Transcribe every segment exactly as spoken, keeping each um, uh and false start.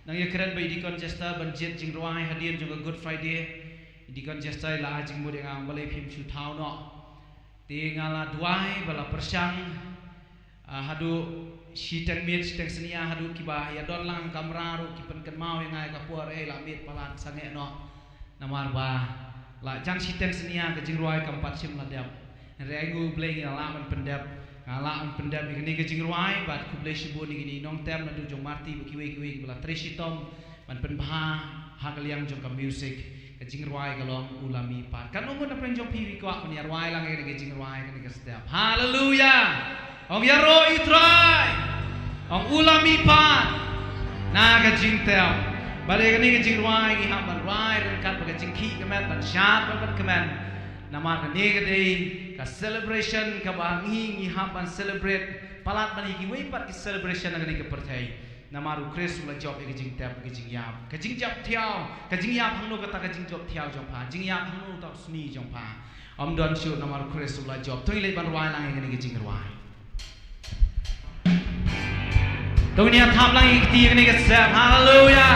Nang ïakren bad i Deacon Chester ban jied jingrwai hadien jong ka Good Friday. I Deacon Chester i la ai jingmut ïa nga, balei phim shu thaw noh. Te nga la duwai bad la pyrshang, ah, haduh shiteng miet shiteng snia, haduh kiba ïa don lang ha kamra ruh ki pynkynmaw ïa nga ïa ka por, eh, la miet palat, sangeh noh. Namar ba la jan shiteng snia ka jingrwai kam pat shym la dep. Hynrei ai nguh U Blei ngi la lah ban pyndep. Nga lah ban pyndep ïa kane ka jingrwai bad khublei shibun ïa kine ki nongtem naduh jong Marti bad kiwei kiwei kiba la trei shitom ban pynbha ha ka liang jong ka music. Ka jingrwai ka long U La Mih Pat. Katno ngut na pdeng jong phi ki kwah ban ïa rwai lang ïa kane ka jingrwai, kane ka step? Haleluya. Ong ïaroh ïa U Trai. Ong U La Mih Pat na ka jingtep. Balei kane ka jingrwai ngi hap ban rwai ryngkat bad ka jingkhih kmen, ban shad bad ban kmen. Namar kane ka dei ka celebration kaba ngi, ngi hap ban celebrate palat ban ïa kiwei pat ki celebration na kane ka pyrthei. Namar U Khrist u la jop ïa ka jingtep, ka jingïap, ka jingjop thiaw, ka jingïap hangno kata ka jingjop thiaw jong pha, jingïap hangno kata u sni jong pha. Ym don shuh namar U Khrist u la jop. To ngin leit ban rwai lang ïa kane ka jingrwai. To ngin ïa thap lang ïa ka kti ïa kane ka step. Haleluya.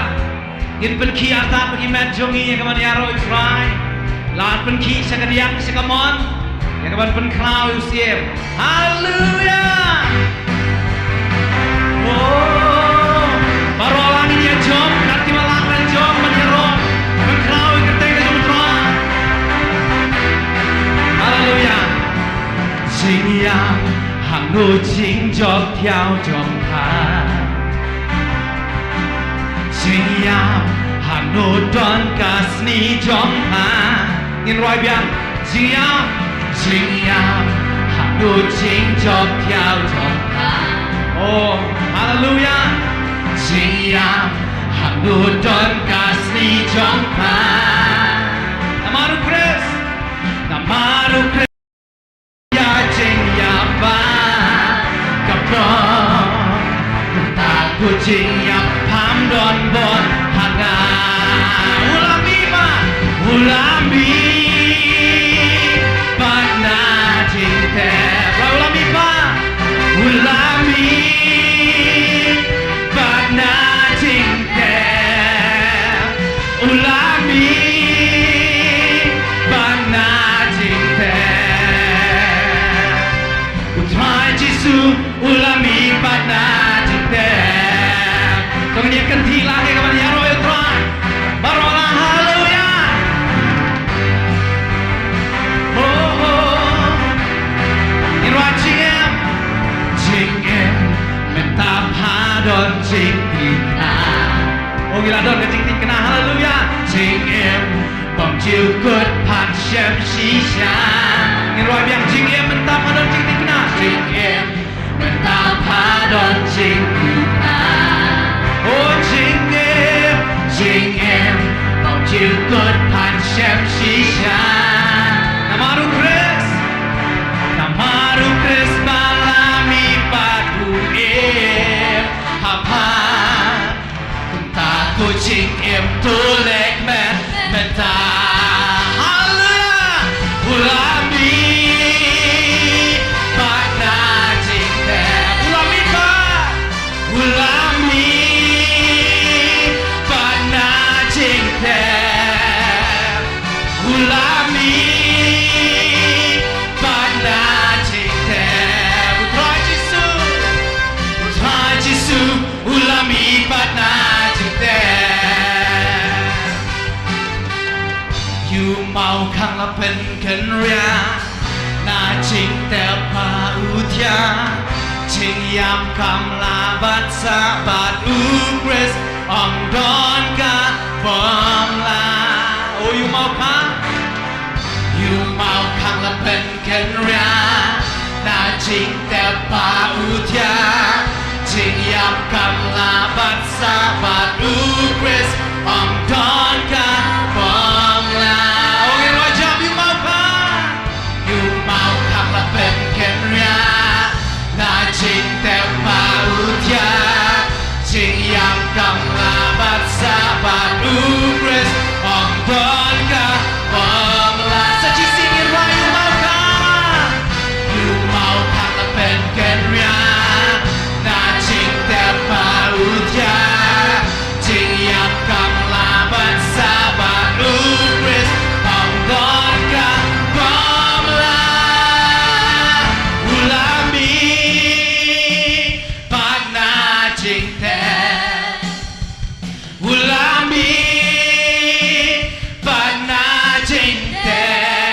Ngin pynkhih artat bad ki met jong ngi ïa ka ban ïaroh ïa U Trai. Lada pynkhih sha ka diang sha ka mon, ïa ka ban pynkhraw ïa u Syiem. Haleluya. Oh, baroh lang ngin ïa jop, kat kiba lah ban jop, ban ïaroh, ban khraw ïa ka kyrteng ka jong U Trai. Haleluya. Jingïap hangno jingjop thiaw jong pha? Jingïap hangno don ka sni jong pha? Ngin rwai biang. Jingïap, jingïap hangno jingjop thiaw jong pha? Oh, haleluya. Jingïap hangno don ka sni jong pha? Namar U Khrist, namar U Khrist. Ïa jingïap ba ka pop, mynta ka jingïap pham don bor ha nga. U la mih pat, u la mih pat na jingtep. U la mih pat, u la mih pat na jingtep. U la mih pat na jingtep. U Trai Jisu u la mih pat na jingtep. To ngin ïa kynthih lang ïa ka ban ïaroh ïa U Trai. Baroh lang, haleluya. Oh, oh. Ngin rwai jingim, jingim mynta pha don jingthikna. Oh, ngi la don ka jingthikna, haleluya. Jingim bym ju kut phan shem shisha. Ngin rwai biang. Jingim mynta pha don jingthikna. Jingim mynta pha don jingthikna. Oh, jingim, jingim bym ju kut phan shem shisha. Namar U Khrist, namar U Khrist ba la mih pat u im ha pha. Mynta ka jingim to leh met mynta. Haleluya. U la mih pat na jingtep. U la mih pat. U la mih pat na jingtep. U la mih pat na jingtep. U Trai Kynriah na jingtep ba u thiah, jingïap kam lah ban sah bad u Khrist ym don ka bym lah. O, ïa u maw khang, ïa u maw khang la pynkynriah na jingtep ba u thiah, jingïap kam lah ban sah bad u Khrist ym don ka bym lah. O, ngin ïa jam, ïa u maw khang, ïa u maw khang la pynkynriah na jingtep ba u thiah, jingïap kam lah ban sah bad u Khrist ym don ka bym lah. Sa shisien ngin ïa u maw khang, ïa u maw khang la pynkynriah na jingtep ba u thiah, jingïap kam lah ban sah bad u Khrist ym don ka bym lah. U la mih pat na jingtep, u la mih pat na jingtep,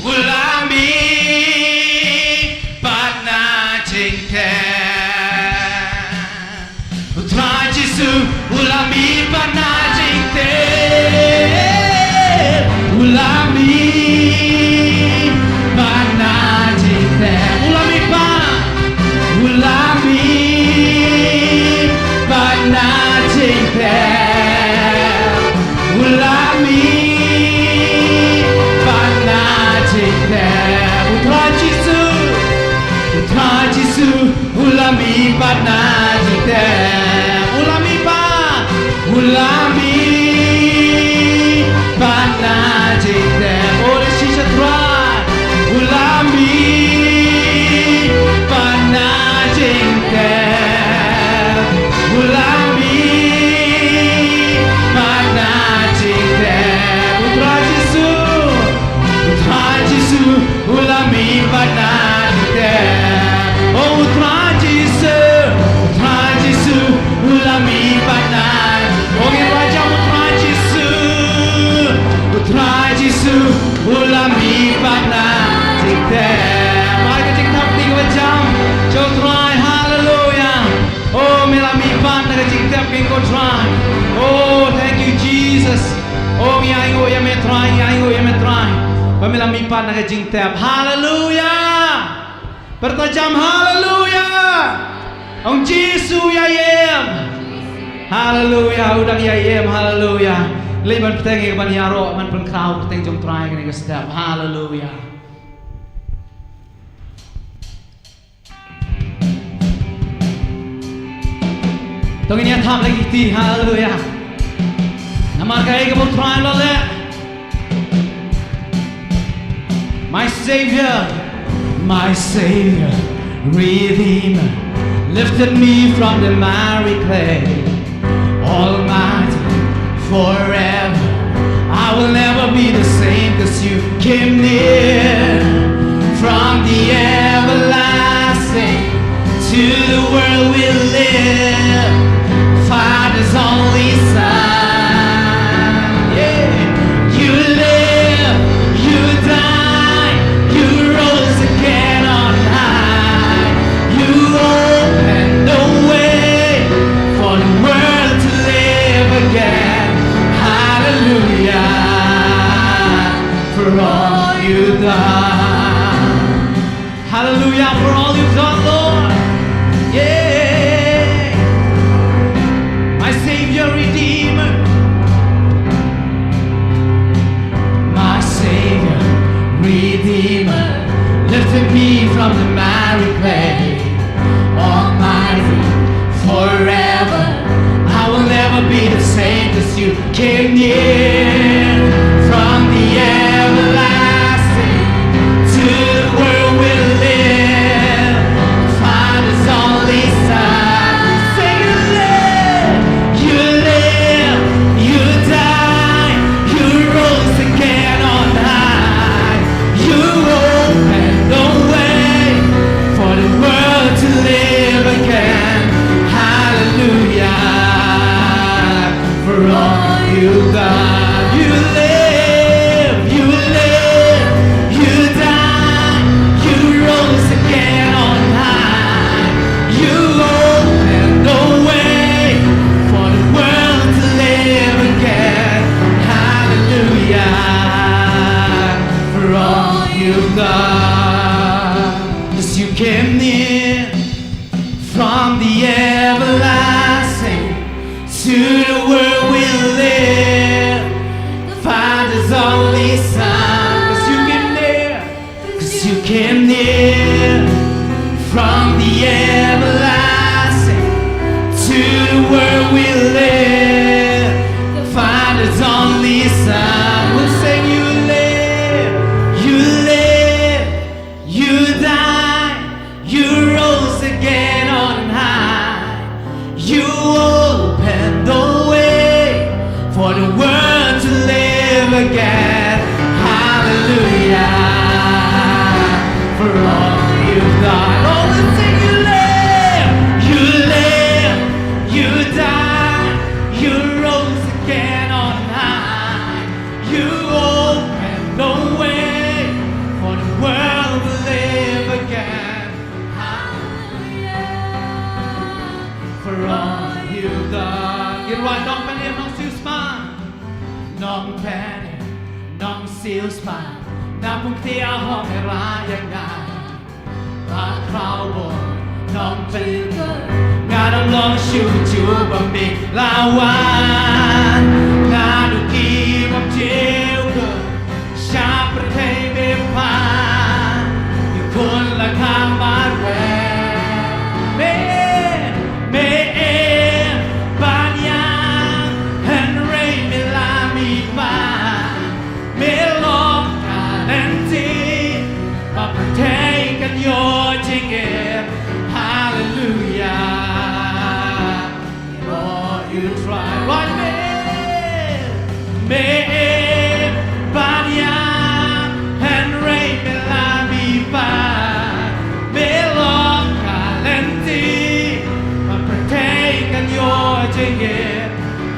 u la mih pat na jingtep. U Trai Jisu u la mih pat na jingtep, u la mih pat na jingtep, u la mih pat, u la mih pat na jingtep, u la mih pat na jingtep. U Trai Jisu, u Trai Jisu u la mih pat na jingtep, u la mih pat, u la mih pat na jingtep. O, da shisha Trai, u la mih pat na jingtep, u la mih pat na jingtep. U Trai Jisu, u Trai Jisu u la mih pat na jingtep. O, u Trai Jisu, u Trai Jisu u la mih pat na. O, ngin ïa jam, u Trai Jisu, u Trai Jisu u la mih pat na jingtep. Ai ka jingtep, ngin ïa jam sha u Trai. Haleluya. O, me la mih pat na ka jingtep jong ngi, ko Trai. O, thank you, Jesus. O, ngi ainguh ïa me Trai, ngi ainguh ïa me Trai, ba me la mih pat na ka jingtep. Haleluya. Pyrta jam haleluya. Ong Jisu ïa im. Haleluya, u dang ïa im, haleluya. Leit ban bteng, ïa ban ïaroh, ban pynkhraw bteng jong Trai kane ka step. Haleluya. To ngin ïa thap lagi kti, haleluya. Namar kaei kaba u Trai u la leh. My Savior, my Savior, Redeemer, lifted me from the miry clay. Almighty, forever, I will never be the same, 'cause you came near. From the everlasting to the world we live, Father's only Son. Yeah. You live, you die, you rose again on high. You opened the way for the world to live again. Hallelujah, for all you've done. Hallelujah, for all you've done, Lord. Yeah. My Savior, Redeemer. My Savior, Redeemer, lifted me from the miry clay. Almighty, forever, I will never be the same, 'cause you came near. From the everlasting to the world we live, Father's only Son. Say you live, you live, you die, you rose again on high. You opened the way for the world to live again. Hallelujah. For all you've done, you live, you You've done, 'cause you came near from the everlasting to the world we live. The Father's only Son, 'cause you came near, 'cause you came near from the everlasting to the world we live. The Father's only Son will sing, you live, you live, you died, you rose again on high. You opened the way for the world to live again. Hallelujah. For all you've done. Oh, we sing, you live, you live, you died, you rose again on high. You opened the way for the world to live again. Hallelujah. For all you've done. Ngin wan, Nongpynim, Nongsiewspah. Nongpynim, Nongsiewspah. Na pung ktien hok era ïa nga. Ba khraw bor Nongpynim, nga dang long shuh shuh ba me la wan. Nga dang ki bym jia ka sha pyrthei bympan. Ïa khun la ka marwei. Me, me im ban ïa, hynrei me la mih bha. Me long ka lynti ba pyrthei kan ïoh jingim. Hallelujah. Oh, you try. Right, me, me im ban ïa, hynrei me la mih bha. Me long ka lynti ba pyrthei kan ïoh jingim.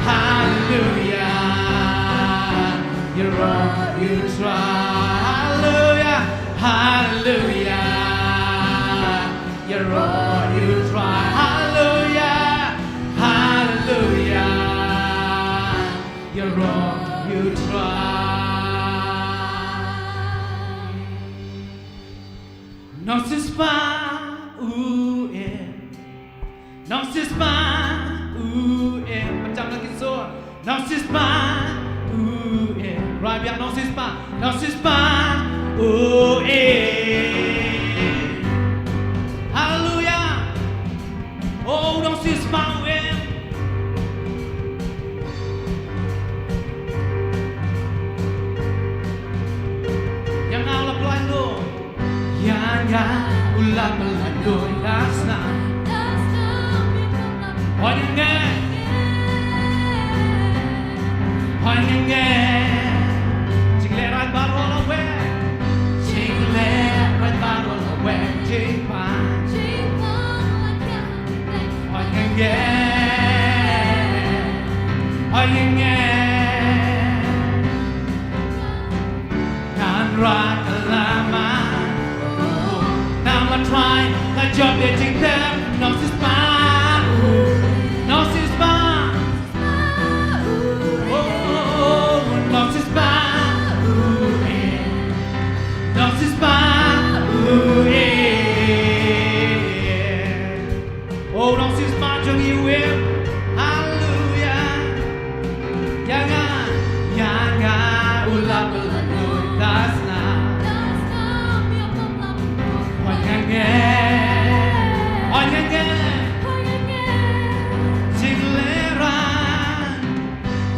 Hallelujah. You're all you try. Hallelujah. Hallelujah. You're all you try. Hallelujah. Hallelujah. You're all you try. Nongsiewspah u im. Nongsiewspah u im. Pynjam la ki sur. Nongsiewspah u im. Rai biang, Nongsiewspah. Nongsiewspah u im. Haleluya. Oh, Nongsiewspah u im. Ïa nga u la pynlait lut. Ïa nga u la pynlait lut, das na. Hoi ïa nga. Hoi ïa nga. Jinglehrain baroh la weng. Jinglehrain baroh la weng. Jingpang. Hoi ïa nga. Hoi ïa nga. Ngan rah ka lama. Namar Trai ka jop ïa jingtep. Nongsiewspah u. Nongsiewspah. Oh, Nongsiewspah u. Nongsiewspah u. Oh, Nongsiewspah jong ngi u im. Haleluya. Ïa nga, ïa nga u la pynlait lut, das na. Hoi ïa nga. Hoi ïa nga. Jinglehrain.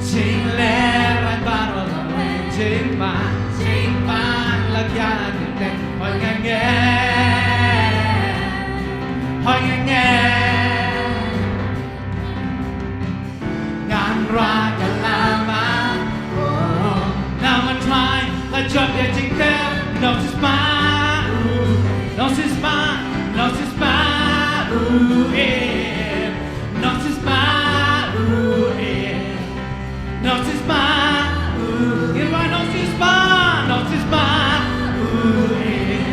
Jinglehrain baroh la weng, jingpang, jingpang la kiar kyrteng. Hoi ïa nga. Hoi ïa nga. Ngan rah ka lama. Oh, namar Trai ka jop ïa jingtep. Nongsiewspah u. Nongsiewspah, Nongsiewspah u im. Nongsiewspah u im. Nongsiewspah u im. Nongsiewspah, Nongsiewspah u im.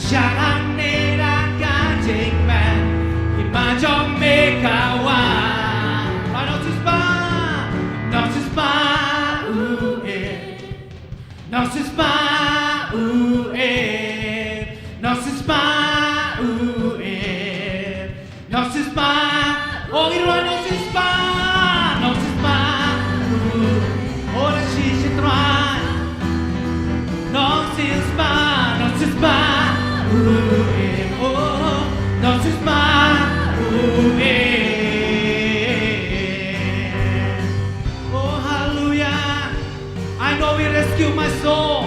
Sha hangne da ka jingmen, i ma jong me ka wan. Nongsiewspah, nongsiewspah u im. Nongsiewspah u im. Nongsiewspah u im. Nongsiewspah, oh, ngi ruh nongsiewspah, nongsiewspah. Oh, da shi shi Trai. Nongsiewspah, nongsiewspah. Oh, nongsiewspah. Oh, hallelujah. I know he rescued my soul.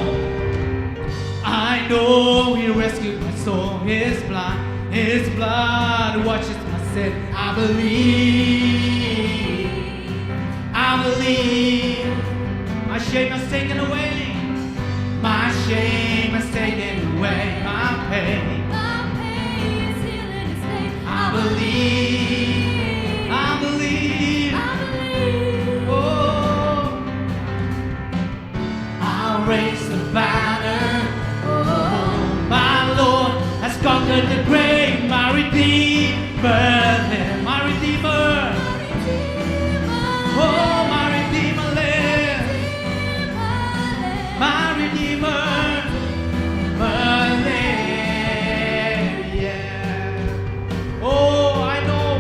I know he rescued my soul. His blood, his blood washes my sin. I believe, I believe. My shame is taken away. My shame is taken away. My pain. My pain is healing his name. I believe. I believe. I believe. Oh. I'll raise the banner. Oh, my Lord has conquered the grave. My Redeemer lives. My Redeemer. Oh, my Redeemer lives. My Redeemer lives. Yeah. Oh, I know.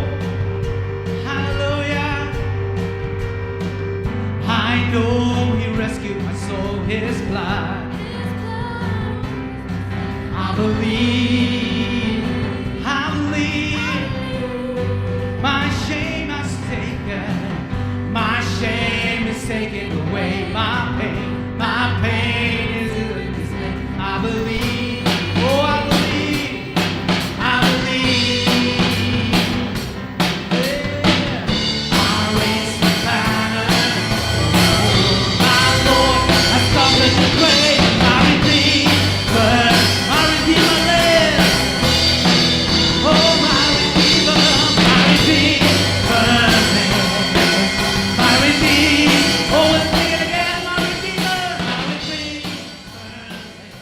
Hallelujah. I know he rescued my soul, his blood. I believe, I believe. My shame is taken, my shame is taken away. My pain, my pain is in his name. I believe, oh, I believe. I believe. Yeah. I raise the banner. My Lord has conquered the grave. My Redeemer, my Redeemer lives. Oh, my Redeemer, my Redeemer lives. My Redeemer, oh, let's sing it again. My Redeemer, my Redeemer lives.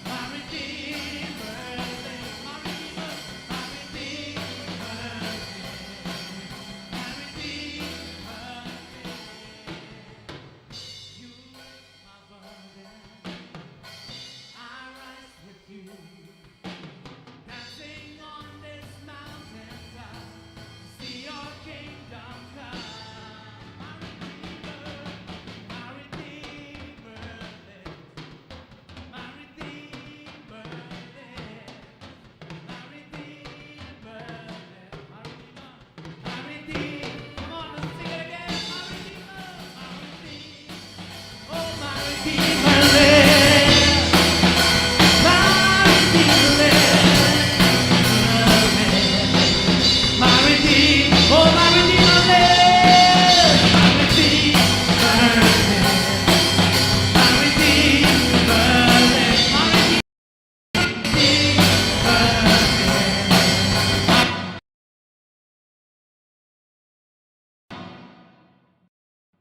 My Redeemer lives. My Redeemer lives. My Redeemer. My Redeemer. Come on, let's sing it again. My Redeemer. My Redeemer. Oh, my Redeemer lives. My Redeemer lives. My Redeemer. Oh, my Redeemer lives. My Redeemer lives. My Redeemer lives. My Redeemer.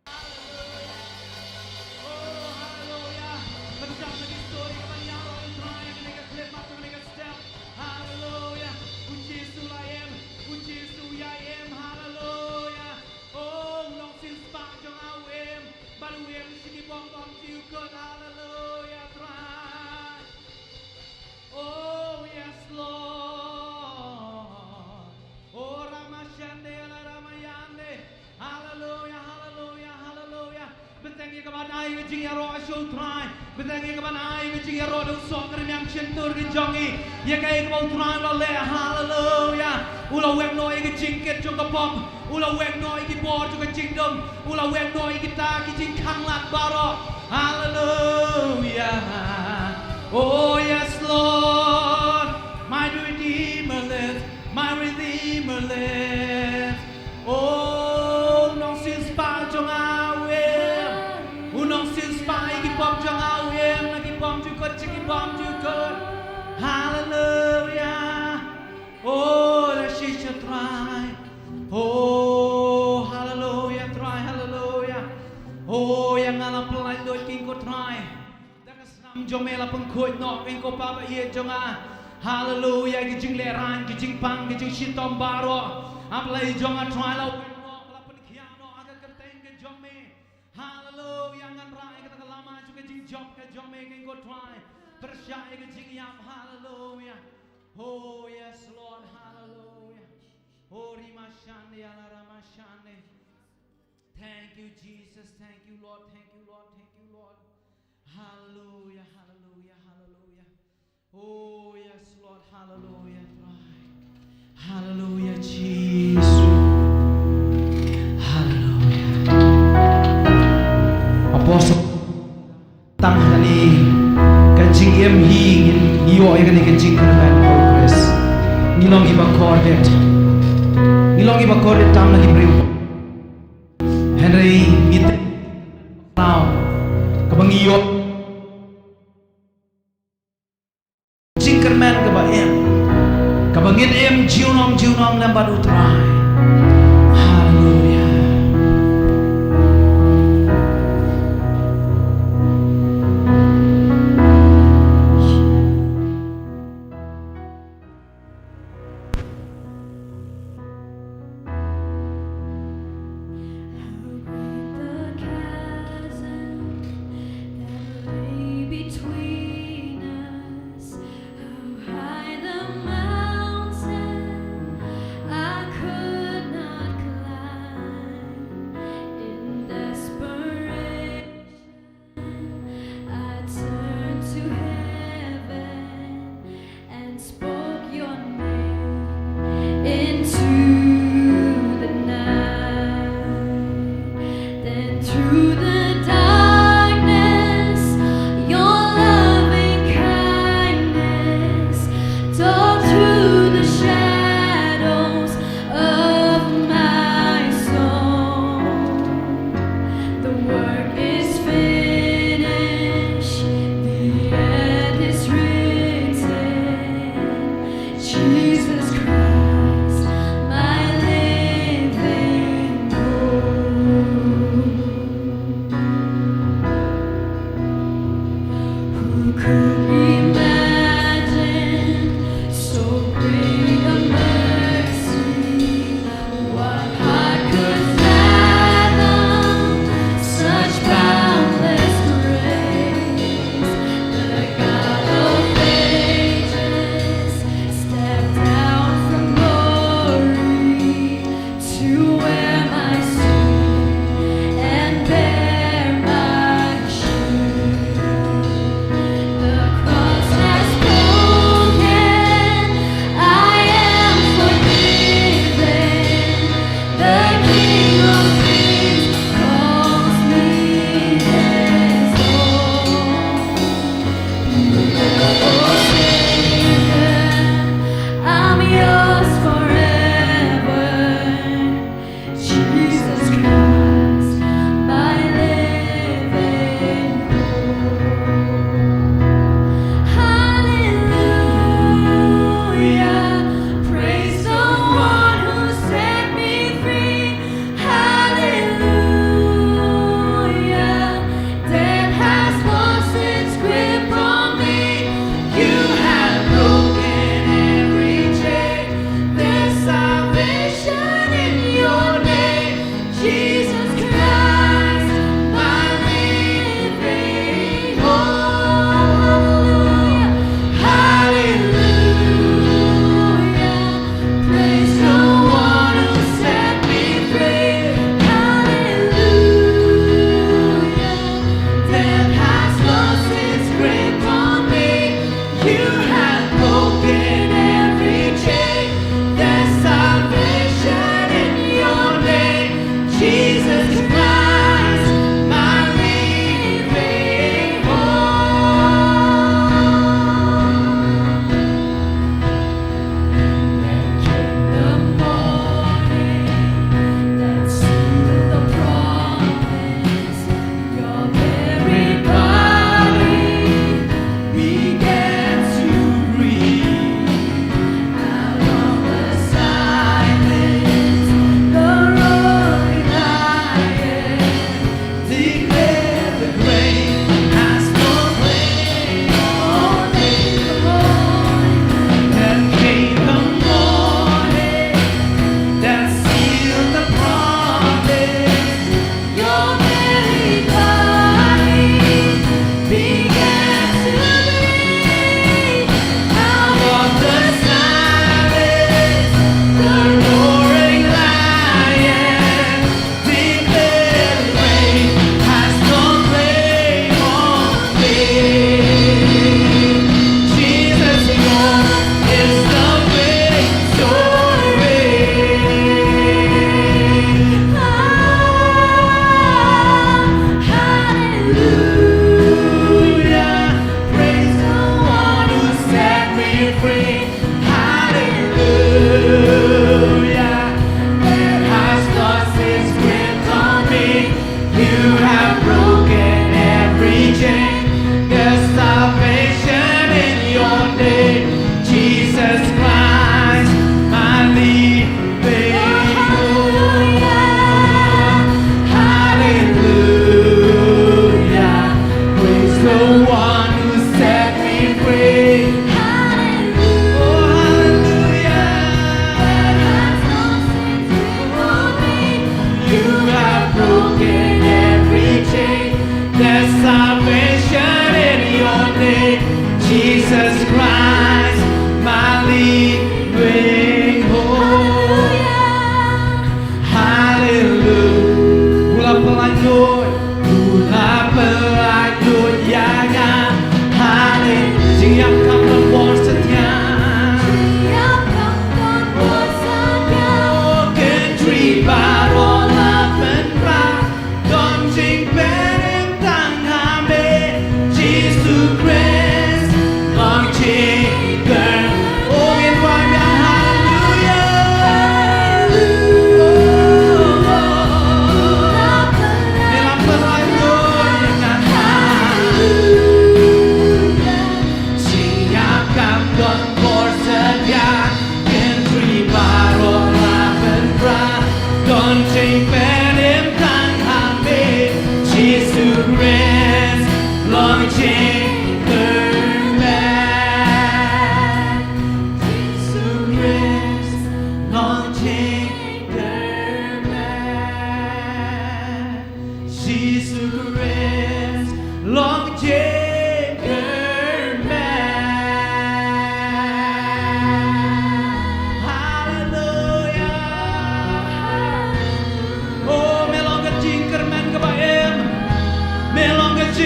Hallelujah. Hallelujah. U Jisu u la im, u Jisu u la im. Hallelujah. Oh, u nongsiewspah jong nga u im, bad u im sha ki bym bymjukut. Hallelujah, Trai. Oh, yes, Lord. Oh, Ramashande la Ramayande. Hallelujah, hallelujah, hallelujah. Bteng ïa kaban ai ka jingïaroh sha u Trai. Bteng ïa kaban ai ka jingïaroh da u soh ka rmiang shyntur ka jong ngi ïa kaei kaba u Trai u la leh. Hallelujah. U la weng noh ïa ka jingkit jong ka pop. U la weng noh ïa ki bor jong ka jingdum. U la weng noh ïa kita ki jingkhanglad baroh. Hallelujah. Oh, yes, Lord. My Redeemer lives. My Redeemer lives. Oh, u nongsiewspah jong nga u im. U nongsiewspah ïa ki pop jong nga u im, na ki bymjukut sha ki bymjukut. Hallelujah. Oh, la shisha Trai. Oh, hallelujah, Trai, hallelujah. Oh, ïa nga la pynlait lut king ko Trai. Jong me la pynkhuid noh, ïa ko Pa ba ïeit jong nga. Haleluya, ki jinglehrain, ki jingpang, ki jingshitom baroh. Ha Blei jong nga Trai la wan noh, la pynkhiah noh ha ka kyrteng ka jong me. Haleluya, ngan rah ïa kata ka lama jong ka jingjop ka jong me, ko Trai. Pyrshah ïa ka jingïap, haleluya. Oh yes, Lord, haleluya. Oh Rima Shande, Ala Rama Shande. Thank you, Jesus. Thank you, Lord. Thank you, Lord. Thank you, Lord. Hallelujah, hallelujah, hallelujah. Oh, yes, Lord. Hallelujah, Trai. Hallelujah, Jesus. Hallelujah. Apostle, tang kane ka jingim hi ngin ïoh ïa kane ka jingkyrmen, oh Khrist. Ngi long kiba kordit. Ngi long kiba kordit tam na ki briew. Hynrei ngi te tau kaba ngi ïoh jingkyrmen kaba im, kaba ngin im junom junom lem bad U Trai. Haleluya. How great the chasm that lay between us, how high the mountain I could not climb. In desperation, I turned to heaven and spoke your name into the night. Then through the darkness, your loving kindness tore through the shadows of my soul. The work is finished, the end is written. Jesus Christ, my living hope. Who could imagine so great a mercy? What heart could fathom such boundless grace? The God of ages stepped down from glory to wear my sin and bear my shame. The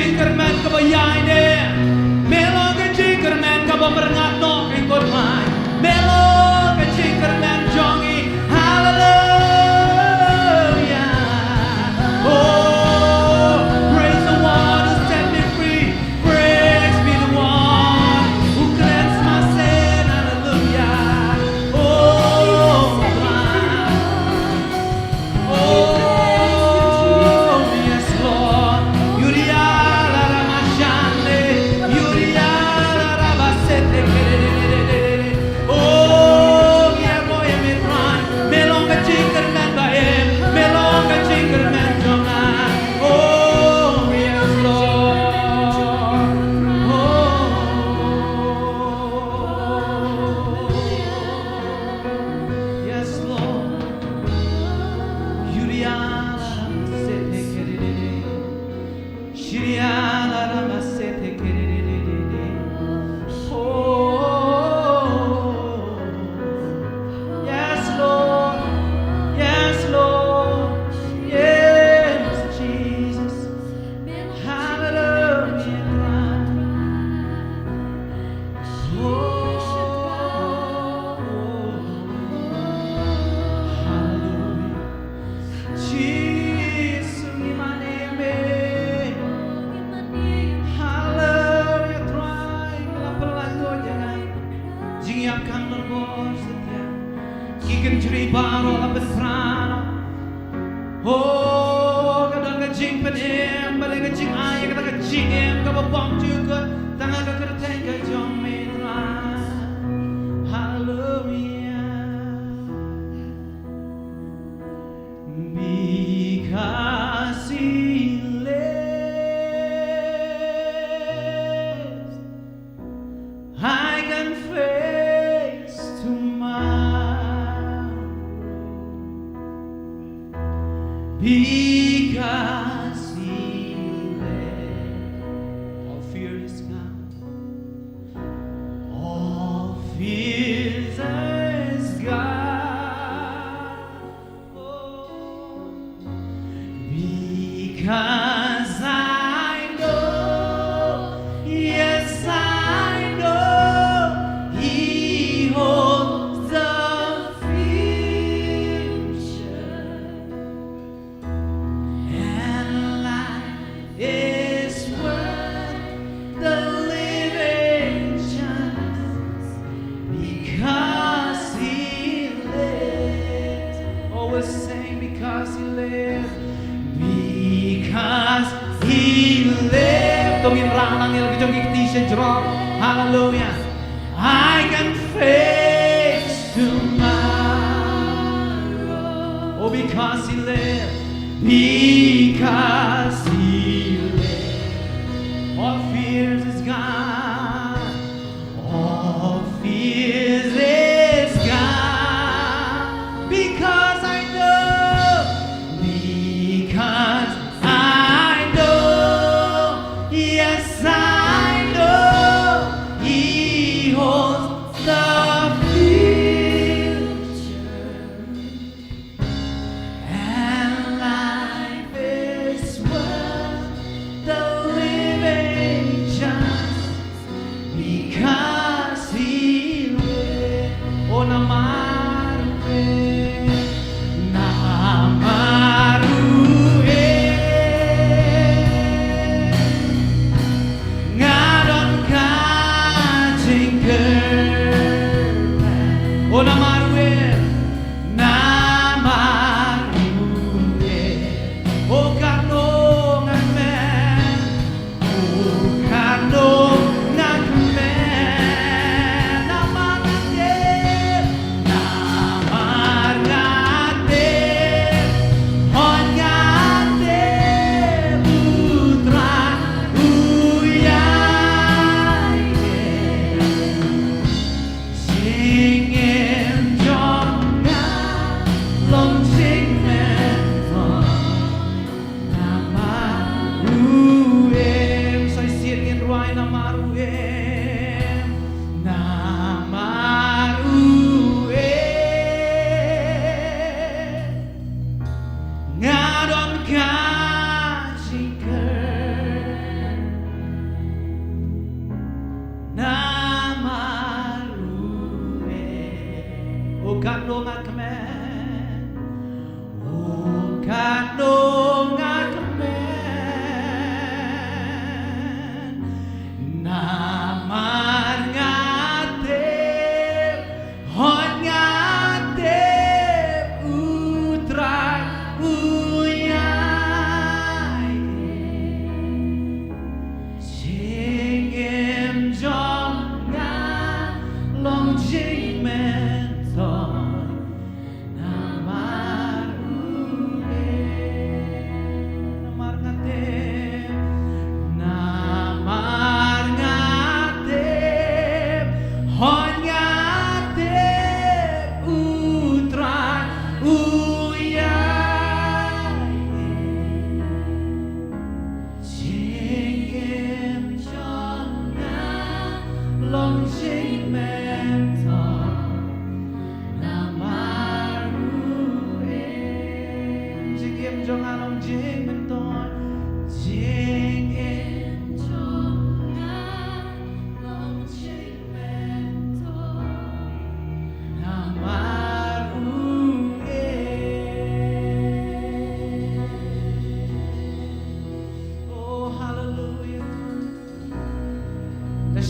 jingkyrmen kaba ïaineh. Me long ka jingkyrmen kaba myrngat noh ïa ki kynthei. Me long ka jingkyrmen jong ngi. Hallelujah. Oh, praise the one who set me free. Praise be the one who cleansed my sin. Hallelujah. Oh, my. Oh, yes, Lord. Yuria la ramashande. Yuria la rabasete kerere. Oh, yeah, boy, me cry. Me long ka jingkyrmen ba em. Me long ka jingkyrmen jong nga. Oh, yes, Lord. Oh. Yes, Lord. Yuria la sete kerere. Shiria la sete kerere. Oh, yes, Lord. Yes, Lord. Yes, Jesus. Hallelujah. Oh, hallelujah. Jisu ngi mane ïa me. Hallelujah, Trai, la pynlait ïa nga. Jingïap khang nongbor satia. Ki kynjri baroh la pynphra noh. Oh, ka don ka jingpynim, ba dei ka jingai, ka don ka jingim, kaba bym ju kut, tang ha ka kyrteng ka jong me Trai. Hallelujah. Because he lives, I can face tomorrow. Because he lives, all fear is gone. All fear is gone. Because I know, yes, I know, he holds the future. And life is worth the living just because he lives. Always sing because he lives. Because he lives. To ngin rah lang ïa la ka jong ki kti sha jrong. Hallelujah. I can face tomorrow. Oh, because he lives. Because he lives. All fears is gone. All fears is gone. Because I know. Because I know. Yes, I know. He holds the future. And life is worth the living just because he lives. Oh, namar ruh, namar ruh.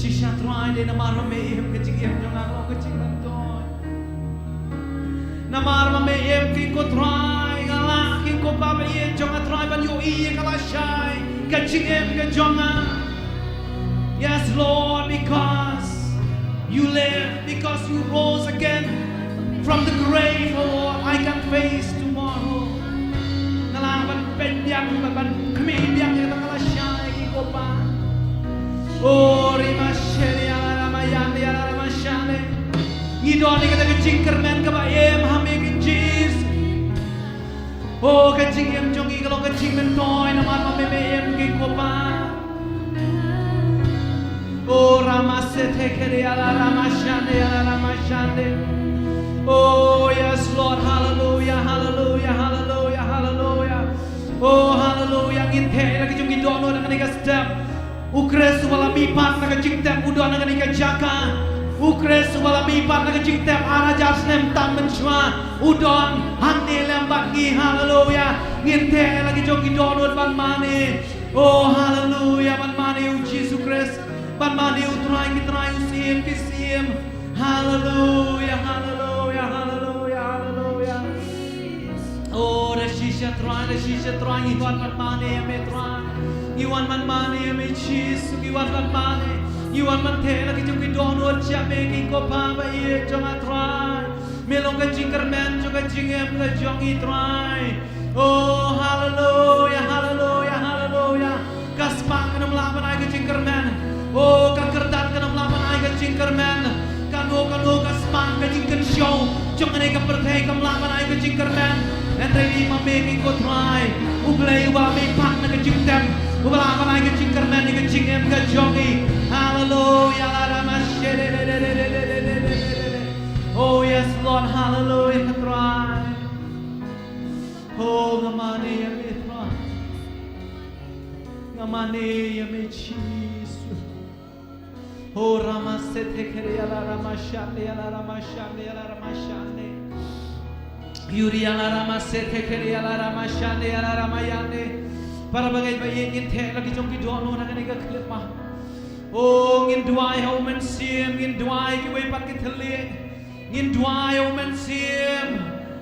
Shisha Trai, dei namar ba me im, ka jingim jong nga ka long ka jingmyntoi. Namar ba me im, ko Trai, nga lah, ko Kpa ba ïeit jong nga Trai, ban ïohi ïa ka lashai ka jingim ka jong nga. Yes, Lord, because you live, because you rose again from the grave, oh Lord, I can face tomorrow. Nga lah ban pynbiang, ban, ban khmih biang ïa kata ka lashai, ko Kpa. Oh, rima shane, ïa la rama yane, ïa la rama shane. Ngi don ïa kata ka jingkyrmen kaba im ha me, King Jesus. Oh, ka jingim jong ngi ka long ka jingmyntoi namar ba me, me im, ko Kpa. Oh, rama sete kere, ïa la rama shane, ïa la rama shane. Oh, yes, Lord. Hallelujah, hallelujah, hallelujah, hallelujah. Oh, hallelujah. Ngin theh ïa la ki jong ki dohnud ha kane ka step. U Khrist uba la mihpat na ka jingtep u don ha kane ka jaka. U Khrist uba la mihpat na ka jingtep ar hajar snem tam mynshuwa u don hangne lem bad ngi. Hallelujah. Ngin theh ïa la ki jong ki dohnud ban mane. Oh, hallelujah. Ban mane u Jisu Khrist. Ban mane u Trai ki trai, u Syiem ki syiem. Hallelujah, hallelujah, hallelujah, hallelujah. Oh, da shisha Trai, da shisha Trai, ngi wan ban mane ïa me Trai. Ngi wan ban mane ïa me Jisu, ngi wan ban mane. Ngi wan ban theh la ki jong ki dohnud sha me, ko Kpa ba ïeit jong nga Trai. Me long ka jingkyrmen jong ka jingim ka jong ngi Trai. Oh, hallelujah, hallelujah, hallelujah. Ka spang kan ym lah ban ai ka jingkyrmen. Oh, ka kyrdan kan ym lah ban ai ka jingkyrmen. Kano kano ka spang, ka jingkynshew jong kane ka pyrthei kam lah ban ai ka jingkyrmen. Hynrei ma me, ko Trai, U Blei uba mihpat na ka jingtep, uba lah ban ai ka jingkyrmen ïa ka jingim ka jong ngi. Hallelujah, la rama shede. Oh yes, Lord, hallelujah, Trai. Oh, nga mane ïa me Trai. Nga mane ïa me Jisu. Oh, rama sete kere, ïa la rama shande, ïa la rama shande, ïa la rama shande. Yuri, ïa la rama sete kere, ïa la rama shande, ïa la rama yande. Para bangeit ba ïeit, ngin theh la ki jong ki dohnud ha kane ka khyllipmat. Oh, ngin duwai ha U Mynsiem, ngin duwai kiwei pat ki thylliej. Ngin duwai U Mynsiem.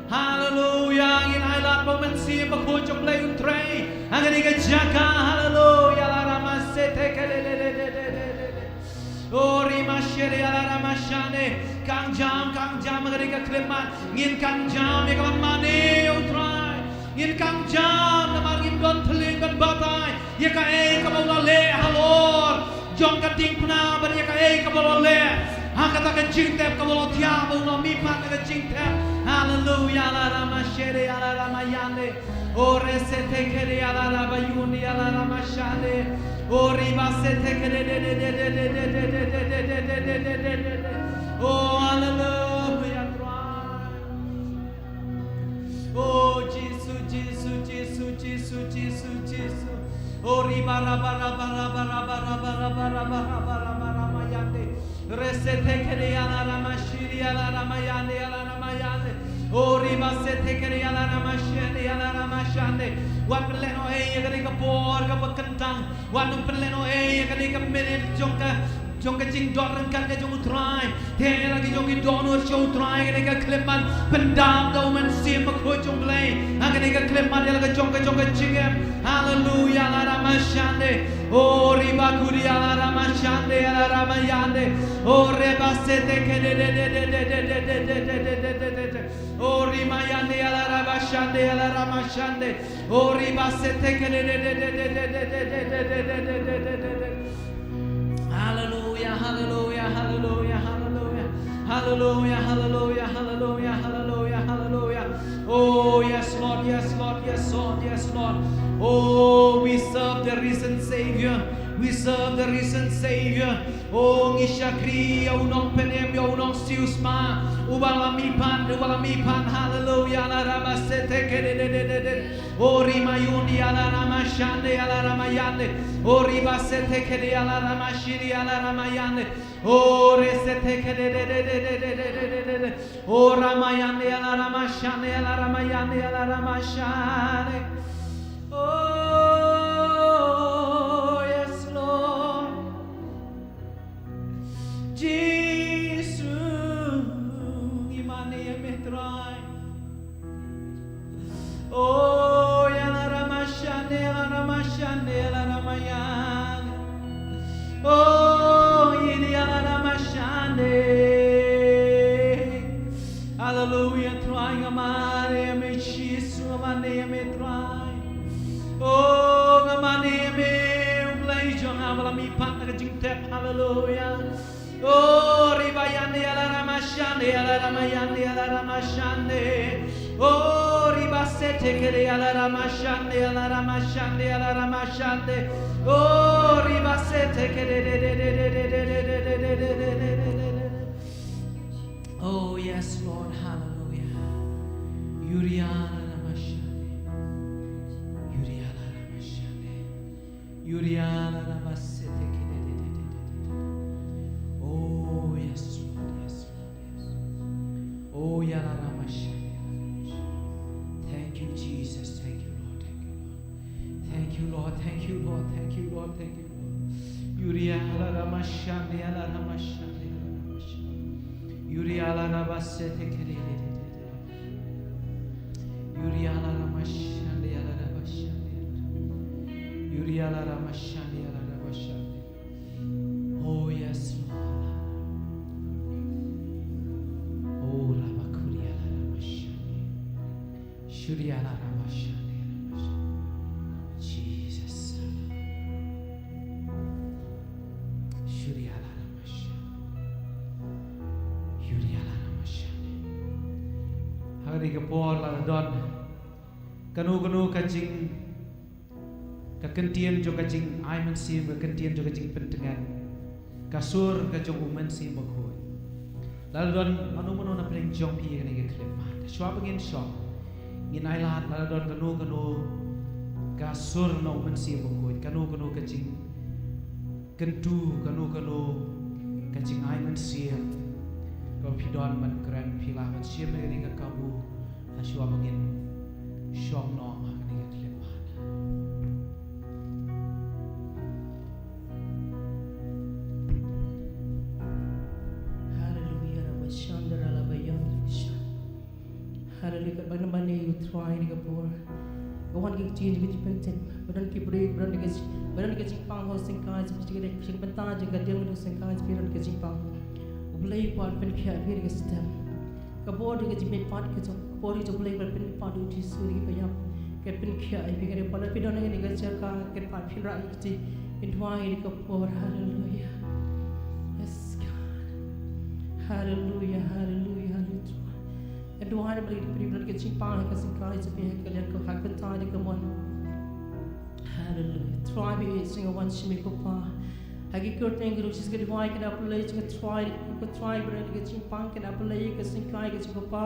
Hallelujah. Ngin ai lad ba U Mynsiem Bakhuid jong U Blei un trei ha kane ka jaka. Hallelujah. La rama sete kere. Oh, rima shede, ïa la rama shande. Kang jam, kang jam ha kane ka khyllipmat. Ngin kang jam ïa ka ban mane, oh Trai. Ngin kang jam namar ngin don thylliej ban batai ïa kaei kaba u la leh halor jong ka diengphna bad ïa kaei kaba u la leh ha kata ka jingtep kaba u la thiah ba u la mihpat na ka jingtep. Hallelujah, la rama shede, ïa la rama yande. O re sete kede, ïa la rama yun, ïa la rama shande. O riba sete kede de de de. Oh, hallelujah, Trai. Oh, Jisu, Jisu, Jisu, Jisu, Jisu, Jisu. Oh, riba, raba, raba, raba, raba, rama, yande. Re sete kede, ïa la rama shiri, ïa la rama yande, ïa la rama yande. Oh, riba sete kede, ïa la rama shende, ïa la rama shande. Wat pynlehnohei ïa kane ka por kaba kyntang. Wat pynlehnohei ïa kane ka minit jong ka, jong ka jingdon ryngkat ka jong U Trai. Te la ki jong ki dohnud sha U Trai, kane ka khyllipmat pyndap da U Mynsiem Bakhuid jong U Blei. Ha kane ka khyllipmat ïa la ka jong ka jong ka jingim. Hallelujah, la rama shande. O riba kudi, ïa la rama shande, ïa la rama yande. O reba sete kede de de. O rima yande, ïa la rama shande, ïa la rama shande. O riba sete kede de de. Hallelujah, hallelujah, hallelujah, hallelujah. Hallelujah, hallelujah, hallelujah, hallelujah, hallelujah. Oh, yes, Lord, yes, Lord, yes, Lord, yes, Lord. Oh, we serve the risen Savior. We serve the risen Savior. Oh, ngi shakri ïa u nongpynim, ïa u nongsiewspah. Uba la mihpat, uba la mihpat. Hallelujah, la rama sete kede de de de de. O rima yun, ïa la rama shande, ïa la rama yande. O riba sete kede, ïa la rama shiri, ïa la rama yande. O re sete kede de de. O rama yande, ïa la rama shande, ïa la rama yande, ïa la rama shande. Oh, yes, Lord. Ba la mih pat na ka jingtep, haleluya. Oh, riba yande ala rama shande, ala rama yande, ala rama shande. Oh, riba sete kede ala rama shande, ala rama shande, ala rama shande. Oh, riba sete kede. Oh, yes, Lord, hallelujah. Yuri ala rama shande. Yuri ala rama shande. Yuri ala rama sete kede. Oh, yes, Lord, yes, Lord, yes. Oh, yala rama shande. Thank you, Jesus. Thank you, Lord. Thank you, Lord. Thank you, Lord. Thank you, Lord. Thank you, Lord. Yuri ala rama shande, ala rama shande, ala rama shande. Yuri ala rama sete kede. Yuri ala rama shande, ala rama shande. Yuri ala rama shande, ala rama shande. Oh, yes, Lord. Oh, rama kuri ala rama shande. Shuri ala rama shande, ala rama shande. Jesus. Shuri ala rama shande. Yuri ala rama shande. Ha kane ka por la don kano kano ka jing, ka kyntien jong ka jingai mynsiem, ka kyntien jong ka jingpyntngen, ka sur ka jong u Mynsiem Bakhuid. Lada don mano mano na pdeng jong phi kane ka khyllipmat, shuwa ba ngin shong, ngin ailad lada don kano kano ka sur na u Mynsiem Bakhuid, kano kano ka jing kyntu, kano kano ka jingai mynsiem kaba phi don ban kren, phi lah ban shim ïa kane ka kabu ha shuwa ba ngin shong noh ha kane ka khyllipmat. Haleluya, raba shandra laba yondra shan. Haleluya, katba ngan ban ïa u Trai ha kane ka por. Ka wan ka ktien ka jingpyntip. Ba don ki briew, ba don ka jing, ba don ka jingpang ha u syngkai jong phi, ka bynta jong ka dieng jong u syngkai jong phi don ka jingpang. U Blei u kwah ban pynkhiah ïa phi ha kane ka step. Ka bor jong ka jingmihpat ka jong, ka bor jong u Blei ban pynmihpat u Jisu ha kiba ïap. Ka pynkhiah ïa phi ha kane ka por. Lada phi don ha kane ka jaka, ka pat phi rah ïa ka kti. Phin duwai ha kane ka por. Haleluya. Yes, God. Haleluya, haleluya, haleluya. Ngan duwai namar ki briew ba don ka jingpang ha ka syngkai jong phi ha ka liang ka, ha ka bynta jong ka mon. Haleluya. Trai ba ïeit jong nga, wan shim ïa ko Pa. Ha ki kyrteng ki ruh Jisu, ka duwai ka na pynleit jong ka Trai, ko Trai ba don ka jingpang ka na pynleit ka syngkai ka jong ko Pa.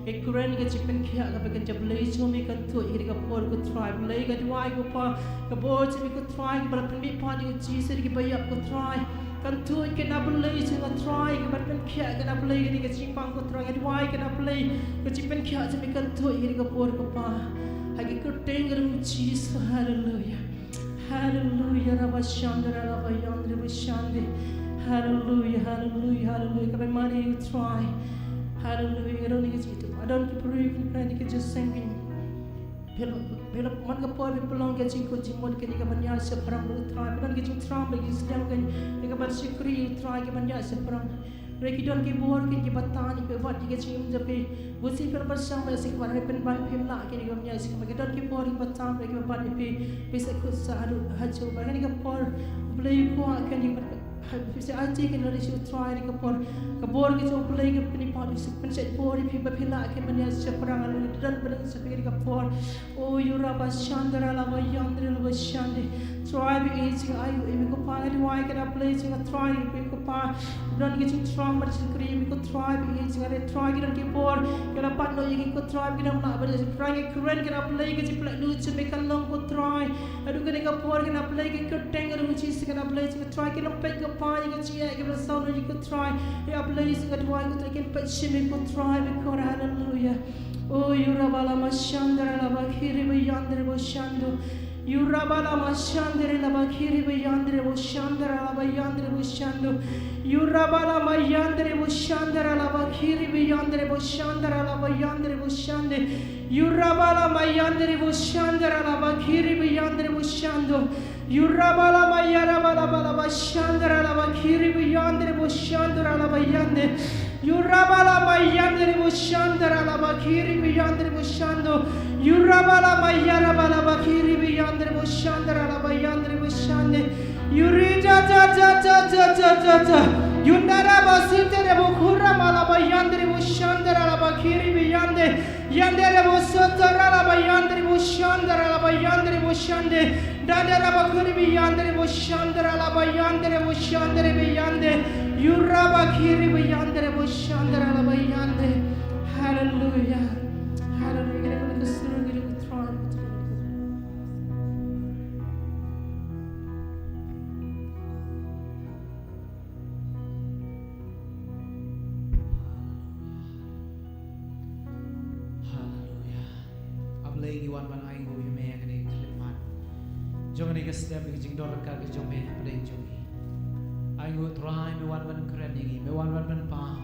Ka kren ka jingpynkhiah kaba kan jab leit jong me kan tuh ïa ka por ko Trai. Pynleit ka duwai ko Pa. Ka bor jong me ko Trai kaba la pynmihpat ïa u Jisu ïa kiba ïap ko Trai. Kan tuh ka na pynleit jong ka Trai, ka ban pynkhiah ka na pynleit ka dei ka jingpang ko Trai, ka duwai ka na pynleit ka jingpynkhiah jong me kan tuh ïa ka por ko Pa. Ha ki kyrteng ka jong u Jisu, haleluya. Haleluya, raba shandra laba yandra ba shande. Haleluya, haleluya, haleluya. Ka ban mane u Trai. Haleluya, ka don ka jingtuh. Adon ki pyrkhat ka jingkren ka jingseng. Phi la, phi la man ka por phi pynlong ka jingkut jingmut kane ka ban ïaid shaphrang bad u Trai. Phi don ka jingthrang bad ka jingsdang kane ka ban shakri u Trai ka ban ïaid shaphrang. Hynrei ki don ki bor kane ki ba tan ki ba wad ïa ka jingim jong phi. Bunsien phi la pyrshang ba ïa sngewbha hynrei pynban phim lah kane ka ban ïaid shaphrang. Ki don ki bor ki ba tan ki ba wad ïa phi. Phi sa kut sa haduh ha jong ba kane ka por. Blei u kwah kane ka ban Phi sa aiti kin lade sha u Trai ha ka por. Ka bor ka jong u Blei ka pynïaid phi, sa pynshait bor ïa phi ba phi lah kin ban ïaid shaphrang, lade don ba don sa phi ha ka por. O yu raba shandra laba yandra laba shande. Trai ba ïeit jong nga, ai ïa phi ko Pa, nga duwai ka na Blei jong nga Trai ïa phi ko Pa. Don ka jingthrang bad jingkyrkhu ïa phi ko Trai ba ïeit jong nga, Trai ki don ki bor. Ki la pat noh ïa ki ko Trai ba ki dang lah ban ïaid shaphrang, ki kren ka na Blei ka jingpynlait luid jong me kan long ko Trai. Haduh kane ka por ka na Blei ka kyrteng ka na Jisu ka na Blei jong nga Trai, ki nang peit ko Pa ïa ka jingeh ka ba la saw na ïa ko Trai. Ïa Blei jong nga duwai ko Trai kin peit shim ïa ko Trai ba kor, haleluya. O yu raba lama shandra laba khiri ba yandra ba shando. Yu raba lama shandra laba khiri ba yandra ba shandra laba yandra ba shando. Yu raba lama yandra ba shandra laba khiri ba yandra ba shandra laba yandra ba shande. Yu raba lama yandra ba shandra laba khiri ba yandra ba shando. Yu raba lama ya raba laba laba shandra laba khiri ba yandra ba shandra laba yande. Yu raba lama yandra ba shandra laba khiri ba yandra ba shando. Yu raba lama ya raba laba khiri ba yandra ba shandra laba yandra ba shande. Yuri ja ja ja ja ja ja ja ja. Yundara ba sitere bo kura mala ba yandere bo shandere la ba kiri bi yande. Yandere bo sotora la ba yandere bo shandere la ba yandere bo shande. Dadere ba kuri bi yandere bo shandere la ba yandere bo shandere bi yande. Yura ba kiri bi yandere bo shandere la ba yande. Hallelujah. Hallelujah. Kita akan terus terus kita terus. Haleluya. A Blei, ngi wan ban ainguh ïa me ha kane ka khyllipmat jong kane ka step, ka jingdon ryngkat ka jong me hapdeng jong ngi. Ainguh Trai, me wan ban kren ïa ngi, me wan ban pynpaw,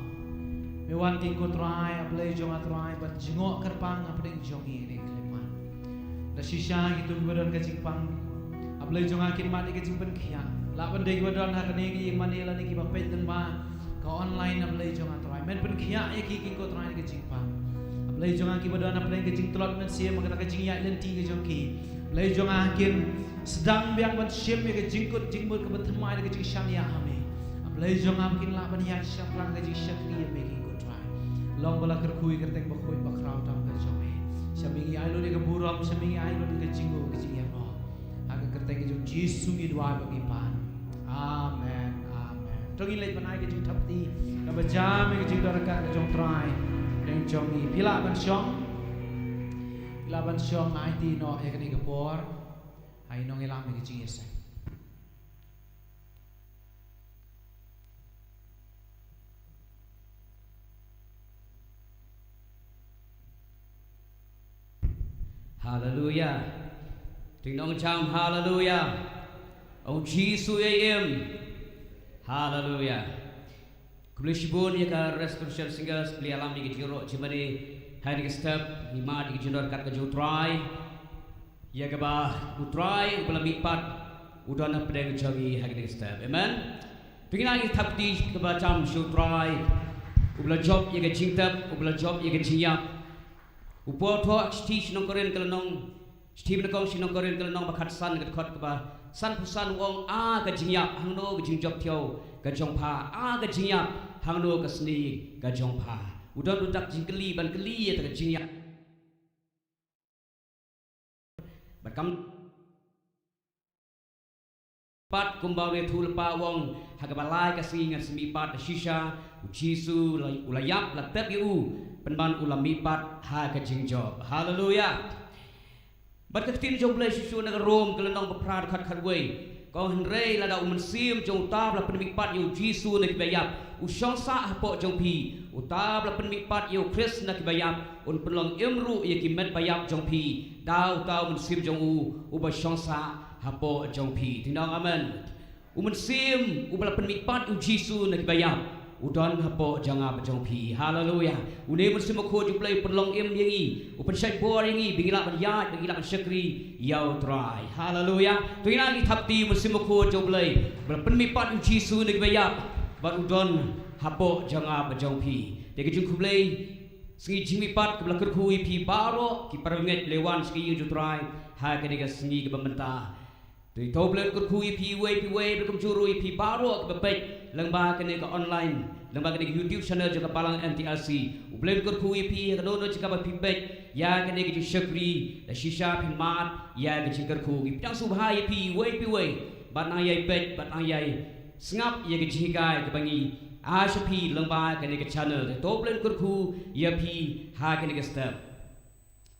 me wan king ko Trai, A Blei jong nga Trai, ban jngoh kyrpang hapdeng jong ngi ha kane ka khyllipmat. Da shisha kito kiba don ka jingpang, A Blei jong nga, kin mad ïa ka jingpynkhiah. Lah ban dei kiba don ha kane ka ïing mane lane kiba peit lyngba ka online, A Blei jong nga Trai, men pynkhiah ïa ki, king ko Trai, da ka jingpang. A Blei jong nga, kiba don hapdeng ka jingtlot mynsiem ha kata ka jingïaid lynti ka jong ki, A Blei jong nga, kin sdang biang ban shim ïa ka jingkut jingmut kaba thymmai da ka jingshaniah ha me. A Blei jong nga, ba kin lah ban ïaid shaphrang ka jingshakri ïa me, king ko Trai. Long ba la kyrkhu ïa ka kyrteng bakhuid bakhraw tam ka jong me. Sha me ngi ai lut ïa ka burom, sha me ngi ai lut ïa ka jingngooh ka jingïaroh. Ha ka kyrteng ka jong U Jisu ngi duwai bad ngi pan. Amen. Amen. To ngin leit ban ai ka jingthap kti kaba jam ïa ka jingdon ryngkat ka jong U Trai hapdeng jong ngi. Phi lah ban shong. Phi lah ban shong, ai kti noh ïa kane ka por ha i nongïalam ïa ka jingïaseng. Haleluya. Ding nong jam haleluya. Ong Jisu ïa im. Haleluya. Khublei shibun ïa ka Restoration Singers, khublei ïalam ïa ka jingïaroh jingmane ha kane ka step, ngi mad ïa ka jingdon ryngkat ka jong U Trai. Ïa kaba U Trai uba la mihpat u don hapdeng jong ngi ha kane ka step. Amen. To ngin ai ka jingthap kti kaba jam sha U Trai uba la jop ïa ka jingtep, uba la jop ïa ka jingïap. U Paul u thoh ha ka shithi sha ki nong Korinth ka lynnong, shithi ba nyngkong sha ki nong Korinth ka lynnong ba khatsan, ka dkhot kaba sanphew san, u ong, a ka jingïap, hangno ka jingjop thiaw ka jong pha? A ka jingïap, hangno ka sniew ka jong pha? U don ruh da ka jingkylli ban kylli ïa kata ka jingïap. Bad kam pat kumba u la ïathuh lypa, u ong, ha kaba lai ka sngi ngan sa mihpat. Da shisha U Jisu u la, u la ïap, la tep ïa u, pynban u la mihpat ha ka jingjop. Haleluya. Bad ka ktien jong U Blei shisha na ka Rom ka lynnong ba phra, dkhot khatwei, ka ong, hynrei lada U Mynsiem jong uta uba la pynmihpat ïa U Jisu na kiba ïap u shong sah hapoh jong phi, uta uba la pynmihpat ïa U Khrist na kiba ïap un pynlong im ruh ïa ki met ba ïap jong phi da uta U Mynsiem jong u uba shong sah hapoh jong phi. Ding nong amen. U Mynsiem uba la pynmihpat ïa U Jisu na kiba ïap u don hapoh jong nga bad jong phi. Haleluya. Une U Mynsiem Bakhuid jong U Blei u pynlong im ïa ngi, u pynshait bor ïa ngi ba ngi lah ban ïaid, ba ngi lah ban shakri ïa U Trai. Haleluya. To ngin ai ka jingthap kti ïa U Mynsiem Bakhuid jong U Blei uba la pynmihpat ïa U Jisu na kiba ïap bad u don hapoh jong nga bad jong phi. Te ka jingkhublei sngi jingmihpat kaba la kyrkhu ïa phi baroh ki para bangeit ba la wan sha ka ïing jong U Trai ha kane ka sngi kaba mynta. Te to U Blei un kyrkhu ïa phi uwei pa uwei, bad kumjuh ruh ïa phi baroh kiba peit lyngba kane ka online, lyngba kane ka YouTube channel jong ka Balang N T R C. U Blei un kyrkhu ïa phi ha kano kano jaka ba phi peit ïa kane ka jingshakri, da shisha phin mad ïa ka jingkyrkhu. Ngi pdiang sngewbha ïa phi uwei pa uwei, bad nang ïai peit, bad nang ïai sngap ïa ka jinghikai kaba ngi ai sha phi lyngba kane ka channel. Te to U Blei un kyrkhu ïa phi ha kane ka step.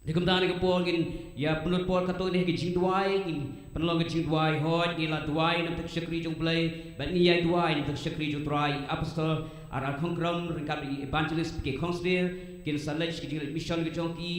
Te kumta ha kane ka por ngin ïa pynlut por katto katne ha ka jingduwai, ngin pynlong ka jingduwai. Hooid, ngin la duwai na ka bynta ka shakri jong U Blei, bad ngin ïai duwai na ka bynta ka shakri jong U Trai. Apostol R R Khongkrom ryngkat bad i Evangelist P K Khongsdhier kin sa leit sha ka jingleit mission ka jong ki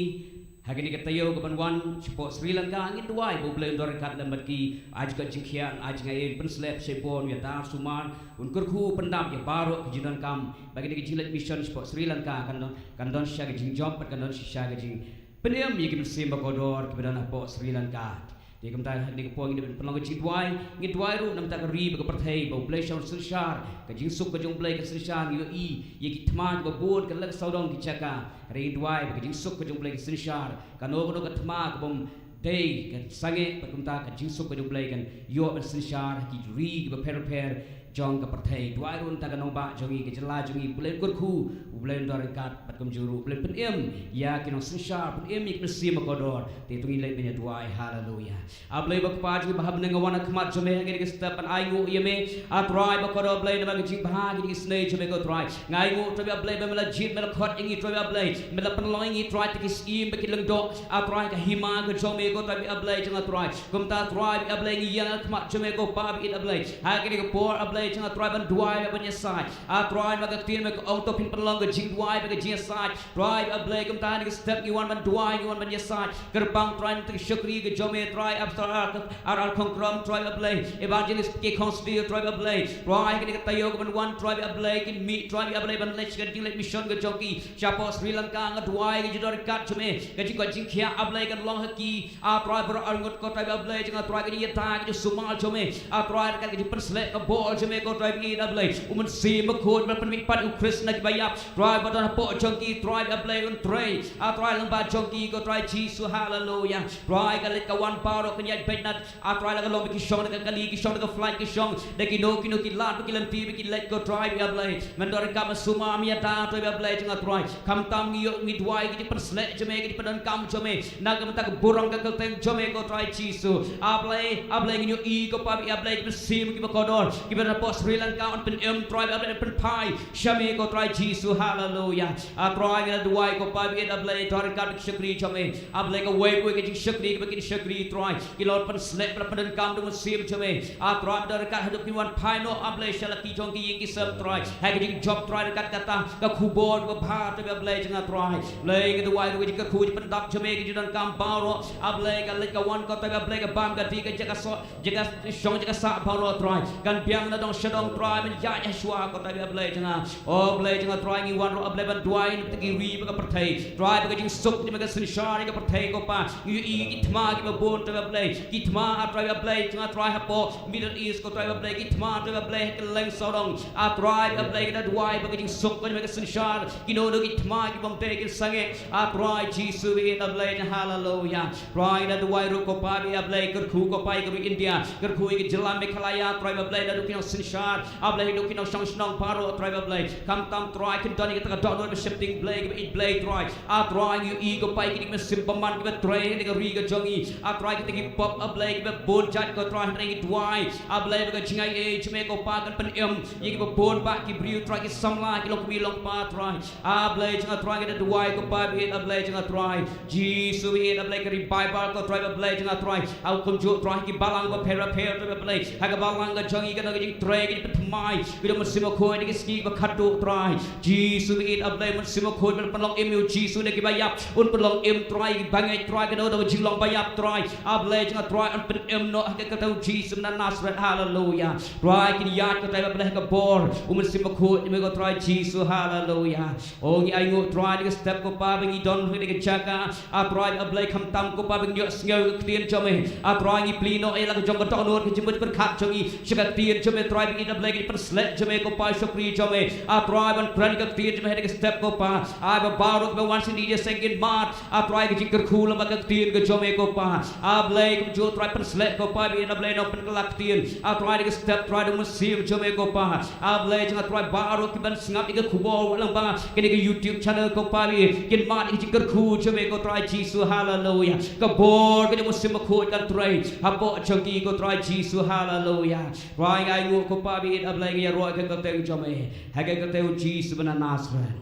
ha kane ka taïew kaban wan shapoh Sri Lanka. Ngin duwai ba U Blei un don ryngkat lem bad ki, ai jingkoit jingkhiah, ai jingaiei, un pynsleh pynshait bor, un ïada sumar, un kyrkhu pyndap ïa baroh ki jingdonkam, ba kane ka jingleit mission shapoh Sri Lanka kan don, kan don shisha ka jingjop bad kan don shisha ka jingpynim ïa ki mynsiem ba kordor kiba don hapoh Sri Lanka. Te kumta ha kane ka por ngin dei ban pynlong ka jingduwai, ngin duwai ruh na ka bynta ka ri bad ka pyrthei, ba U Blei shah un synshar ka jingsuk ka jong U Blei, ka synshar, ngi ïohi ïa ki thma kiba bun, ka leh sawdong ki jaka. Hynrei ngin duwai ba ka jingsuk ka jong U Blei ka synshar, kano kano ka thma kabym Te kan sangeh bad kumta ka jingsuk ka jong U Blei kan ïoh ban synshar ha ki ri kiba pher pher jong ka pyrthei. Duwai ruh ynda ka nongbah jong ngi, ka jylla jong ngi, U Blei un kyrkhu, U Blei un don ryngkat bad kumjuh ruh U Blei un pynim ïa ki nongsynshar, pynim ïa ki mynsiem bakordor. Te to ngin leit ban ïa duwai. Haleluya. A Blei ba Kpa jong ngi ba ha bneng, nga wan ha khmat jong me ha kane ka step ban ai nguh ïa me. A Trai bakordor Blei, namar ka jingbha ka jingisynei jong me ko Trai. Nga ai nguh Trai A Blei ba me la jied, me la khot ïa ngi Trai A Blei, me la pynlong ïa ngi Trai, te ki syiem bad ki lyngdoh, A Trai, ka hima ka jong me ko Trai A Blei jong nga Trai. Kumta Trai A Blei ngi ïeng ha khmat jong me ko Pa baieit A Blei, ha kane ka por A Blei jong nga Trai, ban duwai bad ban ïasaid. A Trai, namar ka ktien me ka ong, to phin pynlong ka jingduwai bad ka jingïasaid. Trai A Blei, kumta ha kane ka step ngi wan ban duwai, ngi wan ban ïasaid. Kyrpang Trai na ka shakri ka jong me Trai, Pastor R R Khongkrom Trai A Blei, Evangelist K Khongsdhir Trai A Blei. Trai ha kane ka taïew kaban wan Trai A Blei, kin mih Trai A Blei ban leit sha ka jingleit mission ka jong ki shapoh Sri Lanka. Nga duwai ka jingdon ryngkat jong me, ka jingkoit jingkhiah A Blei kan long ha ki. A Trai baroh arngut ko Trai A Blei jong nga Trai, ka jingïada, ka jingsumar jong me. A Trai ryngkat ka jingpynsleh ka bor jong me ko Trai baieit A Blei. U Mynsiem Bakhuid ba la pynmihpat ïa u Khrist na kiba ïap, Trai ba don hapoh jong ki Trai A Blei un trei, A Trai lyngba jong ki ko Trai Jisu. Haleluya. Trai ka leit ka wan baroh kan ïaid beit na, A Trai, la ka long ba ki shong da ka kali, ki shong da ka flight, ki shong da kino kino ki lad bad ki lynti ba ki leit ko Trai A Blei. Men don ryngkat, men sumar, men ïada Trai A Blei jong nga Trai. Khamtam ngi ïoh ngi duwai ka jingpynsleh jong me, ka jingpyndonkam jong me na ka bynta ka burom ka kyrteng jong me ko Trai Jisu. A Blei, A Blei, ngin ïohi ko Pa baieit A Blei, ki mynsiem kiba kordor kiba na poh Sri Lanka, un pynim Trai A Blei, un pynphai sha me ko Trai Jisu. Haleluya. A Trai, ngi la duwai ko Pa baieit A Blei, don ryngkat bad ki shakri jong me. A Blei, kawei pa kawei ka jingshakri kaba kin shakri Trai, ki la pynsleh, ba la pyndonkam da u Mynsiem jong me. A Trai, men don ryngkat haduh kin wan phai noh A Blei sha la ki jong ki ïing ki sem Trai, ha ka jingjop Trai, ryngkat kata ka khubor kaba bha Trai A Blei jong nga Trai. Blei, nga duwai ruh ka jingkyrkhu, ka jingpyndap jong me, ka jingdonkam baroh A Blei, ka leit ka wan ko Trai A Blei, ka bam ka dih, ka jaka soh, jaka shong jaka sah baroh Trai, kan biang na dong sha dong Trai, men ïaid ha shuwa ko Trai A Blei jong nga. O Blei jong nga Trai, ngi wan ruh A Blei ban duwai na bynta ki ri bad ka pyrthei Trai, ba ka jingsuk jong me kan synshar ïa ka pyrthei ko Pa. Ngi ïohi ki thma kiba bun Trai A Blei, ki thma A Trai A Blei jong nga Trai hapoh Middle East ko Trai A Blei, ki thma Trai A Blei ha kylleng sawdong. A Trai A Blei, ngi da duwai ba ka jingsuk jong me kan synshar, kino kino ki thma ki bym dei kin sangeh. A Trai Jisu baieit A Blei jong nga. Haleluya. Trai, ngi da duwai ruh ko Pa baieit A Blei, kyrkhu ko Pa ïa ka ri India, kyrkhu ïa ka jylla Meghalaya Trai A Blei, naduh ki nongsynshar A Blei, naduh ki nongshong shnong baroh Trai A Blei. Khamtam Trai kin don ïa kata ka dohnud ba sheptieng Blei, kaba ïeit Blei Trai. A Trai, ngi ïohi ko Pa ïa kine ki mynsiem bymman kiba trei ha kane ka ri ka jong ngi. A Trai, kita ki pop A Blei kiba bun jait ko Trai, hynrei ngi duwai A Blei ba ka jingaiei jong me ko Pa kan pynim ïa kiba bun bah ki briew Trai, ki samla, ki longkmie longkpa Trai. A Blei jong nga Trai, ngi da duwai ko Pa baieit A Blei jong nga Trai. Jisu baieit A Blei, ka revival ko Trai A Blei jong nga Trai, ha kumjuh Trai ki balang bapher bapher Trai A Blei, ha ka balang ka jong ngi ka don ka jingtrei, ka jingpynthymmai ka jong u Mynsiem Bakhuid ha ki sngi ba khadduh Trai. Jisu baieit A Blei, Mynsiem Bakhuid ba la pynlong im ïa u Jisu na kiba ïap, un pynlong im Trai ïa ki bangeit Trai, ka don ka jinglong ba ïap Trai. A Blei jong nga Trai, un pynim noh ha ka kyrteng u Jisu na Nasareth. Haleluya. Trai kin ïaid ko Trai A Blei ha ka bor u Mynsiem Bakhuid jong me ko Trai Jisu. Haleluya. O ngi ai nguh Trai na ka step ko Pa ba ngi don ha kane ka jaka. A Trai A Blei khamtam ko Pa ba ngin ïohsngew ka ktien jong me. A Trai ngi plie noh ïa la ka jong ka dohnud ka jingmut pyrkhat jong ngi sha ka ktien jong me Trai baieit A Blei, ka jingpynsleh jong me ko Pa, shakri jong me. A Trai ban kren ka ktien jong me ha kane ka step ko Pa. Ai ba baroh kiba wan sha kane ka jingïaseng kin mad A Trai ka jingkyrkhu lyngba ka ktien ka jong me ko Pa. A Blei kumjuh Trai pynsleh ko Pa baieit A Blei, nongpynkylla ktien. A Trai na ka step Trai da u Mynsiem jong me ko Pa. A Blei jong nga Trai baroh kiban sngap ïa ka khubor lyngba kane ka YouTube channel ko Pa baieit, kin mad ïa ka jingkyrkhu jong me ko Trai Jisu. Haleluya. Ka bor ka jong u Mynsiem Bakhuid kan trei hapoh jong ki ko Trai Jisu. Haleluya. Trai ngi ai nguh ko Pa baieit A Blei, ngi ïaroh ha ka kyrteng jong me, ha ka kyrteng u Jisu ba na Nasareth.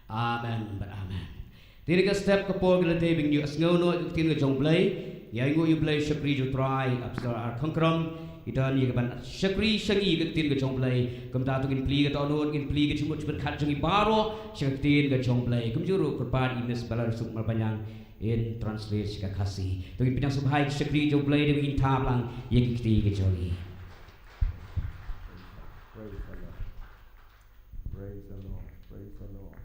Amen bad amen. Te na ka step ka por ka la dei ba ngin ïohsngew noh ïa ka ktien ka jong U Blei. Ngi ai nguh ïa U Blei shakri jong u Trai, Pastor R Khongkrom, i don ïa kaban shakri sha ngi ïa ka ktien ka jong U Blei. Kumta to ngin plie ka dohnud, ngin plie ka jingmut jingpyrkhat jong ngi baroh sha ka ktien ka jong U Blei. Kumjuh ruh kyrpad ïa i Miss Balarsuk Marbaniang in translate sha ka Khasi. To ngin pynïasngewbha ïa ka shakri jong U Blei, dei ba ngin thap lang ïa ka kti ka jong ngi. Praise the Lord. Praise the Lord. Praise the Lord.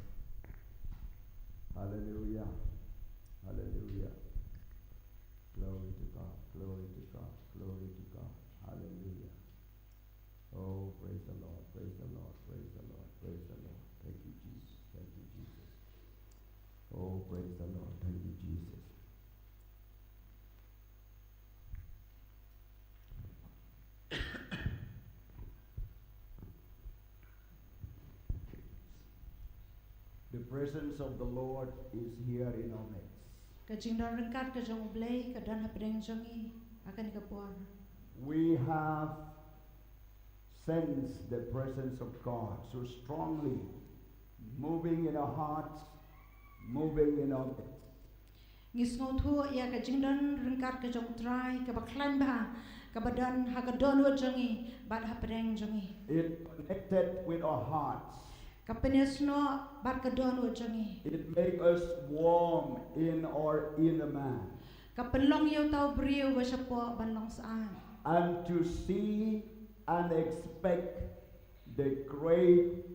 Hallelujah. Hallelujah. Glory to God. Glory to God. Glory to God. Hallelujah. Oh, praise the Lord. Praise the Lord. Praise the Lord. Praise the Lord. Thank you, Jesus. Thank you, Jesus. Oh, praise the Lord. Thank you, Jesus. The presence of the Lord is here in our midst. Ka jingdon ryngkat ka jong U Blei ka don hapdeng jong ngi ha kane ka por. We have sensed the presence of God so strongly, moving in our hearts, moving in our midst. Ngi sngewthuh ïa ka jingdon ryngkat ka jong U Trai kaba khlaiñ bha kaba don ha ka dohnud jong ngi bad hapdeng jong ngi. It connected with our hearts. Ka pynïasnoh bad ka dohnud jong ngi. It makes us warm in our inner man. Ka pynlong ïa uta u briew ba shapoh ban long syaid. And to see and expect the great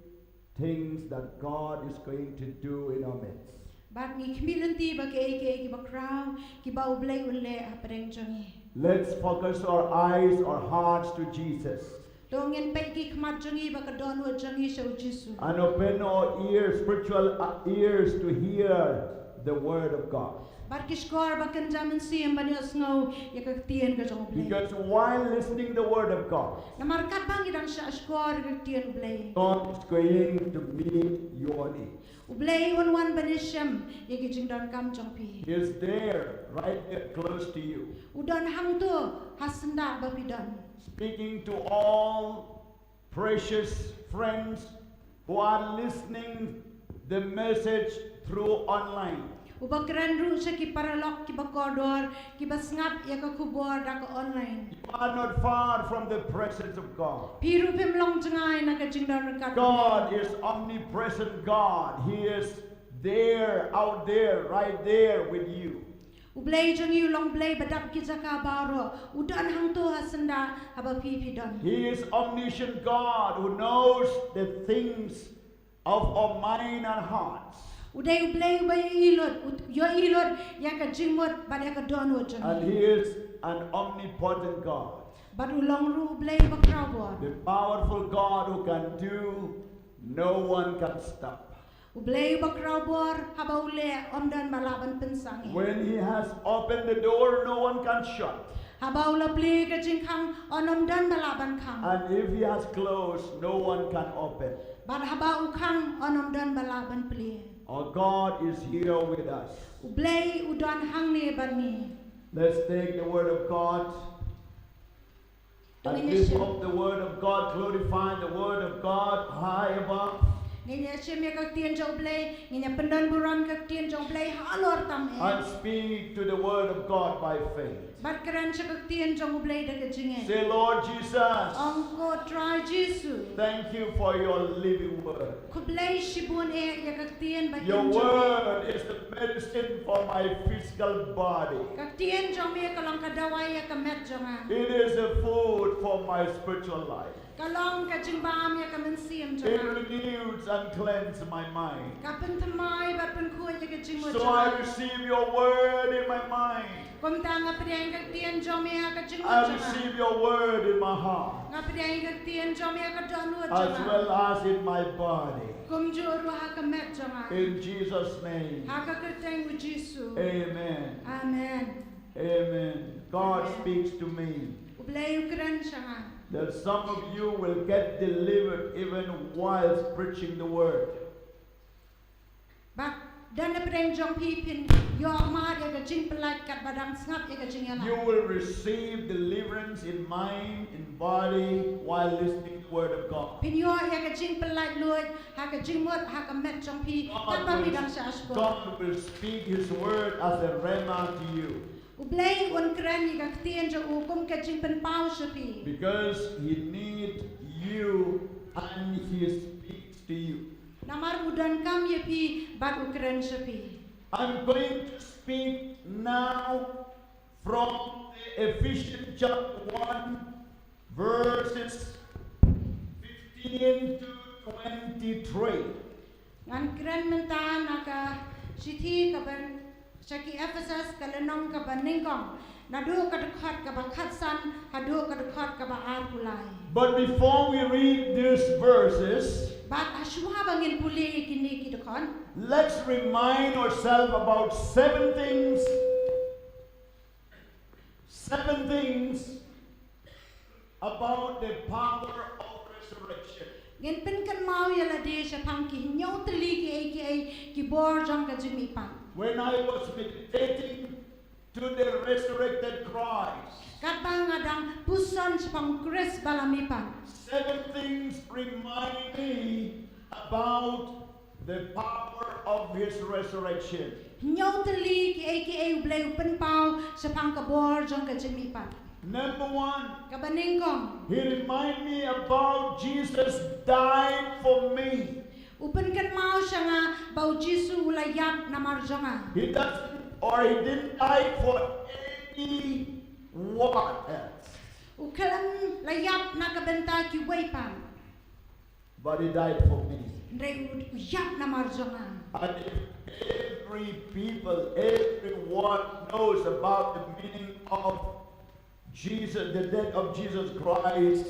things that God is going to do in our midst. Bad ngi khmih lynti ba kiei kiei kiba khraw kiba U Blei un leh hapdeng jong ngi. Let's focus our eyes, our hearts to Jesus. To ngin peit ki khmat jong ngi bad ka dohnud jong ngi sha U Jisu. And open our ears, spiritual uh, ears to hear the word of God. Bad ki shkor ba kynja mynsiem ban ïohsngew ïa ka ktien ka jong U Blei. Because while listening the word of God, Namar katba ngi dang shah shkor ïa ka ktien U Blei, God is going to meet your need. U Blei un wan ban ïashem ïa ki jingdonkam jong phi. He is there, right there, close to you. U don hangto ha syndah ba phi don. Speaking to all precious friends who are listening the message through online. Uba kren ruh sha ki paralok kiba kordor kiba sngap ïa ka khubor da ka online. You are not far from the presence of God. Phi ruh phim long jngai na ka jingdon ryngkat. God is omnipresent God. He is there, out there, right there with you. U Blei jong ngi u long Blei ba dap ki jaka baroh. U don hangto ha syndah haba phi phi don. He is omniscient God who knows the things of our mind and hearts. U dei u Blei uba ïohi lut, u ïohi lut ïa ka jingmut bad ïa ka dohnud jong ngi. And He is an omnipotent God. Bad u long ruh u Blei uba khraw bor. The powerful God who can do, no one can stop. U Blei uba khraw bor, haba u leh ym don ba lah ban pynsang ïa u. When He has opened the door, no one can shut. Haba u la plie ka jingkhang, un ym don ba lah ban khang. And if He has closed, no one can open. Bad haba u khang, un ym don ba lah ban plie. Our God is here with us. U Blei u don hangne bad ngi. Let's take the word of God To and ngin lift ïashim. Up the word of God, glorify the word of God high above, Ngin ïashim ïa ka ktien jong u Blei, ngin ïa pyndon burom ka ktien jong u Blei halor tam eh. And speak to the word of God by faith. Bad kren sha ka ktien jong u Blei da ka jingeh. Say, Lord Jesus, Ong ko Trai Jisu. Thank you for your living word. Khublei shibun eh ïa ka ktien ba Your im jong me. Word is the medicine for my physical body. Ka ktien jong me ka long ka dawai ïa ka met jong nga. It is a food for my spiritual life. Ka long ka jingbam ïa ka mynsiem jong It nga. Renews and cleanses my mind. Ka pynthymmai bad pynkhuid ïa ka jingmut So jong I nga. Receive your word in my mind. Kumta nga pdiang ïa ka ktien jong me ha ka jingmut I jong nga. Receive your word in my heart. Nga pdiang ïa ka ktien jong me ha ka dohnud As jong nga. Well as in my body. Kumjuh ruh ha ka met jong nga. In Jesus' name. Ha ka kyrteng u Jisu. Amen. Amen. Amen. God speaks to me. U Blei u kren sha nga. That some of you will get delivered even whilst preaching the word. Ba don napdeng jong phi phin ïoh mad ïa ka jingpyllait katba dang sngap ïa ka jingïalang. You will receive deliverance in mind, in body, while listening to the word of God. Phin ïoh ïa ka jingpyllait luid ha ka jingmut ha ka met jong phi katba phi dang shah shkor. God will speak his word as a rhema to you. U Blei un kren ïa ka ktien jong u kum ka jingpynpaw sha phi. Because he need you and he speaks to you. Namar u donkam ïa phi bad u kren sha phi. I'm going to speak now from the Ephesians chapter one, verses fifteen to twenty-three. Ngan kren mynta na ka shithi kaba sha ki Ephesus ka lynnong kaba nyngkong, naduh ka dkhot kaba khatsan haduh ka dkhot kaba arphew lai. But before we read these verses, Bad hashwa ba ngin pule ïa kine ki dkhot, let's remind ourselves about seven things. Seven things about the power of resurrection. Ngin pynkynmaw ïa lade shaphang ki hynñiew tylli kiei kiei ki bor jong ka jingmihpat. When I was meditating to the resurrected Christ, katba nga dang puson shaphang Khrist ba la mihpat, seven things remind me about the power of his resurrection. Hynñiew tylli kiei kiei U Blei u pynpaw shaphang ka bor jong ka jingmihpat. Number one, kaba nyngkong, he remind me about Jesus died for me. U pynkynmaw sha nga ba U Jisu u la ïap namar jong nga. He doesn't, or he didn't die for anyone else. U khlem la ïap na ka bynta kiwei pat. But he died for me. Hynrei u, u ïap namar jong nga. And if every people, everyone knows about the meaning of Jesus, the death of Jesus Christ,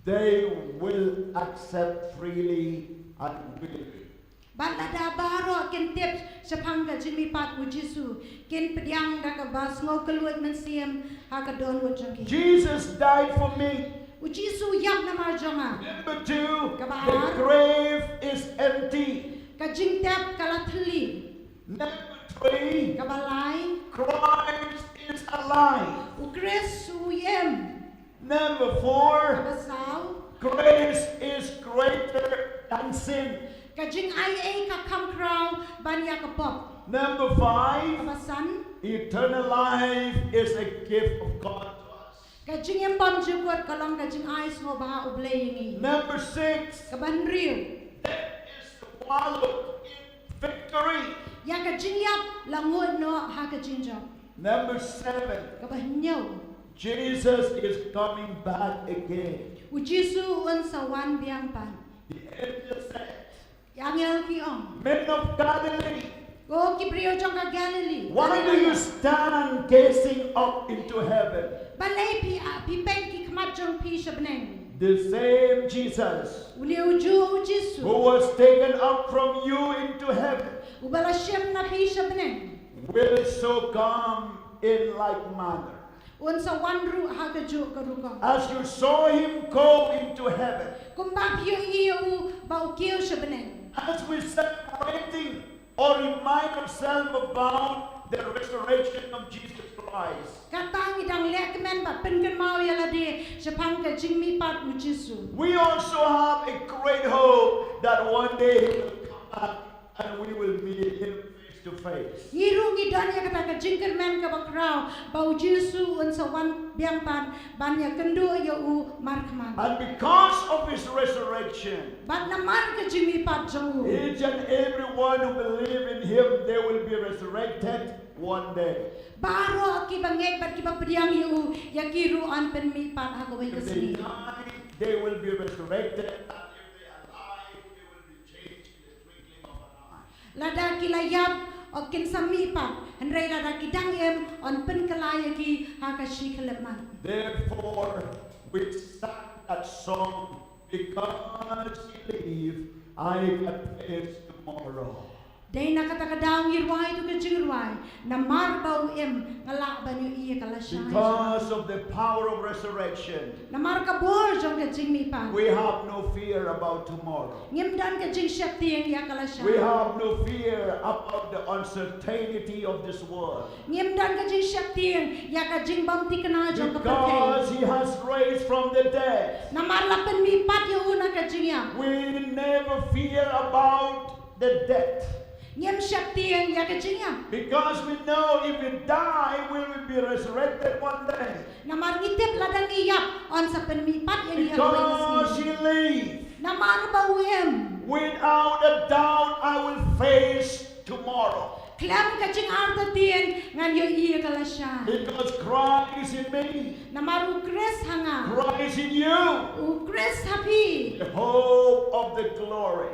they will accept freely and willingly. Bad lada baroh kin tip shaphang ka jingmihpat U Jisu, kin pdiang da kaba sngewkylluid mynsiem ha ka dohnud jong ki. Jesus died for me. U Jisu u ïap namar jong nga. Number two, kaba ar, the grave is empty. Ka jingtep ka la thylli. Number three, kaba lai, Christ is alive. U Khrist u im. Number four, kaba saw, grace is greater than sin. Ka jingaiei ka kham khraw ban ïa ka pop. Number five, kaba san, eternal life is a gift of God to us. Ka jingim bymjukut ka long ka jingai sngewbha U Blei ïa ngi. Number six, kaba hynriew, death is swallowed in victory. Ïa ka jingïap la nguid noh ha ka jingjop. Number seven, kaba hynñiew, Jesus is coming back again. U Jisu un sa wan biang pat. The angel said, ïa angel ki ong, men of Galilee, ko ki briew jong ka Galilee, why do you stand gazing up into heaven? Balei phi, ah, phi peit ki khmat jong phi sha bneng? The same Jesus, une u juh U Jisu, who was taken up from you into heaven, uba la shim na phi sha bneng, will so come in like manner. Un sa wan ruh ha kajuh ka rukom. As you saw him go into heaven, kumba phi ïohi ïa u ba u kiew sha bneng. As we celebrating or remind ourselves about the resurrection of Jesus Christ, katba ngi dang leh kmen bad pynkynmaw ïa lade shaphang ka jingmihpat U Jisu, we also have a great hope that one day he will come back and we will meet him face to face. Ngi ruh ngi don ïa kata ka jingkyrmen kaba khraw ba U Jisu un sa wan biang pat ban ïakynduh ïa u markhmat. And because of his resurrection, bad namar ka jingmihpat jong u, each and every one who believe in him, they will be resurrected one day. Baroh kiba ngeit bad kiba pdiang ïa u, ïa ki ruh yn pynmihpat ha kawei ka sngi. If they die, they will be resurrected, and if they are alive, they will be changed in the twinkling of an eye. Lada ki la ïap, o kin sa mihpat, hynrei lada ki dang im, yn pynkylla ïa ki ha ka shi khyllipmat. Therefore, we sang that song, because he live, I can face tomorrow. Dei na kata ka daw ngi rwai tu ka jingrwai, namar ba u im nga lah ban ïohi ïa ka lashai. Because of the power of resurrection, namar ka bor jong ka jingmihpat, we have no fear about tomorrow. Ngim don ka jingsheptieng ïa ka lashai. We have no fear about the uncertainty of this world. Ngim don ka jingsheptieng ïa ka jingbymthikna jong ka pyrthei. Because he has raised from the dead. Namar la pynmihpat ïa u na ka jingïap. We never fear about the death. Ngim sheptieng ïa ka jingïap. Because we know if we die, we will be resurrected one day. Namar ngi tip lada ngi ïap, yn sa pynmihpat ïa ngi ha kawei ka sngi. Because he live, namar ba u im, without a doubt I will face tomorrow. Khlem ka jingartatien ngan ïohi ïa ka lashai. Because Christ in me. Namar U Khrist ha nga. Christ in you. U Khrist ha phi. The hope of the glory.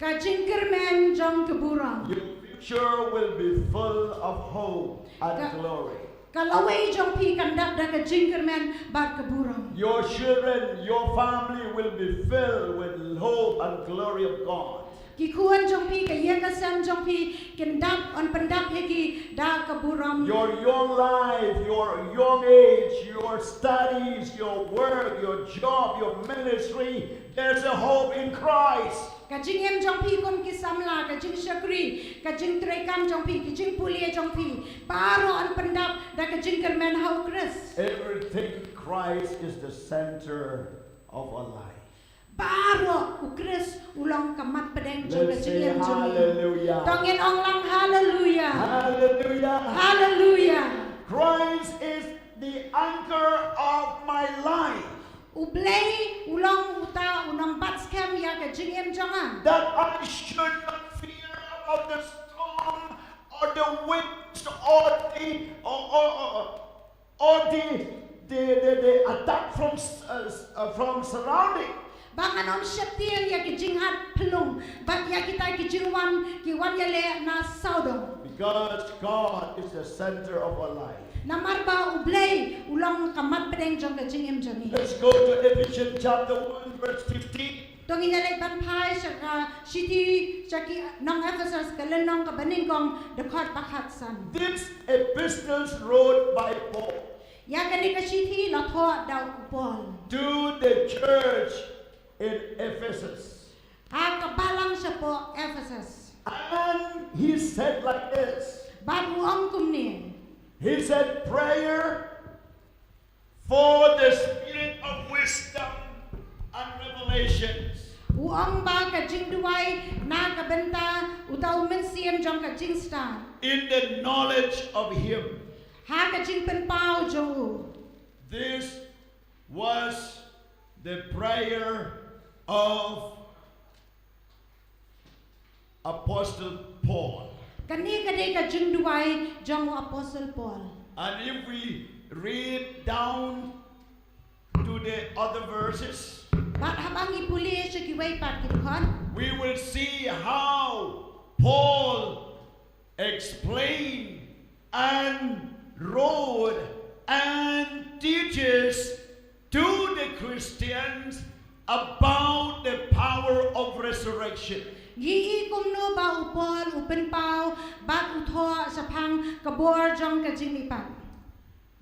Ka jingkyrmen jong ka burom. Your future will be full of hope and glory. Ka lawei jong phi kan dap da ka jingkyrmen bad ka burom. Your children, your family will be filled with hope and glory of God. Ki khun jong phi, ka ïing ka sem jong phi, kin dap, yn pyndap ïa ki da ka burom. Your young life, your young age, your studies, your work, your job, your ministry, there's a hope in Christ. Ka jingim jong phi kum ki samla, ka jingshakri, ka jingtrei kam jong phi, ki jingpule jong phi, baroh yn pyndap da ka jingkyrmen ha u Khrist. Everything, Christ is the center of our life. Baroh u Khrist u long ka mat pdeng jong ka jingim jong ngi. Let's say hallelujah. To ngin ong lang hallelujah. Hallelujah. Hallelujah. Christ is the anchor of my life. U Blei u long uta u nongbat skhem ïa ka jingim jong nga. That I should not fear of the storm or the winds or the, or, or, or, or the, the, the, the attack from s-, uh, s-, uh, from surrounding. Ba ngan ym sheptieng ïa ki jingat pynlong, bad ïa kita ki jingwan, ki wan ïaleh na sawdong. Because God is the center of our life. Namar ba u Blei u long ka mat pdeng jong ka jingim jong ngi. Let's go to Ephesians chapter one, verse fifteen. To ngin ïa leit ban phai sha ka shithi sha ki nong Ephesus, ka lynnong kaba nyngkong, dkhot ba khatsan. This epistles wrote by Paul. Ïa kane ka shithi la thoh da u Paul. To the church in Ephesus. Ha ka balang shapoh Ephesus. And he said like this. Bad u ong kumne. He said, prayer for the spirit of wisdom and revelations. U ong ba ka jingduwai na ka bynta uta u mynsiem jong ka jingstad. In the knowledge of him. Ha ka jingpynpaw jong u. This was the prayer of Apostle Paul. Kane ka dei ka jingduwai jong u Apostle Paul. And if we read down to the other verses, bad haba ngi pule sha kiwei pat ki dkhot, we will see how Paul explain and wrote and teaches to the Christians about the power of resurrection. Ngi i kumno ba u Paul u pynpaw bad u thoh shaphang ka bor jong ka jingmihpat.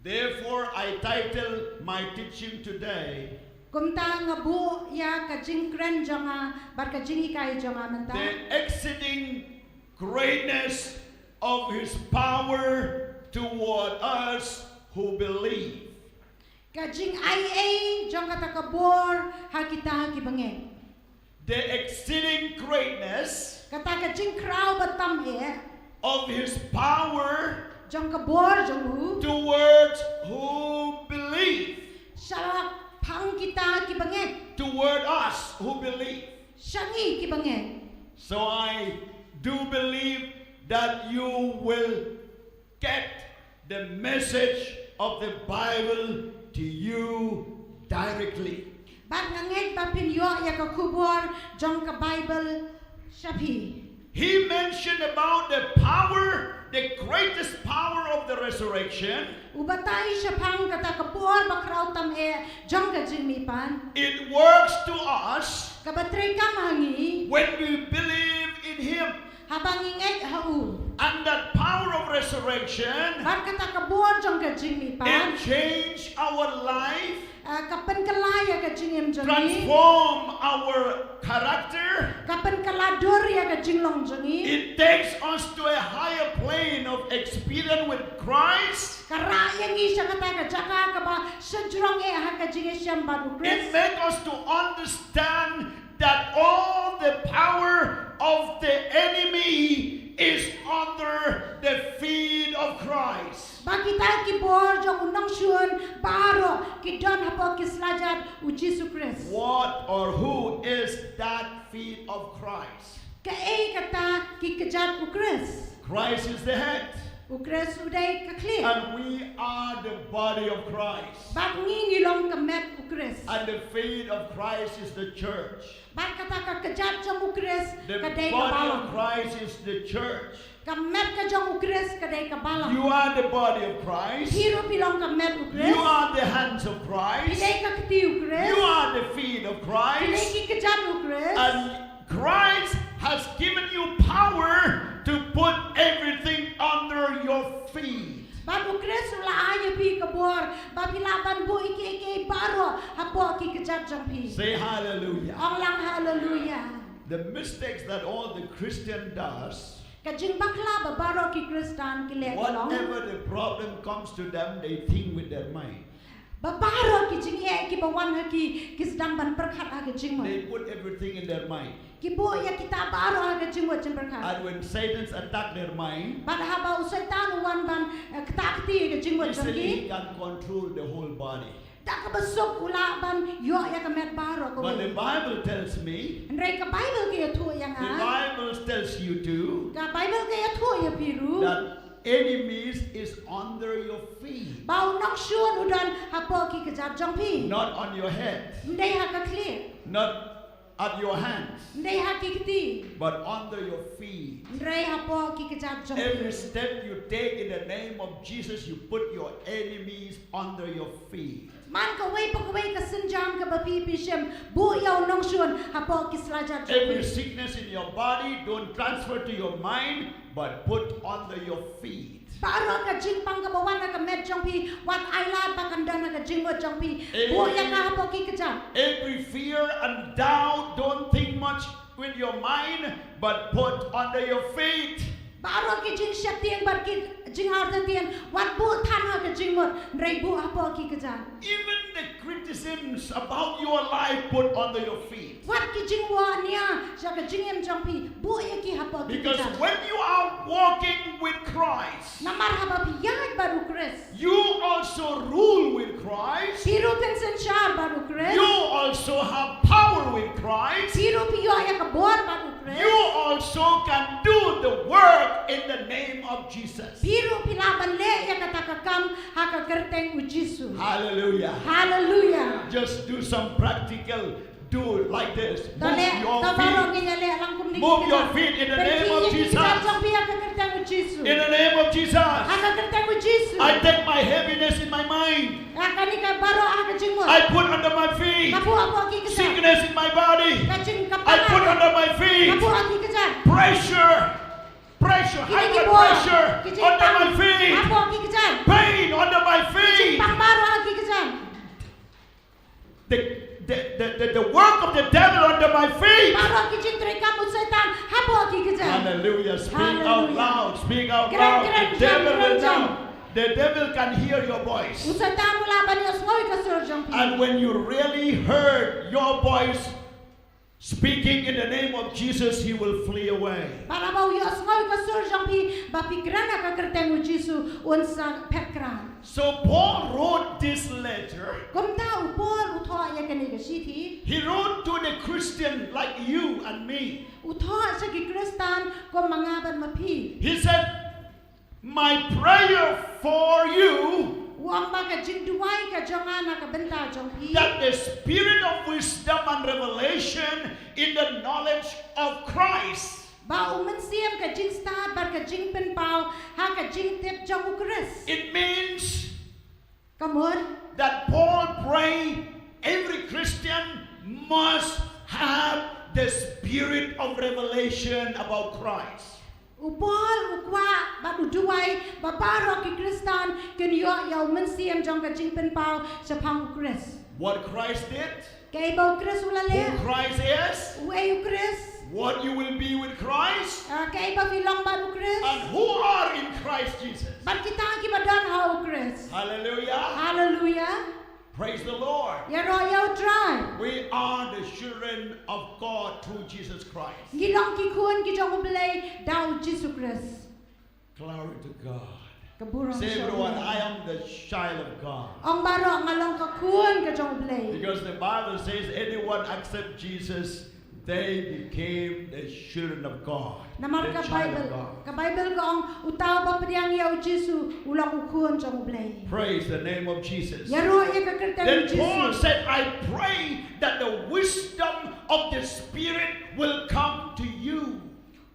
Therefore, I title my teaching today, kumta nga buh ïa ka jingkren jong nga bad ka jinghikai jong nga mynta, the exceeding greatness of his power toward us who believe. Ka jingai ei jong kata ka bor ha kita ki bangeit. The exceeding greatness, kata ka jingkhraw ba tam eh, of his power, jong ka bor jong u, towards who believe, shaphang kita ki bangeit, toward us who believe, sha ngi ki bangeit. So I do believe that you will get the message of the Bible to you directly. Bad nga ngeit ba phin ïoh ïa ka khubor jong ka Bible sha phi. He mentioned about the power, the greatest power of the resurrection. U batai shaphang kata ka bor ba khraw tam eh jong ka jingmihpat. It works to us, kaba trei kam ha ngi, when we believe in him. Haba ngi ngeit ha u. And that power of resurrection, bad kata ka bor jong ka jingmihpat, it change our life, ah, ka pynkylla ïa ka jingim jong ngi, transform our character, ka pynkylla dur ïa ka jinglong jong ngi. It takes us to a higher plane of experience with Christ. Ka rah ïa ngi sha kata ka jaka kaba shajrong eh ha ka jingïashem bad u Khrist. It makes us to understand that all the power of the enemy is under the feet of Christ. Ba kita ki bor jong u nongshun baroh ki don hapoh ki slajat u Jisu Khrist. What or who is that feet of Christ? Kaei kata ki kjat u Khrist? Christ is the head. U Khrist u dei ka khlieh. And we are the body of Christ. Bad ngi ngi long ka met u Khrist. And the feet of Christ is the church. Bad kata ka kjat jong u Khrist ka dei ka balang. The body of Christ is the church. Ka met ka jong u Khrist ka dei ka balang. You are the body of Christ. Phi ruh phi long ka met u Khrist. You are the hands of Christ. Phi dei ka kti u Khrist. You are the feet of Christ. Phi dei ki kjat u Khrist. And Christ has ban buh ïa kiei kiei baroh hapoh ki kjat jong phi. Say hallelujah. Ong lang haleluia. The mistakes that all the Christian does, ka jingbakla ba baroh ki Khristan ki leh ka long, whatever the problem comes to them, they think with their mind. Ba baroh ki jingeh kiba wan ha ki, ki sdang ban pyrkhat ha ka jingmut. They put everything in their mind. Ki buh ïa kita baroh ha ka jingmut jingpyrkhat. And when Satan's attack their mind, bad haba u Soitan u wan ban, eh, ktah kti ïa ka jingmut jong ki, easily he can control the whole body. Da kaba suk u lah ban ïoh ïa ka met baroh kawei. But the Bible tells me, hynrei ka Bible ka ïathuh ïa nga, the Bible tells you too, ka Bible ka ïathuh ïa phi ruh, that enemies is under your feet. Ba u nongshun u don hapoh ki kjat jong phi. Not on your head. Ym dei ha ka khlieh. Not at your hands. Ym dei ha ki kti. But under your feet. Hynrei hapoh ki kjat jong phi. Every step you take in the name of Jesus, you put your enemies under your feet. Man kawei pa kawei ka sienjam kaba phi phi shim, buh ïa u nongshun hapoh ki slajat jong phi. Every sickness in your body, don't transfer to your mind, but put under your feet. Baroh ka jingpang kaba wan ha ka met jong phi, wat ai lad ba kan don ha ka jingmut jong phi. Buh ïa ka hapoh ki kjat. Every fear and doubt, don't think much with your mind, but put under your feet. Baroh ki jingsheptieng bad ki jingartatien, wat buh than ha ka jingmut, hynrei buh hapoh ki kjat. Even the criticisms about your life, put under your feet. Wat ki jingwah nia sha ka jingim jong phi, buh ïa ki hapoh ki kjat. Because when you are walking with Christ, namar haba phi ïaid bad u Khrist, you also rule with Christ. Phi ruh phin synshar bad u Khrist. You also have power with Christ. Phi ruh phi ïoh ïa ka bor bad u Khrist. You also can do the work in the name of Jesus. Phi ruh phi lah ban leh ïa kata ka kam ha ka kyrteng u Jisu. Hallelujah. Hallelujah. Just do some practical, do like this. To leh, to baroh ngin ïa leh lang kumne. Move your feet in the name of Jesus. Pynkhih ïa ki kjat jong phi ha ka kyrteng u Jisu. In the name of Jesus. Ha ka kyrteng u Jisu. I take my heaviness in my mind. Ka, kane ka baroh ha ka jingmut. I put under my feet. Ka buh hapoh ki kjat. Sickness in my body. Ka jing, ka pang. I put under my feet. Ka buh ha ki kjat. Pressure. Pressure. High blood pressure under my feet. Hapoh ki kjat. Pain under my feet. Ka jingpang baroh ha ki kjat. The, the, the, the, the work of the devil under my feet. Baroh ki jingtrei kam u Soitan hapoh ki kjat. Hallelujah. Speak out loud. Speak out loud. The devil will know. The devil can hear your voice. U Soitan u lah ban ïohsngew ïa ka sur jong phi. And when you really heard your voice speaking in the name of Jesus, he will flee away. Bad haba u ïohsngew ïa ka sur jong phi ba phi kren ha ka kyrteng u Jisu, un sa phet krad. So Paul wrote this letter. Kumta u Paul u thoh ïa kane ka shithi. He wrote to the Christian like you and me. U thoh sha ki Khristan kum ma nga bad ma phi. He said, "My prayer for you, u ong ba ka jingduwai ka jong nga na ka bynta jong phi, that the spirit of wisdom and revelation in the knowledge of Christ." Ba u mynsiem ka jingstad bad ka jingpynpaw ha ka jingtip jong u Khrist. It means, ka mut, that Paul pray every Christian must have the spirit of revelation about Christ. U Paul u kwah bad u duwai ba baroh ki Khristan kin ïoh ïa u mynsiem jong ka jingpynpaw shaphang u Khrist. What Christ did? Kaei ba u Khrist u la leh? Who Christ is? Uei u Khrist? What you will be with Christ? Ah, kaei ba phi long bad u Khrist? And who are in Christ Jesus? Bad kita kiba don ha u Khrist. Hallelujah. Hallelujah. Praise the Lord. Ïaroh ïa u Trai. We are the children of God through Jesus Christ. Ngi long ki khun ki jong u Blei da u Jisu Khrist. Glory to God. Ka burom sha u Blei. Say, everyone, "I am the child of God." Ong baroh, nga long ka khun ka jong u Blei. Because the Bible says, "Anyone accept Jesus, they became the children of God." Namar ka Bible, ka Bible ka ong, uta uba pdiang ïa u Jisu u long u khun jong u Blei. Praise the name of Jesus. Ïaroh ïa ka kyrteng u Jisu. Then Paul said, "I pray that the wisdom of the Spirit will come to you."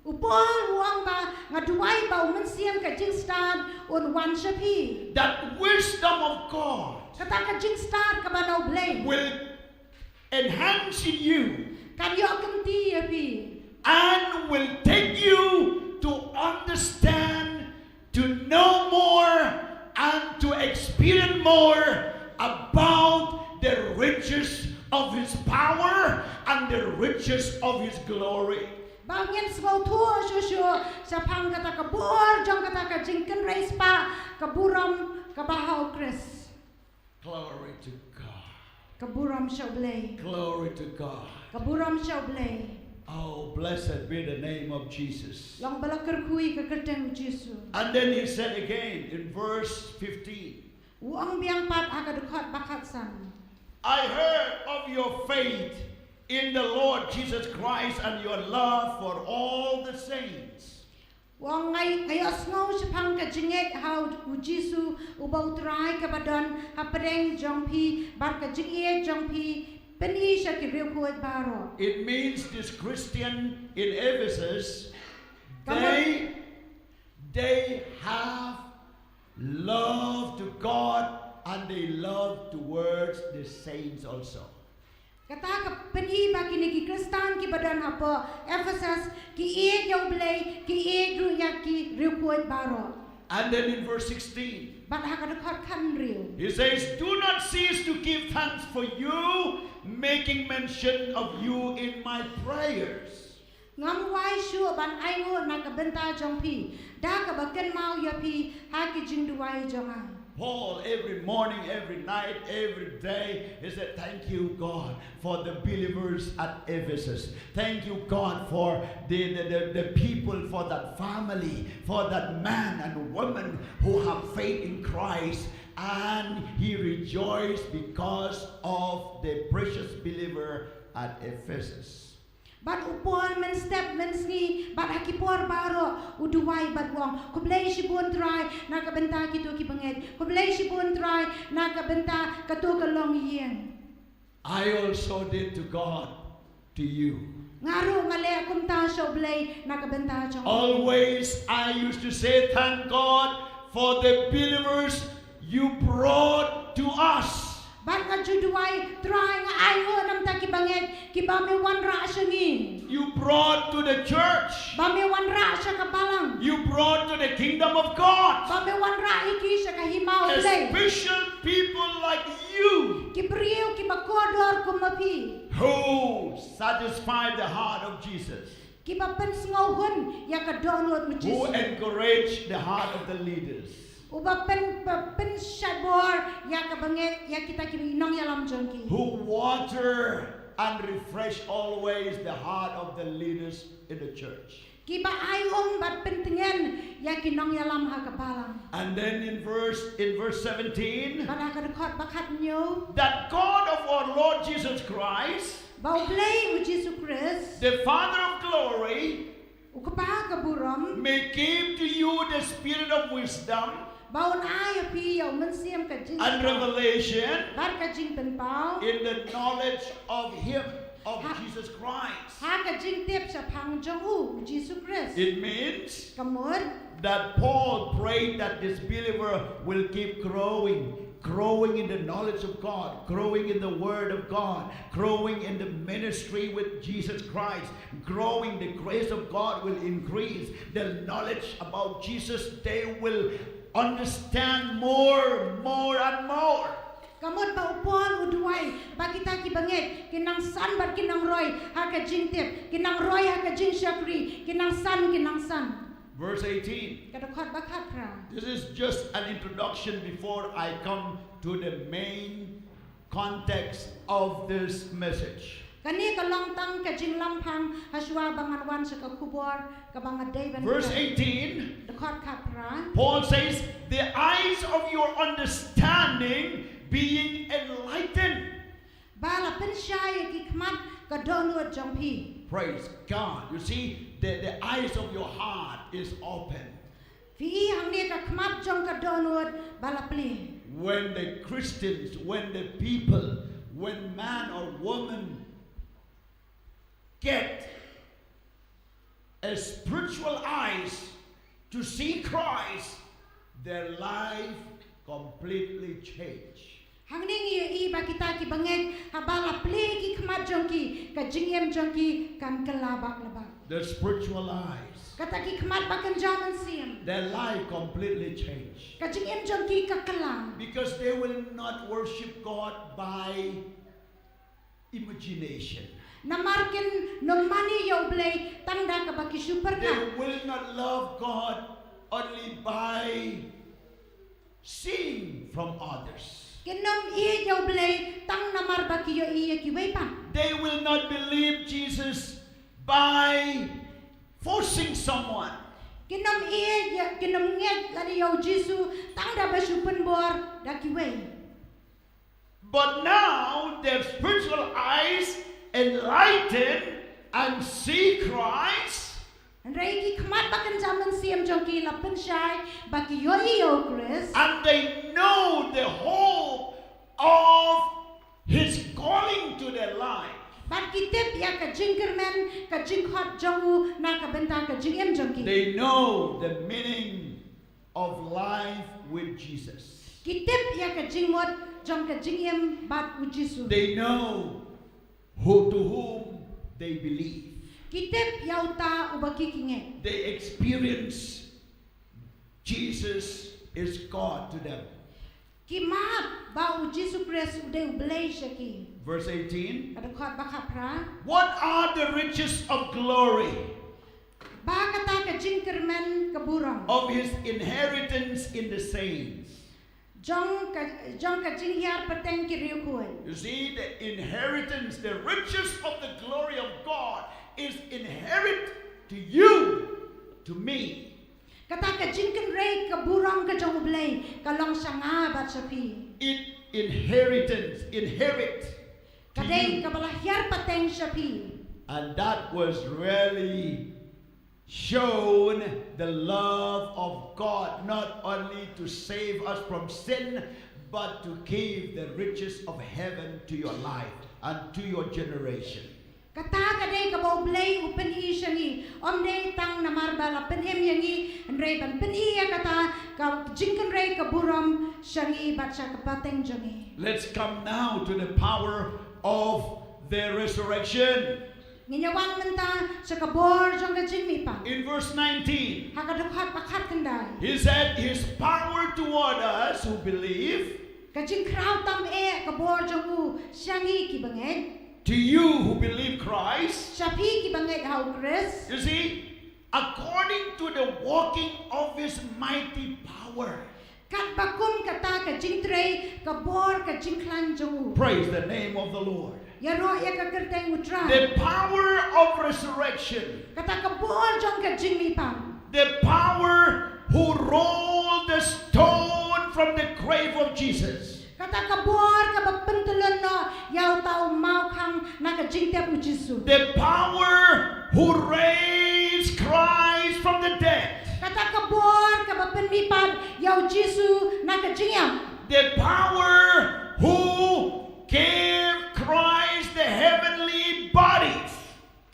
U Paul u ong ba nga duwai ba u mynsiem ka jingstad un wan sha phi. That wisdom of God, kata ka jingstad kaba na u Blei, will enhance in you, kan ïoh kynti ïa phi, and will take you to understand, to know more, and to experience more about the riches of his glory. Ba ngin sngewthuh shuh shuh shaphang kata ka bor jong kata ka jingkynrei spah ka burom kaba ha u Khrist. Glory to God. Ka burom sha u Blei. Glory to God. Ka burom sha u Blei. Oh, blessed be the name of Jesus. Long ba la kyrkhu ïa ka kyrteng u Jisu. And then he said again in verse fifteen. U ong biang pat ha ka dkhot ba khatsan. I heard of your faith in the Lord Jesus Christ and your love for all the saints. U ong nga ïohsngew shaphang ka jingngeit ha u Jisu uba u Trai kaba don hapdeng jong phi bad ka jingïeit jong phi pyni sha ki riewkhuid baroh. It means this Christian in Ephesus, they, they have love to God and they love towards the saints also. Kata ka pyni ba kine ki Khristan kiba don hapoh Ephesus ki ïeit ïa u Blei, ki ïeit ruh ïa ki riewkhuid baroh. And then in verse sixteen, bad ha ka dkhot khathynriew, he says, do not cease to give thanks for you, making mention of you in my prayers. Ngam wai shuh ban ainguh na ka bynta jong phi da kaba kynmaw ïa phi ha ki jingduwai jong nga. Paul, every morning, every night, every day, he said, thank you, God, for the believers at Ephesus. Thank you, God, for the, the, the, the people, for that family, for that man and woman who have faith in Christ. And he rejoiced because of the precious believer at Ephesus. Bad u Paul mynstep mynsngi bad ha ki por baroh u duwai bad u ong, khublei shibun Trai na ka bynta kito kiba ngeit, khublei shibun Trai na ka bynta kato ka longïing. I also did to God, to you. Nga ruh nga leh kumta sha u Blei na ka bynta jong phi. Always I used to say, thank God for the believers you brought to us. Bad nga ju duwai, Trai, nga ainguh namar kiba ngeit kiba me wanrah sha ngi. You brought to the church. Ba me wanrah sha ka balang. You brought to the kingdom of God. Ba me wanrah ïa ki sha ka hima u Blei. A special people like you. Ki briew kiba kordor kum ma phi. Who satisfy the heart of Jesus. Kiba pynsngewhun ïa ka dohnud u Jisu. Who encourage the heart of the leaders. Uba pyn, pyn, pynshait-bor ïa kaba ngeit ïa kita ki nongïalam jong ki. Who water and refresh always the heart of the leaders in the church. Kiba ai um bad pyntngen ïa ki nongïalam ha ka balang. And then in verse, in verse seventeen, bad ha ka dkhot ba khathynñiew, that God of our Lord Jesus Christ, ba u Blei u Jisu Khrist, the Father of glory, u Kpa ka burom, may give to you the spirit of wisdom, ba un ai ïa phi ïa u mynsiem ka jing, and revelation, bad ka jingpynpaw, in the knowledge of him, of, ha, Jesus Christ. Ha ka jingtip shaphang jong u, u Jisu Khrist. It means, ka mut, that Paul prayed that this believer will keep growing, growing in the knowledge of God, growing in the word of God, growing in the ministry with Jesus Christ, growing, the grace of God will increase, the knowledge about Jesus, they will understand more, more and more. Ka mut ba u Paul u duwai ba kita kiba ngeit kin nang san bad kin nang roi ha ka jingtip, kin nang roi ha ka jingshakri, kin nang san, kin nang san. Verse eighteen. Ka dkhot ba khatphra. This is just an introduction before I come to the main context of this message. Kane ka long tang ka jinglamphang hashwa ba ngan wan sha ka khubor kaba nga dei ban, verse eighteen, dkhot khatphra. Paul says, the eyes of your understanding being enlightened. Ba la pynshai ïa ki khmat ka dohnud jong phi. Praise God. You see, the, the eyes of your heart is open. Phi i hangne ka khmat jong ka dohnud ba la plie. When the Christians, when the people, when man or woman get a spiritual eyes to see Christ, their life completely change. Hangne ngi ïohi ba kita kiba ngeit haba la plie ki khmat jong ki, ka jingim jong ki kan kylla bak la bak. The spiritual eyes. Kata ki khmat ba kynja mynsiem. Their life completely change. Ka jingim jong ki ka kylla. Because they will not worship God by imagination. Namar kin ym mane ïa U Blei tang da kaba ki shu pyrkhat. They will not love God only by seeing from others. Kin ym ïeit ïa U Blei tang namar ba ki ïohi ïa kiwei pat. They will not believe Jesus by forcing someone. Kin ym ïeit ïa, kin ym ngeit lane ïa U Jisu tang da ba shu pynbor da kiwei. But now their spiritual eyes enlightened and see Christ. Hynrei ki khmat ba kynja mynsiem jong ki la pynshai ba ki ïohi ïa U Khrist. And they know the hope of his calling to their life. Bad ki tip ïa ka jingkyrmen, ka jingkhot jong u na ka bynta ka jingim jong ki. They know the meaning of life with Jesus. Ki tip ïa ka jingmut jong ka jingim bad U Jisu. They know who, to whom they believe. Ki tip ïa uta uba ki ki ngeit. They experience Jesus is God to them. Ki map ba U Jisu Khrist u dei U Blei sha ki. Verse eighteen. Ka dkhot ba khatphra. What are the riches of glory? Ba kata ka jingkyrmen ka burom. Of his inheritance in the saints. Jong ka, jong ka jinghiar pateng ki riewkhuid. You see, the inheritance, the riches of the glory of God is inherit to you, to me. Kata ka jingkynrei ka burom ka jong U Blei ka long sha nga bad sha phi. It inheritance, inherit. Ka dei kaba la hiar pateng sha phi. And that was really shown the love of God, not only to save us from sin, but to give the riches of heaven to your life and to your generation. Kata ka dei kaba U Blei u pyni sha ngi, ym dei tang namar ba la pynim ïa ngi, hynrei ban pyni ïa kata ka jingkynrei ka burom sha ngi bad sha ka pateng jong ngi. Let's come now to the power of the resurrection. Ngin ïa wan mynta sha ka bor jong ka jingmihpat. In verse nineteen, ha ka dkhot ba khatkhyndai. He said, his power toward us who believe. Ka jingkhraw tam eh ka bor jong u sha ngi ki bangeit. To you who believe Christ. Sha phi ki bangeit ha U Khrist. You see, according to the working of his mighty power. Katba kum kata ka jingtrei ka bor ka jingkhlaiñ jong u. Praise the name of the Lord. Ïaroh ïa ka kyrteng U Trai. The power of resurrection. Kata ka bor jong ka jingmihpat. The power who rolled the stone from the grave of Jesus. Kata ka bor kaba pyntyllun noh ïa uta u mawkhang na ka jingtep U Jisu. The power who raised Christ from the dead. Kata ka bor kaba pynmihpat ïa U Jisu na ka jingïap. The power who gave Christ the heavenly bodies.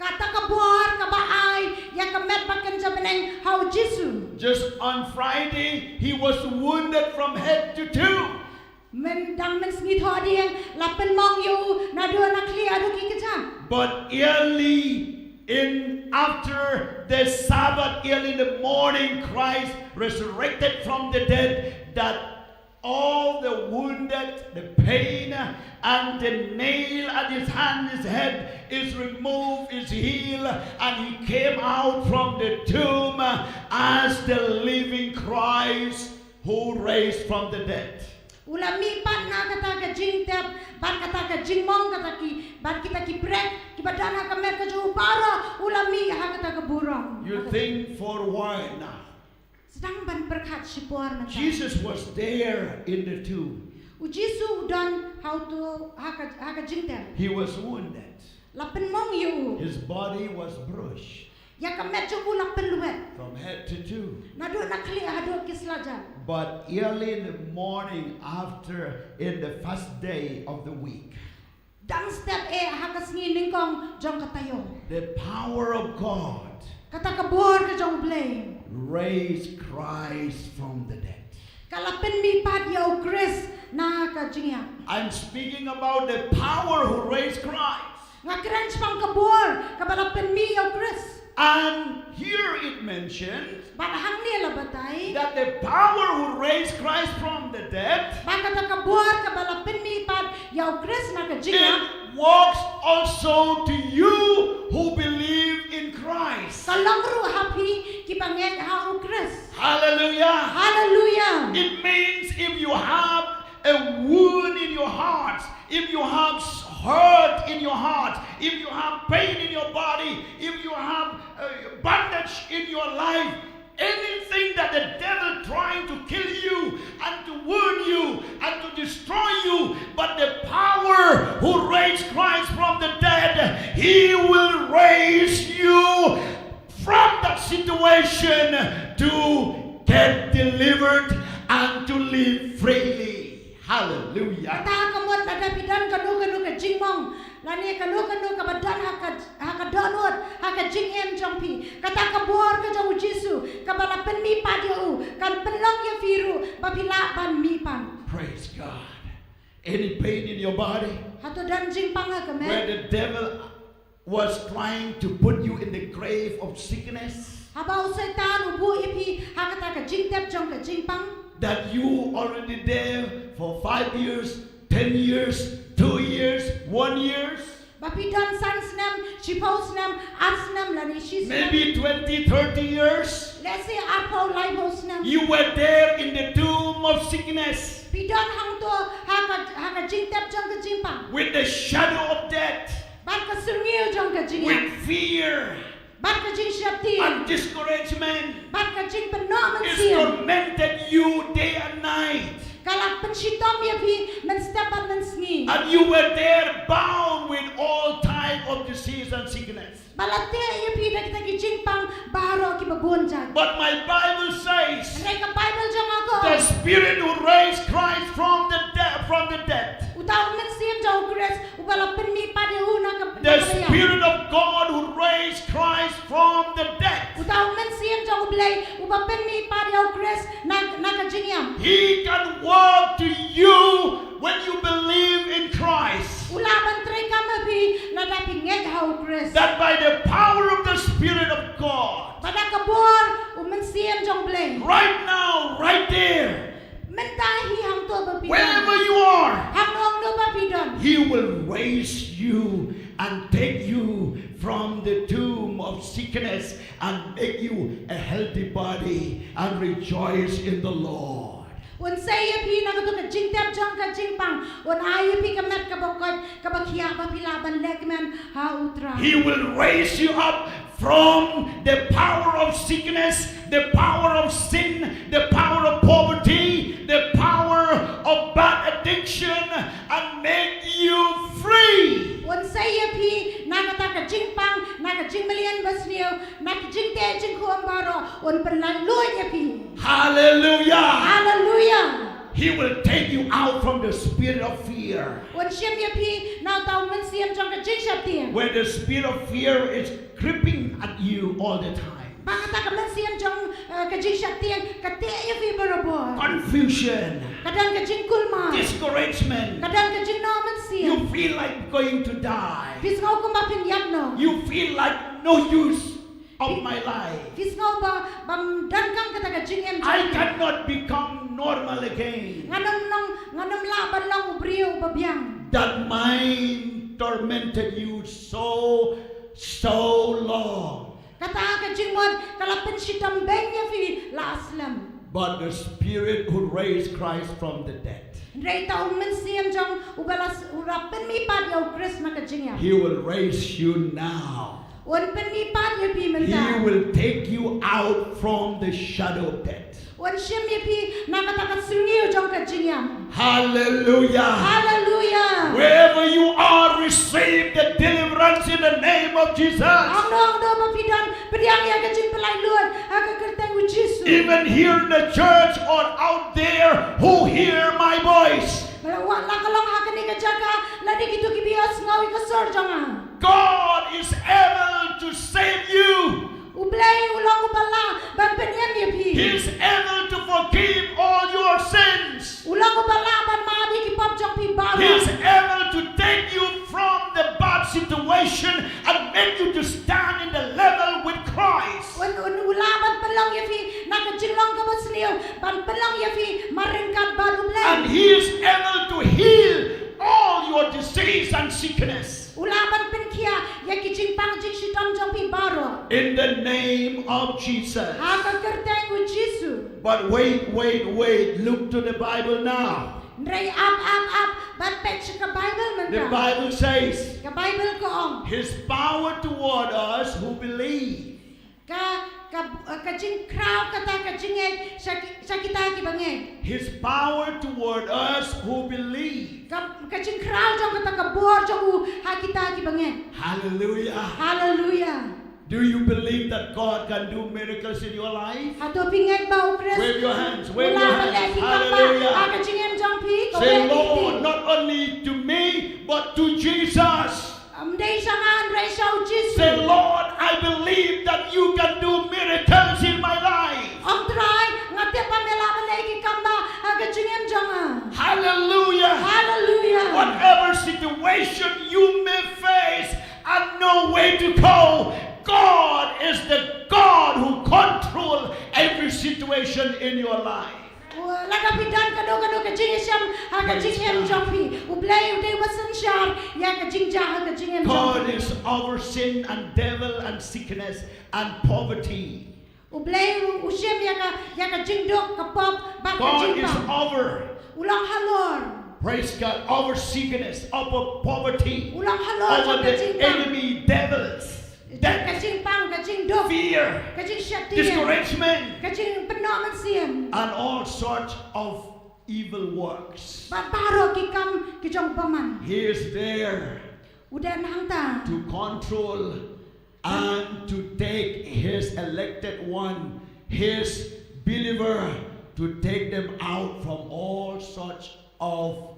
Kata ka bor kaba ai ïa ka met ba kynja bneng ha U Jisu. Just on Friday, he was wounded from head to toe. Myndang mynsngi thohdieng la pynmong ïa u naduh na khlieh haduh ki kjat. But early in, after the Sabbath, early in the morning, Christ resurrected from the dead, that all the wounded, the pain, and the nail at his hand, his head is removed, is healed, and he came out from the tomb as the living Christ who raised from the dead. U la mihpat na kata ka jingtep, bad kata ka jingmong kata ki, bad kita ki bret, kiba don ha ka met ka jong u baroh, u la mih ha kata ka burom. You think for a while now. Sdang ban pyrkhat shipor mynta. Jesus was there in the tomb. U Jisu u don ha uto, ha ka, ha ka jingtep. He was wounded. La pynmong ïa u. His body was bruised. Ïa ka met jong u la pynlwet. From head to toe. Naduh na khlieh haduh ki slajat. But early in the morning, after, in the first day of the week, dang step eh ha ka sngi nyngkong jong ka taïew. The power of God. Kata ka bor ka jong U Blei. Raised Christ from the dead. Ka la pynmihpat ïa U Khrist na ka jingïap. I'm speaking about the power who raised Christ. Nga kren shaphang ka bor kaba la pynmih ïa U Khrist. And here it mentions Bad hangne la batai that the power who raised Christ from the dead ba kata ka bor kaba la pynmih pat ïa u Khrist na ka jingïap, it works also to you who believe in Christ. Ka long ruh ha phi kiba ngeit ha u Khrist. Hallelujah. Hallelujah. It means if you have a wound in your heart, if you have hurt in your heart, if you have pain in your body, if you have uh, bondage in your life, anything that the devil trying to kill you and to wound you and to destroy you, but the power who raised Christ from the dead, he will raise you from that situation to get delivered and to live freely. Hallelujah. Kata ka mut lada phi don kano kano ka jingmong lane kano kano kaba don ha ka ha ka dohnud ha ka jingim jong phi, kata ka bor ka jong u Jisu kaba la pynmih pat ïa u kan pynlong ïa phi ruh ba phi lah ban mih pat. Praise God. Any pain in your body Hato don jingpang ha ka met? Where the devil was trying to put you in the grave of sickness. Haba u Soitan u buh ïa phi ha kata ka jingtep jong ka jingpang. That you already there for five years, ten years, two years, one year. Ba phi don san snem, shiphew snem, ar snem lane shi snem. Maybe twenty, thirty years. Lehse arphew, laiphew snem. You were there in the tomb of sickness. Phi don hangto ha ka ha ka jingtep jong ka jingpang. With the shadow of death. Bad ka syrngiew jong ka jingïap. With fear. Bad ka jingsheptieng. And discouragement. Bad ka jingpynnoh It's mynsiem. Tormented you day and night. Ka la pynshitom ïa phi mynstep bad mynsngi. And you were there bound with all type of disease and sickness. Ba la teh ïa phi da kita ki jingpang baroh kiba bun jait. But my Bible says Hynrei ka Baibl jong nga ka ong, the Spirit who raised Christ from the dead, from the dead. Uta u Mynsiem jong u Khrist uba la pynmih pat ïa u na ka na The ka ïap. Spirit of God who raised Christ from the dead. Uta u Mynsiem jong u Blei uba pynmih pat ïa u Khrist na na ka jingïap. He can work to you when you believe in Christ. U lah ban treikam ha phi lada phi ngeit ha u Khrist. That by the power of the Spirit of God, Ba da ka bor u Mynsiem jong u Blei. Right now, right there, Mynta hi hangto ba phi don. Wherever you are, Hangno hangno ba phi don. He will raise you and take you from the tomb of sickness and make you a healthy body and rejoice in the Lord. Un sei ïa phi na kato ka jingtep jong ka jingpang. Un ai ïa phi ka met kaba koit kaba khiah ba phi lah ban leh kmen ha u Trai. He will raise you up from the power of sickness, the power of sin, the power of poverty, the power of bad addiction, and make you free. Un sei ïa phi na kata ka jingpang, na ka jingmlien basniew, na ka jingteh jingkhum baroh, un pynlait luid ïa phi. Hallelujah. Hallelujah. He will take you out from the spirit of fear. Un shim ïa phi na uta u mynsiem jong ka jingsheptieng. Where the spirit of fear is creeping at you all the time. Ba kata ka mynsiem jong uh, ka jingsheptieng ka teh ïa phi barabor. Confusion. Ka don ka jingkulmar. Discouragement. Ka don ka jingnoh mynsiem. You feel like going to die. Phi sngew kumba phin ïap noh. You feel like no use of my life. Phi sngew ba bym donkam kata ka jingim jong phi. I cannot become normal again. Ngan ym long, ngan ym lah ban long u briew ba biang. That mind tormented you so, so long. Kata ka jingmut ka la pynshitom beiñ ïa phi la slem. But the Spirit who raised Christ from the dead. Hynrei uta u mynsiem jong uba la s- u la pynmih pat ïa u Khrist na ka jingïap. He will raise you now. Un pynmih pat ïa phi mynta. He will take you out from the shadow of death. Un shim ïa phi na kata ka syrngiew jong ka jingïap. Hallelujah. Hallelujah. Wherever you are, receive the deliverance in the name of Jesus. Hangno hangno ba phi don, pdiang ïa ka jingpynlait luid ha ka kyrteng u Jisu. Even here in the church or out there, who hear my voice. Ba la wad la ka long ha kane ka jaka lane kito kiba ïohsngew ïa ka sur jong nga. God is able to save you. U Blei u long uba lah ban pynim ïa phi. He is able to forgive all your sins. U long uba lah ban map ïa ki pop jong phi baroh. He is able to take you from the bad situation and make you to stand in the level with Ïa phi marryngkat bad U Blei. And he is able to heal all your disease and sickness. U lah ban pynkhiah ïa ki jingpang jingshitom jong phi baroh. In the name of Jesus. Ha ka kyrteng u Jisu. But wait, wait, wait. Look to the Bible now. Hynrei ap, ap, ap, bad peit sha ka Bible mynta. The Bible says, ka Bible ka ong, his power toward us who believe. Ka, ka, ka jingkhraw kata ka jingngeit sha ki, sha kita kiba ngeit. His power toward us who believe. Ka, ka jingkhraw jong kata ka bor jong u ha kita kiba ngeit. Hallelujah. Hallelujah. Do you believe that God can do miracles in your life? Hato phi ngeit ba U Khrist, wave your hands, wave your hands. Hallelujah. Ha ka jingim jong phi, ka wei. Say, Lord, not only to me, but to Jesus. Ym dei sha nga hynrei sha u Jisu. Say, Lord, I believe that you can do miracles in my life. Ong Trai, nga tip ba me lah ban leh ki kam bha ha ka jingim jong nga. Hallelujah. Hallelujah. Whatever situation you may face and no way to go, God is the God who control every situation in your life. Lada phi don kano kano ka jingïashem ha ka jingim jong phi, U Blei u dei uba synshar ïa ka jingjia ha ka jingim jong phi. God is over sin and devil and sickness and poverty. U Blei u, u shim ïa ka, ïa ka jingduk, ka pop bad ka jingpang. God is over. U long halor. Praise God. Over sickness, over poverty, over the enemy, devils. Ka jingpang, ka jingduk, fear, ka jingsheptieng, discouragement, ka jingpynnoh mynsiem, and all sorts of evil works. Bad baroh ki kam ki jong u bymman. He is there. U don hangta. To control and to take his elected one, his believer, to take them out from all sorts of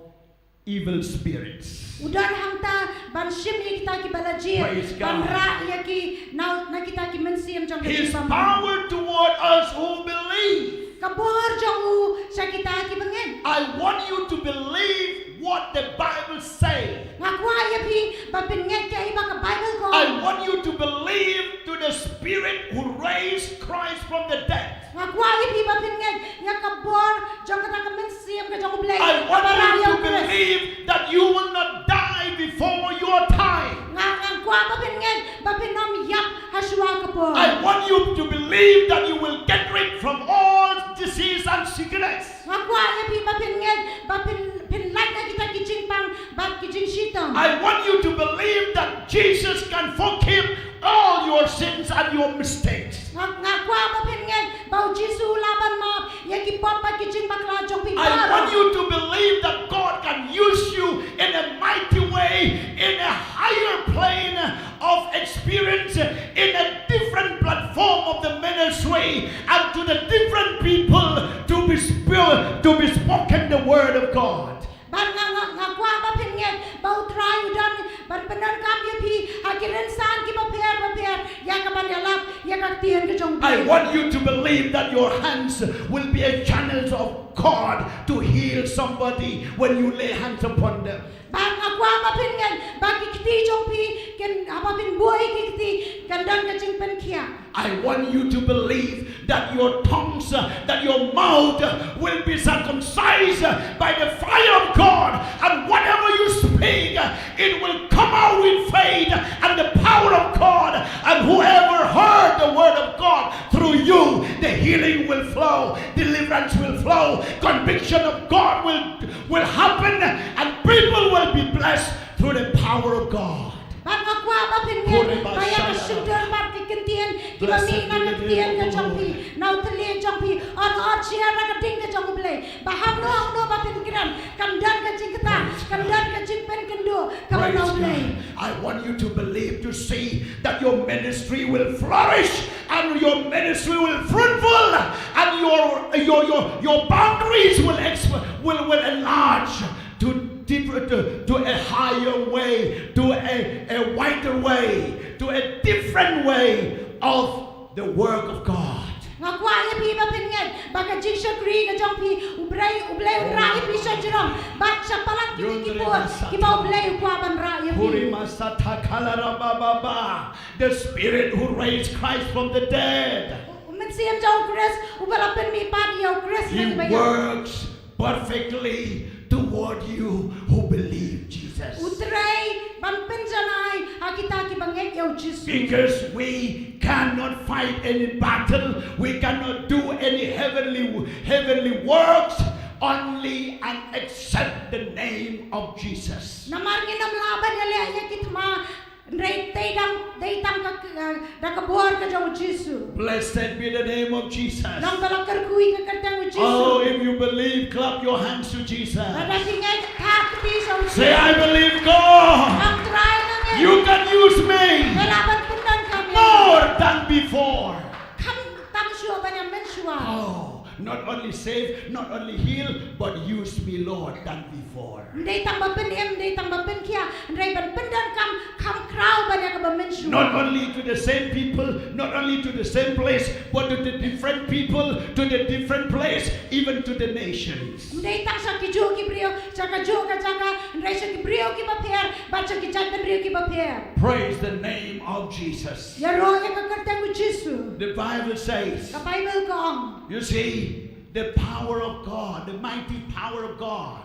evil spirits. U don hangta ban shim ïa kita kiba la jied, praise God, ban rah ïa ki na, na kita ki mynsiem jong ka jingbymman. His power toward us who believe. Ka bor jong u sha kita kiba ngeit. I want you to believe what the Bible say. Nga kwah ïa phi ba phin ngeit kaei ba ka Bible ka ong. I want you to believe to the Spirit who raised Christ from the dead. Nga kwah ïa phi ba phin ngeit ïa ka bor jong kata ka mynsiem ka jong U Blei. I want you to believe that you will not die before your time. Nga, nga kwah ba phin ngeit ba phin ym ïap ha shuwa ka por. I want you to believe that you will get rid from all disease and sickness. Nga kwah ïa phi ba phin ngeit ba phin, phin lait na kita ki jingpang bad ki jingshitom. I want you to believe that Jesus can forgive all your sins and your mistakes. Nga, nga kwah ba phin ngeit ba u Jisu u lah ban map ïa ki pop bad ki jingbakla jong phi baroh. I want you to believe that God can use you in a mighty way, in a higher plane of experience, in a different platform of the ministry, and to the different people to be sp-, to be spoken the word of God. Bad nga, nga, nga kwah ba phin ngeit ba u Trai u don ban pyndonkam ïa phi ha ki rynsan kiba pher bapher ïa ka ban ïalap ïa ka ktien ka jong U Blei. I want you to believe that your hands will be a channels of God to heal somebody when you lay hands upon them. Bad nga kwah ba phin ngeit ba ki kti jong phi kin, haba phin buh ïa ki kti, kan don ka jingpynkhiah. I want you to believe that your tongues, uh, that your mouth, uh, will be circumcised, uh, by the fire of God, and whatever you speak, uh, it will come out in faith and the power of God, and whoever heard the word of God through you, the healing will flow, deliverance will flow, conviction of God will, will happen, and people will be blessed through the power of God. Bad nga kwah ba phin ngeit ba ïa ka shyntur bad ka ktien kiba mih na ka ktien ka jong phi, na u thylliej jong phi, ot ot sha ïa ka ding ka jong U Blei, ba hangno hangno ba phin kren, kan don ka jingktah, kan don ka jingpynkynduh kaba na U Blei. I want you to believe, to see that your ministry will flourish and your ministry will fruitful and your, your, your, your boundaries will exp-, will, will enlarge to different, to, to a higher way, to a, a wider way, to a different way of the work of God. Nga kwah ïa phi ba phin ngeit ba ka jingshakri ka jong phi, U Blei, U Blei un rah ïa phi sha jrong bad sha palat kine ki bor kiba U Blei u kwah ban rah ïa phi. Huri masata kalarababa. The Spirit who raised Christ from the dead. U, u myn- Mynsiem jong u Khrist, uba la pynmihpat ïa u Khrist na kiba ïap. He works perfectly toward you who believe Jesus. U trei ban pynjanai ha kita kiba ngeit ïa u Jisu. Because we cannot fight any battle, we cannot do any heavenly, heavenly works, only and except the name of Jesus. Namar ngin ym lah ban ïaleh ïa ki thma, hynrei dei tang, dei tang ka, ka, da ka bor ka jong u Jisu. Blessed be the name of Jesus. Long ba la kyrkhu ïa ka kyrteng u Jisu. Oh, if you believe, clap your hands to Jesus. Lada phi ngeit, thap kti sha u Jisu. Say, "I believe God. Nga Trai nga ngeit. You can use me. Phi lah ban pyndonkam ïa nga more than before." Khamtam shuh ban ïa mynshuwa. Oh, not only save, not only heal, but use me, Lord, than before. Ym dei tang ba pynim, ym dei tang ba pynkhiah, hynrei ban pyndonkam kham khraw ban ïa kaba mynshuwa. Not only to the same people, not only to the same place, but to the different people, to the different place, even to the nations. Ym dei tang sha kijuh ki briew, sha kajuh ka jaka, hynrei sha ki briew kiba pher, bad sha ki jaitbynriew kiba pher. Praise the name of Jesus. Ïaroh ïa ka kyrteng u Jisu. The Bible says, Ka Baibl ka ong. You see, the power of God, the mighty power of God.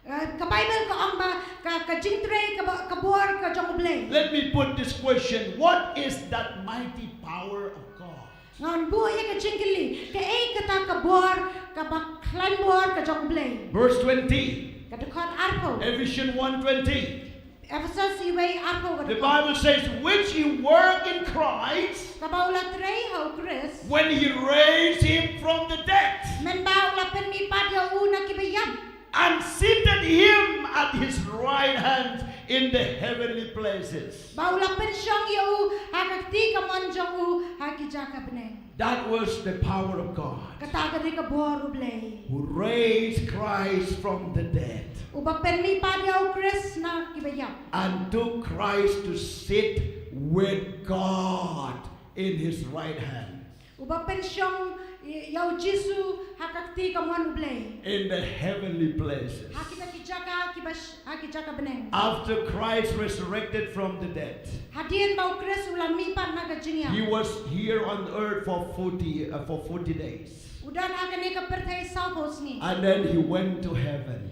Uh, ka Baibl ka ong ba ka, ka jingtrei kaba, ka bor ka jong u Blei. Let me put this question. What is that mighty power of God? Ngan buh ïa ka jingkylli, kaei kata ka bor, kaba khlaiñ bor ka jong u Blei? Verse twenty. Ka dkhot arphew. Ephesians one twenty. Ephesos wei arphew ka dkhot. The Bible says, "Which he worked in Christ, kaba u la trei ha u Khrist, when he raised him from the dead, mynba u la pynmihpat ïa u na kiba ïap, and seated him at his right hand in the heavenly places." Ba u la pynshong ïa u ha ka kti kamon jong u ha ki jaka bneng. That was the power of God. Kata ka dei ka bor u Blei. Who raised Christ from the dead. Uba pynmihpat ïa u Khrist na kiba ïap. And took Christ to sit with God in his right hand. Uba pynshong ïa u Jisu ha ka kti kamon u Blei. In the heavenly places. Ha kita ki jaka kiba sh-, ha ki jaka bneng. After Christ resurrected from the dead, hadien ba u Khrist u la mihpat na ka jingïap, he was here on earth for forty, uh, for forty days. U don ha kane ka pyrthei sawphew sngi. And then he went to heaven.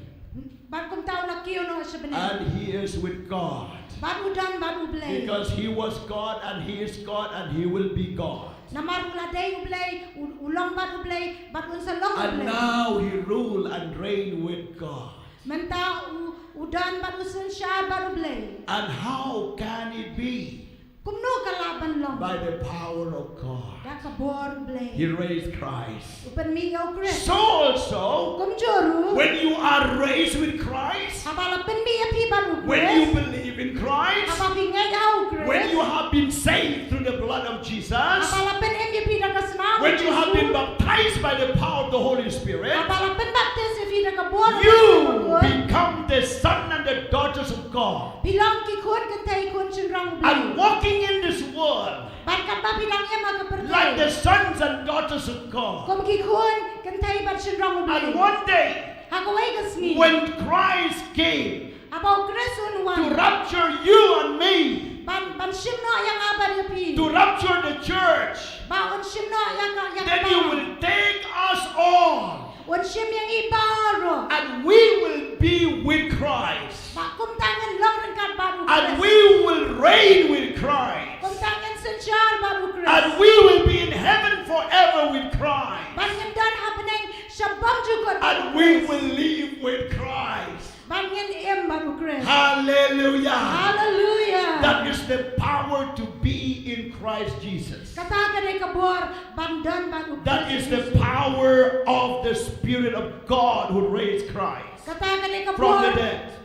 Bad kumta u la kiew noh sha bneng. And he is with God. Bad u don bad u Blei. Because he was God and he is God and he will be God. Namar u la dei u Blei, u, u long bad u Blei, bad un sa long u Blei. And now he rule and reign with God. Mynta u, u don bad u synshar bad u Blei. And how can it be? Kumno ka lah ban long? By the power of God. Da ka bor u Blei. He raised Christ. U pynmih ïa u Khrist. So also, kumjuh ruh, when you are raised with Christ, haba la pynmih ïa phi bad u Khrist, when you believe in Christ, haba phi ngeit ha u Khrist, when you have been saved through the blood of Jesus, haba la pynim ïa phi da ka snam u Jisu, when you have been baptized by the power of the Holy Spirit, haba la pynbaptis ïa phi da ka bor u Blei, you become the son and the daughters of God. Phi long ki khun kynthei khun shynrang u Blei. And walking in this world, bad katba phi dang im ha ka pyrthei, like the sons and daughters of God, kum ki khun kynthei bad shynrang u Blei. And one day, ha kawei ka sngi, when Christ came, haba u Khrist un wan, to rapture you and me, ban, ban shim noh ïa nga bad ïa phi, to rapture the church, ba un shim noh ïa ka, ïa ka, then you will take us all. Un shim ïa ngi baroh. And we will be with Christ. Ba kumta ngin long ryngkat bad u Khrist. And we will reign with Christ. Kumta ngin synshar bad u Khrist. And we will be in heaven forever with Christ. Bad ngin don ha bneng sha bymjukut bad u Khrist. And we will live with Christ. Bad ngin im bad u Khrist. Hallelujah. Hallelujah. That is the power to be in Christ Jesus. Kata ka dei ka bor ban don bad u Khrist. That is the power of the Spirit of God who raised Christ from the dead. Kata ka dei ka bor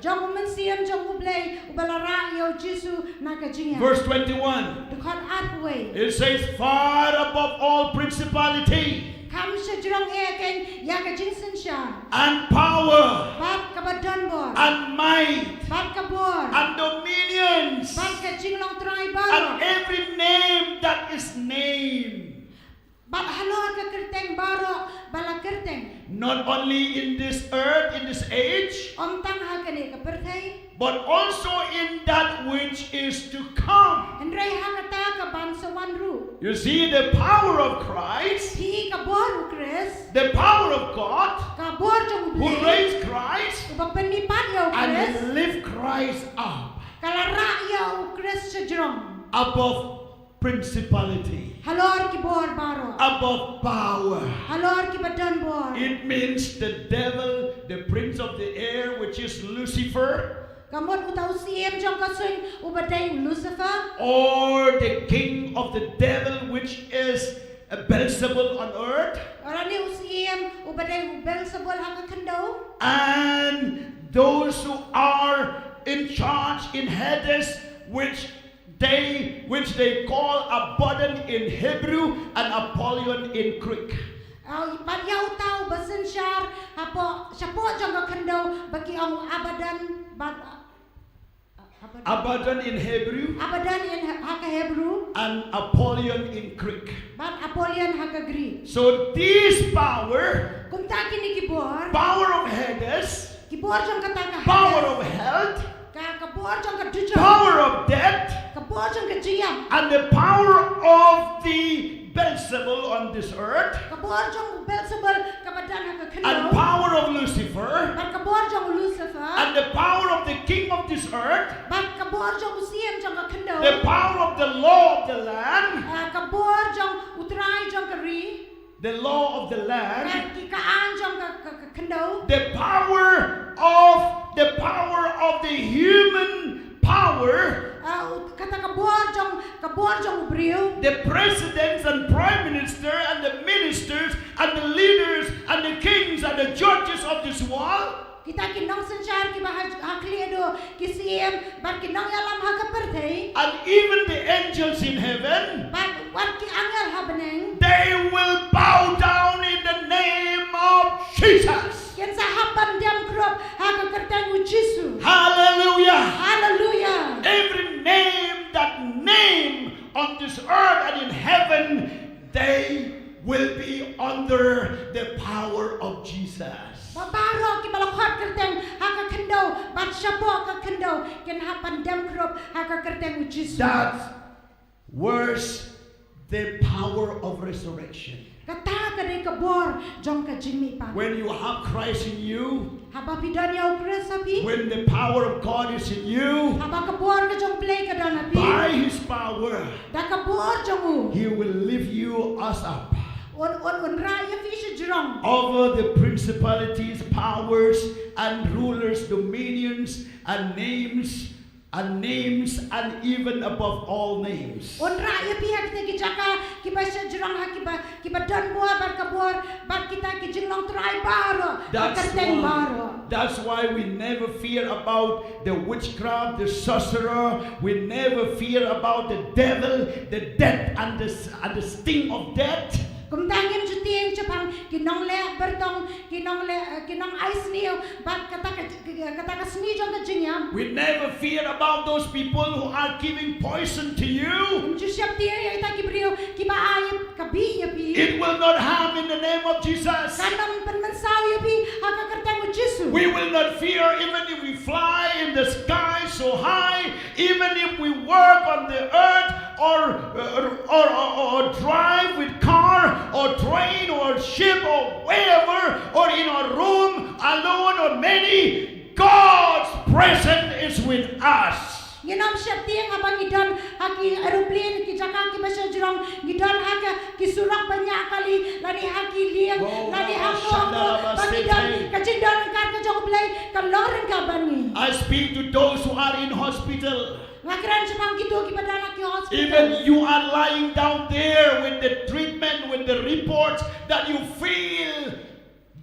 jong u Mynsiem jong u Blei uba la rah ïa u Jisu na ka jingïap. Verse twenty-one. Dkhot arphew wei. It says, "Far above all principality, kham shajrong eh keiñ ïa ka jingsynshar, and power, bad kaba donbor, and might, bad ka bor, and dominions, bad ka jinglong trai baroh, and every name that is named." Bad halor ka kyrteng baroh ba la kyrteng. Not only in this earth, in this age, ym tang ha kane ka pyrthei, but also in that which is to come. Hynrei ha kata ka ban sa wan. Ruh. You see the power of Christ, Phi ka bor u Khrist, the power of God, ka bor jong u who Blei, raised Christ uba pynmihpat ïa u Khrist, and lift Christ up, ka la rah ïa u Khrist shajrong, above principality, halor ki bor baroh, above power. Halor kiba don bor. It means the devil, the prince of the air, which is Lucifer, Ka mut uta u siem jong ka suiñ uba dei u Lucifer, or the king of the devil, which is a Beelzebul on earth, lane u siem uba dei u Beelzebul ha ka khyndew. And those who are in charge in Hades, which they, which they call Abaddon in Hebrew and Apollyon in Greek. Bad ïa uta uba synshar hapoh, shapoh jong ka khyndew, ba ki ong u Abaddon, bad, uh, Abaddon. Abaddon in Hebrew, Abaddon in ha ka Hebrew, and Apollyon in Greek, bad Apollyon ha ka Greek. So this power, kumta kine ki bor, power of Hades, ki bor jong kata ka Hades, power of hell, ka, ka bor jong ka dujok, power of death, ka bor jong ka jingïap, and the power of the Beelzebul on this earth, ka bor jong u Beelzebul kaba don ha ka khyndew, and power of Lucifer, bad ka bor jong u Lucifer, and the power of the king of this earth, bad ka bor jong u siem jong ka khyndew, the power of the law of the land, ah, ka bor jong u trai jong ka ri, the law of the land, ka, ki, ka aiñ jong ka, ka, ka khyndew, the power of, the power of the human power, ah, u, kata ka bor jong, ka bor jong u briew, the presidents and prime minister and the ministers and the leaders and the kings and the judges of this world, kita ki nongsynshar kiba ha, ha khlieh duh, ki siem bad ki nongïalam ha ka pyrthei, and even the angels in heaven, bad wat ki angel ha bneng, they will bow down in the name of Jesus. Kin sa hap ban dem khrup ha ka kyrteng u Jisu. Hallelujah. Hallelujah. Every name that name on this earth and in heaven, they will be under the power of Jesus. Ba baroh kiba la khot kyrteng ha ka khyndew bad shapoh ka khyndew kin hap ban dem khrup ha ka kyrteng u Jisu. That's Verse, the power of resurrection. Kata ka dei ka bor jong ka jingmihpat. When you have Christ in you, haba phi don ïa u Khrist ha phi, when the power of God is in you, haba ka bor ka jong u Blei ka don ha phi, by his power, da ka bor jong u, he will lift you us up, un, un, un rah ïa phi shajrong, over the principalities, powers, and rulers, dominions, and names, and names, and even above all names. Un rah ïa phi ha kita ki jaka kiba shajrong, ha kiba, kiba don bor bad ka bor bad kita ki jinglong trai baroh, ka kyrteng baroh. That's why we never fear about the witchcraft, the sorcerer. We never fear about the devil, the death, and the s-, and the sting of death. Kumta ngim ju tieng shaphang ki nongleh byrtong, ki nongleh, eh, ki nongai sniew bad kata ka, kata ka sngi jong ka jingïap. We never fear about those people who are giving poison to you. Ngim ju sheptieng ïa kita ki briew kiba ai ka bih ïa phi. It will not harm in the name of Jesus. Kan ym pynmynsaw ïa phi ha ka kyrteng u Jisu. We will not fear even if we fly in the sky so high. Even if we work on the earth or, uh, or, or, or drive with car or train or ship or wherever or in our room alone or many, God's presence is with us. Ngin ym sheptieng haba ngi don ha ki aeroplane, ki jaka kiba shajrong, ngi don ha ka ki surok ba ñiah kali, lane ha ki lieng, lane ha ki hangno, ba ngi don, ka jingdon ryngkat ka jong u Blei ka long ryngkat bad ngi. I speak to those who are in hospital. Nga kren shaphang kito kiba don ha ki hospital. Even you are lying down there with the treatment, with the reports that you feel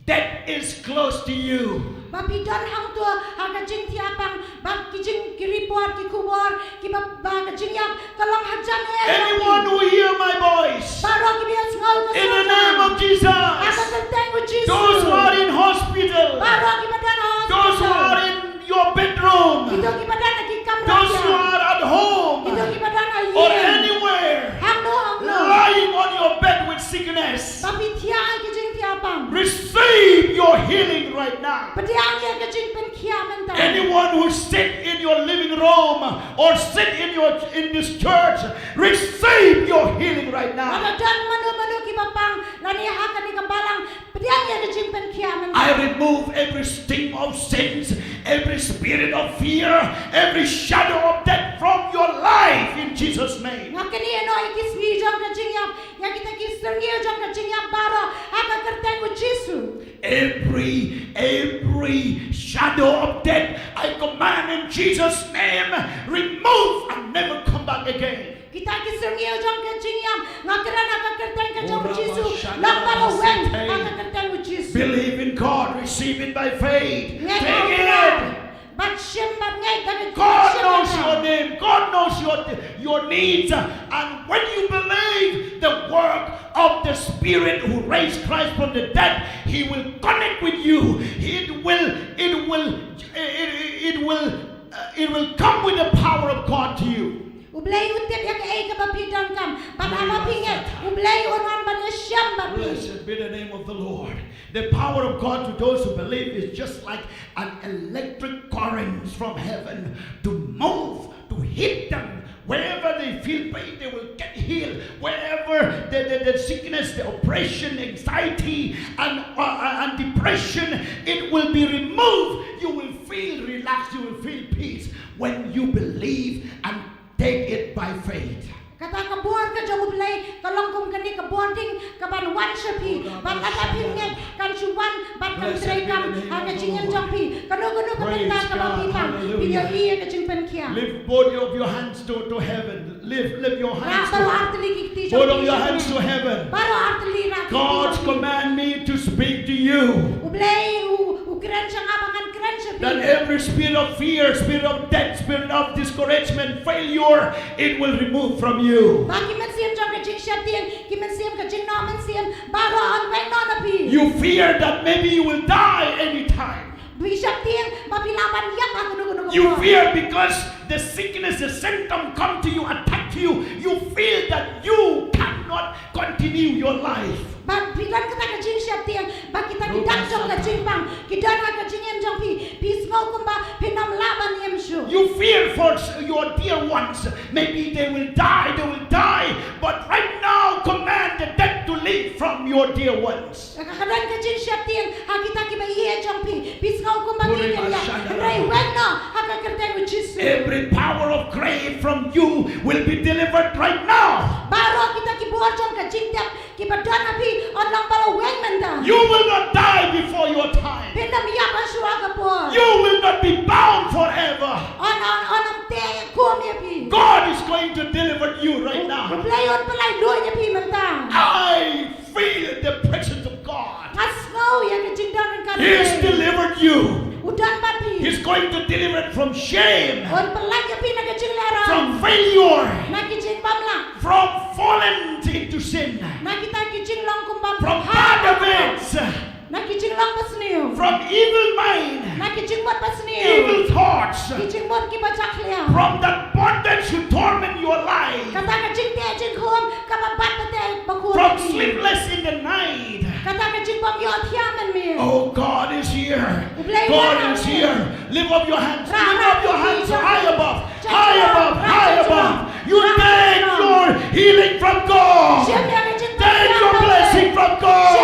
death is close to you. Ba phi don hangto ha ka jingthiah pang, ba ki jing, ki report, ki khubor kiba, ba ka jingïap ka long hajan eh. Anyone who hear my voice, baroh kiba ïohsngew ka sur jong nga, in the name of Jesus, ha ka kyrteng u Jisu. Those who are in hospital, baroh kiba don ha hospital, those who are in your bedroom, kito kiba don ha ki kamra, those who are at home, kito kiba don ha ïing, or anywhere, hangno hangno, lying on your bed with sickness, ba phi thiah ha ka jingthiah pang, receive your healing right now. Pdiang ïa ka jingpynkhiah mynta. Anyone who sick in your your living room or sit in your in this church, receive your healing right now. Lada don mano mano kiba pang lane ha kane ka balang, pdiang ïa ka jingpynkhiah mynta. I remove every sting of sins, every spirit of fear, every shadow of death from your life in Jesus' name. Nga knieh noh ïa ki sngi jong ka jingïap, ïa kita ki syrngiew jong ka jingïap baroh ha ka kyrteng u Jisu. Every, every shadow of death, I command in Jesus' name, remove and never come back again. Kita ki syrngiew jong ka jingïap, nga kren ha ka kyrteng ka jong u Jisu, long ba la weng ha ka kyrteng u Jisu. Believe in God, receive it by faith. Take it. Bad shim bad ngeit da ka jingshim. God knows your name. God knows your, your needs. And when you believe the work of the Spirit who raised Christ from the dead, He will connect with you. It will, it will, it, it will, uh, it will come with the power of God to you. U Blei u tip ïa kaei kaba phi donkam, bad haba phi ngeit, U Blei un wan ban ïashem bad phi. Blessed be the name of the Lord. The power of God to those who believe is just like an electric current from heaven to move, to hit them. Wherever they feel pain, they will get healed. Wherever the, the, the sickness, the oppression, anxiety, and, uh, and depression, it will be removed. You will feel relaxed, you will feel peace when you believe and take it by faith. Kata ka bor ka jong U Blei ka long kum kane ka bording kaban wan sha phi, bad lada phi ngeit kan shu wan bad kan treikam ha ka jingim jong phi. Kano kano ka bynta kaba phi pang, phi ïohi ïa ka jingpynkhiah. Lift both of your hands to, to heaven. Lift, lift your hands to heaven. Rah baroh ar tylli ki kti jong phi. Both of your hands to heaven. Baroh ar tylli rah ki kti jong phi. God command me to speak to you. U Blei u, u kren sha nga ba ngan kren sha phi. That every spirit of fear, spirit of death, spirit of discouragement, failure, it will remove from you. Ba ki mynsiem jong ka jingsheptieng, ki mynsiem ka jingnoh mynsiem, baroh yn weng noh na phi. You fear that maybe you will die anytime. Phi sheptieng ba phi lah ban ïap ha kano kano ka por. You fear because the sickness, the symptom come to you, attack you. You feel that you cannot continue your life. Bad phi don kata ka jingsheptieng ba kita ki dak jong ka jingpang ki don ha ka jingim jong phi, phi sngew kumba phin ym lah ban im shuh. You fear for s-, your dear ones. Maybe they will die, they will die. But right now, command the death to leave from your dear ones. Ka, ka don ka jingsheptieng ha kita kiba ïeit jong phi, phi sngew kumba ki ïap. Hynrei weng noh ha ka kyrteng u Jisu. Every power of grave from you will be delivered right now. Baroh kita ki bor jong ka jingtep kiba don ha phi, yn long ba la weng mynta. You will not die before your time. Phin ym ïap ha shuwa ka por. You will not be bound forever. Yn, yn, yn ym teh kum ïa phi. God is going to deliver you right now. U Blei un pyllait luid ïa phi mynta. I feel the presence of God. Nga sngew ïa ka jingdon ryngkat. He has delivered you. U don bad phi. He's going to deliver it from shame. Un pyllait ïa phi na ka jinglehrain. From failure. Na ki jingbymlah. From fallen into sin. Na kita ki jinglong kumba. From bad habits. Na ki jinglong basniew. From evil mind. Na ki jingmut basniew. Evil thoughts. Ki jingmut kiba jakhlia. From that bondage who torment your life. Kata ka jingteh jingkhum kaba bat ba teh ba khum. From sleepless in the night. Kata ka jingbym ïohthiah mynmiet. Oh, God is here. U Blei u don hangne. God is here. Lift up your hands. Lift up your hands high above. High above, high above. You take your healing from God. Take your blessing from God.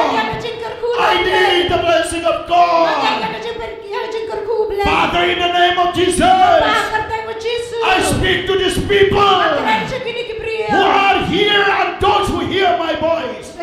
I need the blessing of God. Father, in the name of Jesus, I speak to these people who are here and those who hear my voice. In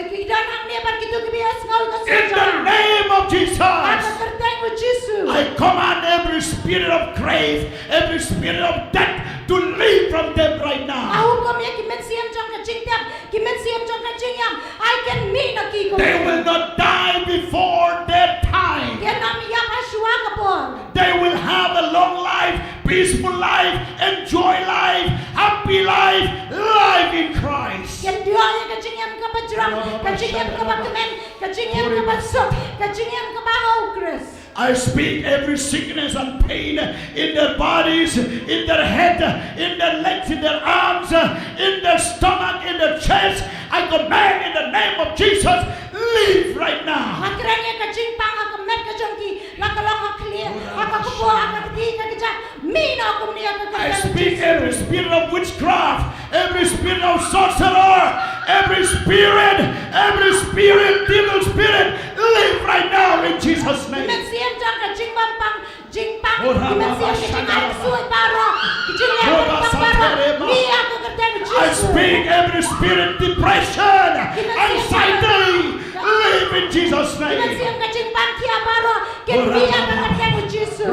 the name of Jesus, I command every spirit of grave, every spirit of death to leave from them right now. Nga hukum ïa ki mynsiem jong ka jingtep, ki mynsiem jong ka jingïap, ai kin mih na ki. They will not die before their time. Kin ym ïap ha shuwa ka por. They will have a long life, peaceful life, enjoy life, happy life, life in Christ. Kin duh ïa ka jingim kaba jrong, ka jingim kaba kmen, ka jingim kaba suk, ka jingim kaba ha u Khrist. I speak every sickness and pain in their bodies, in their head, in their legs, in their arms, in their stomach, in their chest. I command in the name of Jesus, leave right now. Nga kren ïa ka jingpang ha ka met ka jong ki, la ka long ha khlieh, ha ka kpoh, ha ka kti, ka kjat, mih noh kumne. witchcraft, every spirit of sorcerer, every spirit, every spirit, devil spirit, leave right now in Jesus' name. Ki mynsiem jong ka jingbym pang, jingpang, ki mynsiem ki jingai ksuid baroh, ki jingleh pang baroh, mih ha ka kyrteng u Jisu. I speak every spirit depression, anxiety, leave in Jesus' name. Ki mynsiem ka jingpang ki baroh, kin mih ha ka kyrteng u Jisu.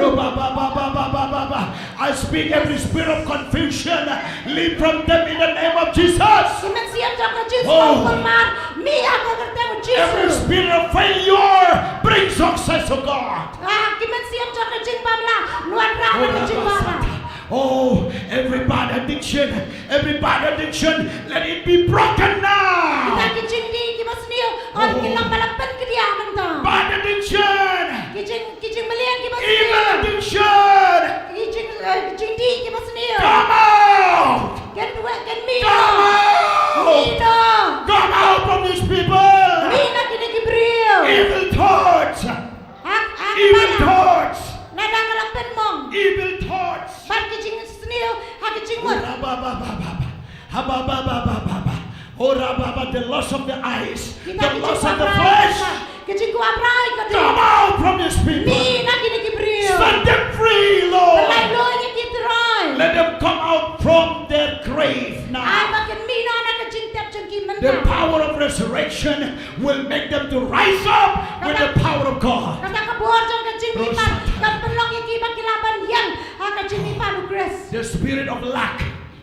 I speak every spirit of confusion, leave from them in the name of Jesus. Ki mynsiem jong ka jingpang mar, mih ha ka kyrteng u Jisu. Every spirit of failure, bring success, oh God. Ah, ki mynsiem jong ka jingbymlah, wanrah ka jingbymlah. Oh, every bad addiction, every bad addiction, let it be broken now. Kita ki jingdih kiba sniew, oh, kin long ba la pynkyndit mynta. Bad addiction. Ki jing, ki jingmlien kiba sniew. Evil addiction. Ki jing, eh, jingdih kiba sniew. Come out. Kin wek, kin mih. Come out. Mih noh. Come out from these people. Mih na kine ki briew. Evil thoughts. Hak, hak, evil thoughts. Lada ka la pynmong. Evil thoughts. Bad ki jingsniew ha ki jingmut. Ora ba ba ba ba ba. Ha ba ba ba ba ba ba. Ora ba ba, the lust of the eyes, the lust of the flesh. Ki jingkwah brai ka dei. Come out from these people. Mih na kine ki briew. Set them free, Lord. Pynlait lut ïa ki Trai. Let them come out from their grave now. Ai ba kin mih noh na ka jingtep jong ki mynta. The power of resurrection will make them to rise up with the power of God. Kata ka bor jong ka jingmihpat kan pynlong ïa ki ba ki lah ban ïeng ha ka jingmihpat u Khrist. The spirit of lack.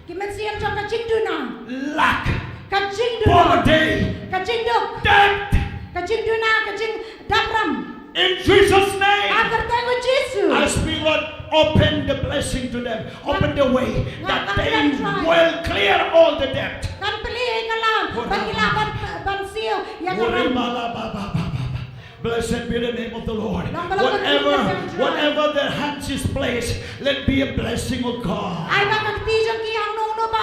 Ki mynsiem jong ka jingduna. Lack. Ka jingduna. Poverty. Ka jingduk. Debt. Ka jingduna, ka jingdap ram. In Jesus' name. Ha ka kyrteng u Jisu. I speak, Lord, open the blessing to them. Open the way that they will clear all the debt. Kan plie ka lam ba ki lah ban, ban siew ïa ka ram. Blessed be the name of the Lord. Whatever, whatever their hands is placed, let be a blessing, oh God. Ai ba ka kti jong ki hangno hangno ba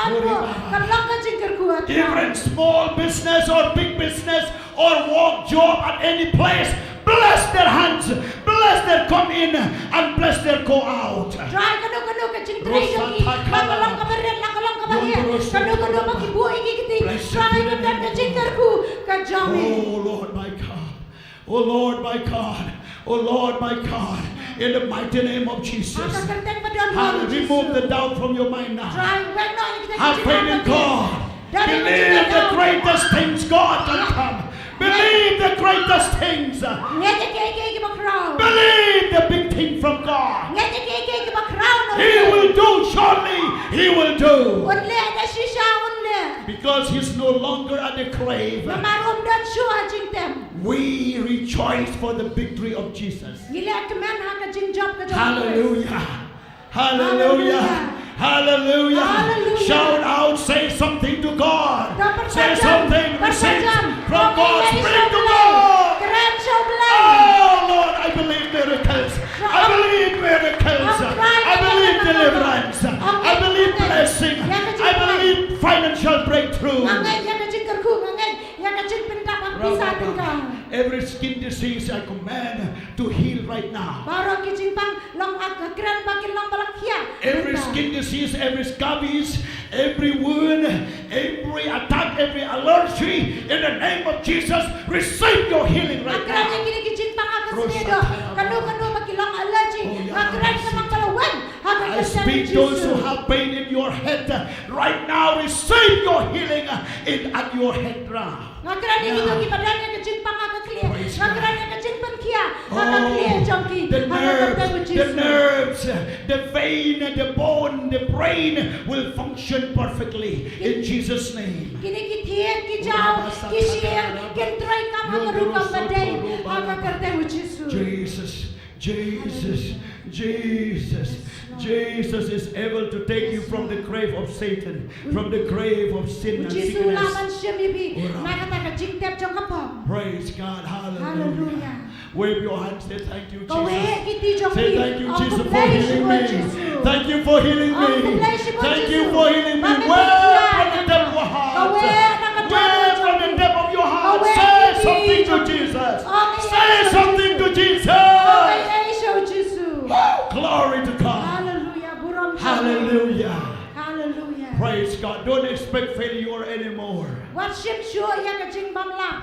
kin long ka jingkyrkhu, ah Trai. Even small business or big business, or work, job at any place. Bless their hands, bless their come in, and bless their go out. Trai, kano kano ka jingtrei jong ki, la ka long kaba rit, la ka long kaba heh, kano kano ba ki buh ïa ki kti, Trai, ka don ka jingkyrkhu ka jong me. Oh Lord my God, oh Lord my God, oh Lord my God, in the mighty name of Jesus. Ha ka kyrteng ba don bor u Jisu. Hallelujah. Remove the doubt from your mind now. Trai, weng noh ïa kita ki jingdap. Have faith in God. Believe the greatest things God can come. Believe the greatest things. Ngeit ïa kiei kiei kiba khraw. Believe the big thing from God. Ngeit ïa kiei kiei kiba khraw na. He will do, surely He will do. Un leh, da shisha un leh. Because He's no longer at the grave. Namar um don shuh ha jingtep. We rejoice for the victory of Jesus. Ngi leh kmen ha ka jingjop ka jong u Khrist. Hallelujah. Hallelujah. Hallelujah. Hallelujah. Shout out, say something to God. Say something, receive from God. Speak to God. Oh Lord, I believe miracles. I believe miracles. I believe deliverance. I believe blessing. I believe financial breakthrough. Nga ngeit ïa ka jingkyrkhu, nga ngeit ïa ka jingpyndap ïa ka pisa tyngka. Every skin disease I command to heal right now. Baroh ki jingpang long, nga kren ba kin long ba la khiah. Every skin disease, every scabies, every wound, every attack, every allergy, in the name of Jesus, receive your healing right now. Nga kren ïa kine ki jingpang ha ka sngi doh. Kano kano ba ki long allergy, nga kren ka long ba la wan ha ka kyrteng u Jisu. I speak those who have pain in your head, right now, receive your healing in, at your head now. Nga kren ïa kito kiba don ïa ka jingpang ha ka khlieh. Nga kren ïa ka jingpynkhiah ha ka khlieh jong ki ha ka kyrteng u Jisu. The nerves, the vein, the bone, the brain will function perfectly in Jesus' name. Kine ki thied, ki jaw, ki shyieng kin trei kam ha ka rukom ba dei ha ka kyrteng u Jisu. Jesus, Jesus, Jesus, Jesus is able to take you from the grave of Satan, from the grave of sin and sickness. U Jisu u lah ban shim ïa phi na kata ka jingtep jong ka pop. Praise God. Hallelujah. Hallelujah. Wave your hands, say thank you, Jesus. Kaweh ki kti jong phi. Say thank you, Jesus, for healing me. Thank you for healing me. Thank you for healing me. Wave from the depth of your heart. Wave from the depth of your heart. Say something to Jesus. Say something to Jesus. Ong ei ei sha u Jisu. Woo! Glory to God. Hallelujah. Burom. Hallelujah. Hallelujah. Praise you anymore. Wat shim shuh ïa ka jingbymlah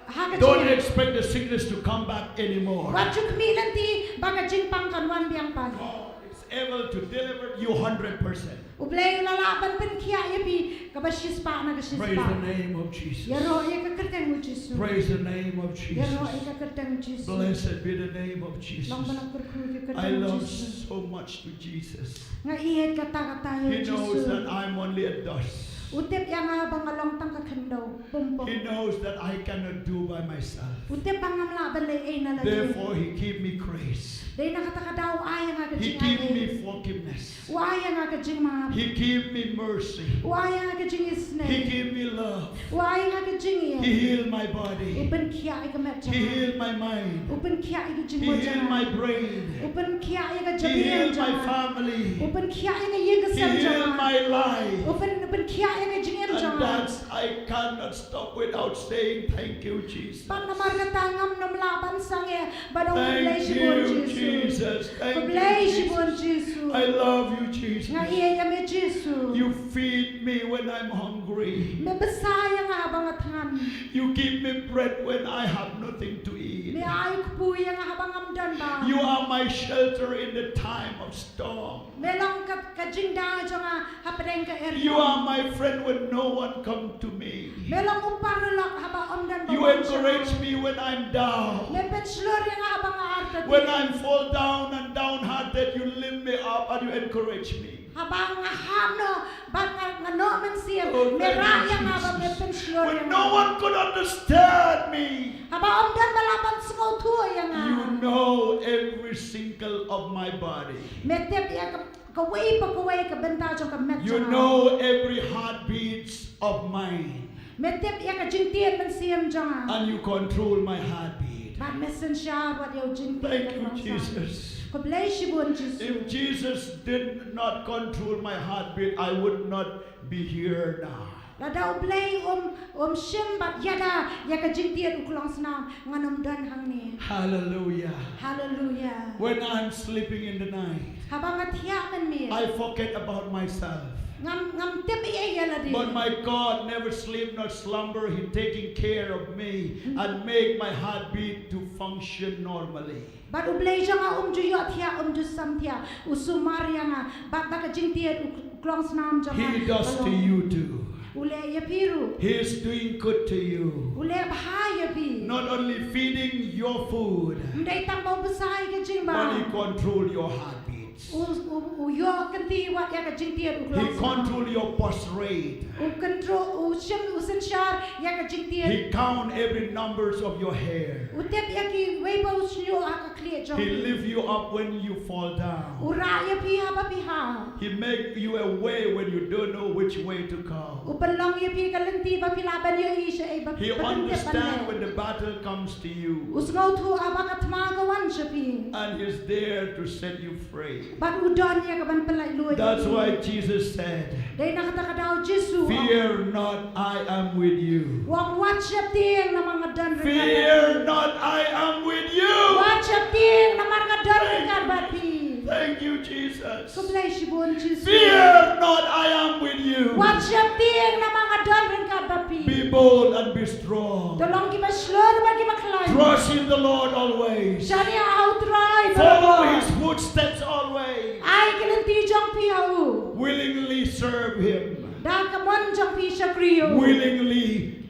ha ka jingim. Don't expect the sickness to come back anymore. Wat ju khmih lynti ba ka jingpang kan wan biang pat. God is able to deliver you hundred percent. U Blei u la lah ban pynkhiah ïa phi kaba shispah na ka shispah. Praise the name of Jesus. Ïaroh ïa ka kyrteng u Jisu. Praise the name of Jesus. Ïaroh ïa ka kyrteng u Jisu. Blessed be the name of Jesus. Long ba la kyrkhu ïa ka kyrteng u Jisu. I love so much to Jesus. Nga ïeit katta katta ïa u Jisu. He knows that I'm only a dust. U tip ïa nga ba nga long tang ka khyndew. Pum pum. He knows that I cannot do by myself. U tip ba ngam lah ban leh ei na lade. Therefore, he give me grace. Dei na kata ka daw u ai ïa nga ka jingaiei. He give me forgiveness. U ai ïa nga ka jingmap. He give me mercy. U ai ïa nga ka jingisynei. He give me love. U ai ïa nga ka jingïeit. He heal my body. U pynkhiah ïa ka met jong nga. He heal my mind. U pynkhiah ïa ka jingmut jong nga. He heal my brain. U pynkhiah ïa ka jingim jong nga. He heal my family. U pynkhiah ïa ka ïing ka sem jong nga. He heal my life. U pyn, u pynkhiah ïa ka jingim jong nga. And that's, I cannot stop without saying thank you, Jesus. Bad namar kata ngam nym lah ban sangeh bad ong khublei shibun Jisu. Thank you, Jesus. Thank you, Jesus. Khublei shibun Jisu. I love you, Jesus. Nga ïeit ïa me Jisu. You feed me when I'm hungry. Me bsa ïa nga haba nga thngan. You give me bread when I have nothing to eat. Me ai kpu ïa nga haba ngam don bam. You are my shelter in the time of storm. Me long ka, ka jingdaw jong nga hapdeng ka er. You are my friend when no one come to me. Me long u paralok haba ym don ba wan sha nga. You encourage me when I'm down. Me pynshlur ïa nga haba nga artatien. When I fall down and downhearted, you lift me up and you encourage me. Haba nga hap noh bad nga, nga noh mynsiem, me rah ïa nga bad me pynshlur ïa nga. Oh, thank you, Jesus. When no one could understand me, haba ym don ba lah ban sngewthuh ïa nga. You know every single of my body. Me tip ïa ka, kawei pa kawei ka bynta jong ka met jong nga. You know every heartbeats of mine. Me tip ïa ka jingtied mynsiem jong nga. And you control my heartbeat. Bad me synshar wat ïa u jingtied ka jong nga. Thank you, Jesus. Khublei shibun Jisu. If Jesus did not control my heartbeat, I would not be here now. Lada u Blei um, um shim bad ïada ïa ka jingtied u klongsnam, ngan ym don hangne. Hallelujah. Hallelujah. When I'm sleeping in the night, haba nga thiah mynmiet, I forget about myself. Ngam, ngam tip ei ei ïa lade. But my God never sleep nor slumber. He taking care of me and make my heartbeat to function normally. Bad u Blei jong nga um ju ïohthiah, um ju samthiah. U sumar ïa nga bad da ka jingtied u klongsnam jong nga. He does to you too. U leh ïa phi ruh. He is doing good to you. U leh bha ïa phi. Not only feeding your food, ym dei tang ba u bsa ïa ka jingbam, but he control your heartbeats. U, u, u ïoh kynti wat ïa ka jingtied u klongsnam. He control your pulse rate. U control, u shim, u synshar ïa ka jingtied. He count every numbers of your hair. U tip ïa kiwei pat u shñiuh ha ka khlieh jong phi. He lift you up when you fall down. U rah ïa phi haba phi hap. He make you a way when you don't know which way to go. U pynlong ïa phi ka lynti ba phi lah ban ïohi shaei ba phi tip ban leh. He understand when the battle comes to you. U sngewthuh haba ka thma ka wan sha phi. And he's there to set you free. Bad u don ïa ka ban pyllait luid ïa phi. That's why Jesus said, dei na kata ka daw u Jisu u ong, "Fear not, I am with you." U ong, "Wat sheptieng, namar nga don ryngkat bad phi." Fear not, I am with you. Wat sheptieng, namar nga don ryngkat bad phi. Thank you, Jesus. Khublei shibun Jisu. Fear not, I am with you. Wat sheptieng, namar nga don ryngkat bad phi. Be bold and be strong. To long kiba shlur bad kiba khlaiñ. Trust in the Lord always. Shaniah ha u Trai baroh. Follow his footsteps always. Ai ka lynti jong phi ha u. Willingly serve him. Da ka mon jong phi shakri ïa u. Willingly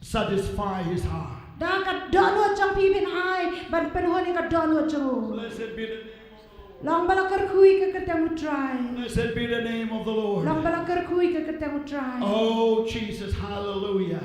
satisfy his heart. Da ka dohnud jong phi phin ai ban pynhun ïa ka dohnud jong u. Blessed be the name of the Lord. Long ba la kyrkhu ïa ka kyrteng u Trai. Blessed be the name of the Lord. Long ba la kyrkhu ïa ka kyrteng u Trai. Oh, Jesus, hallelujah.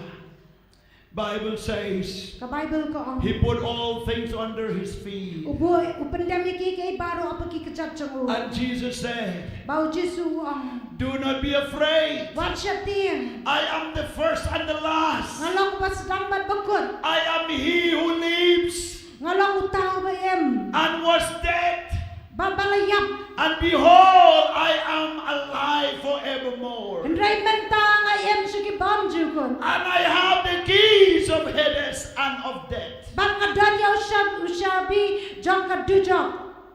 Bible says, ka Bible ka ong, he put all things under his feet. U buh, u pyndem ïa kiei kiei baroh ha ki kjat jong u. And Jesus said, bad u Jisu u ong, "Do not be afraid. Wat sheptieng. I am the first and the last. Nga long uba sdang bad uba kut. I am he who lives. Nga long uta uba im. And was dead. Bad ba la ïap. And behold, I am alive forevermore. Hynrei mynta nga im sha ki bymjukut. And I have the keys of Hades and of death." Bad nga don ïa u shab-, u shabi jong ka dujok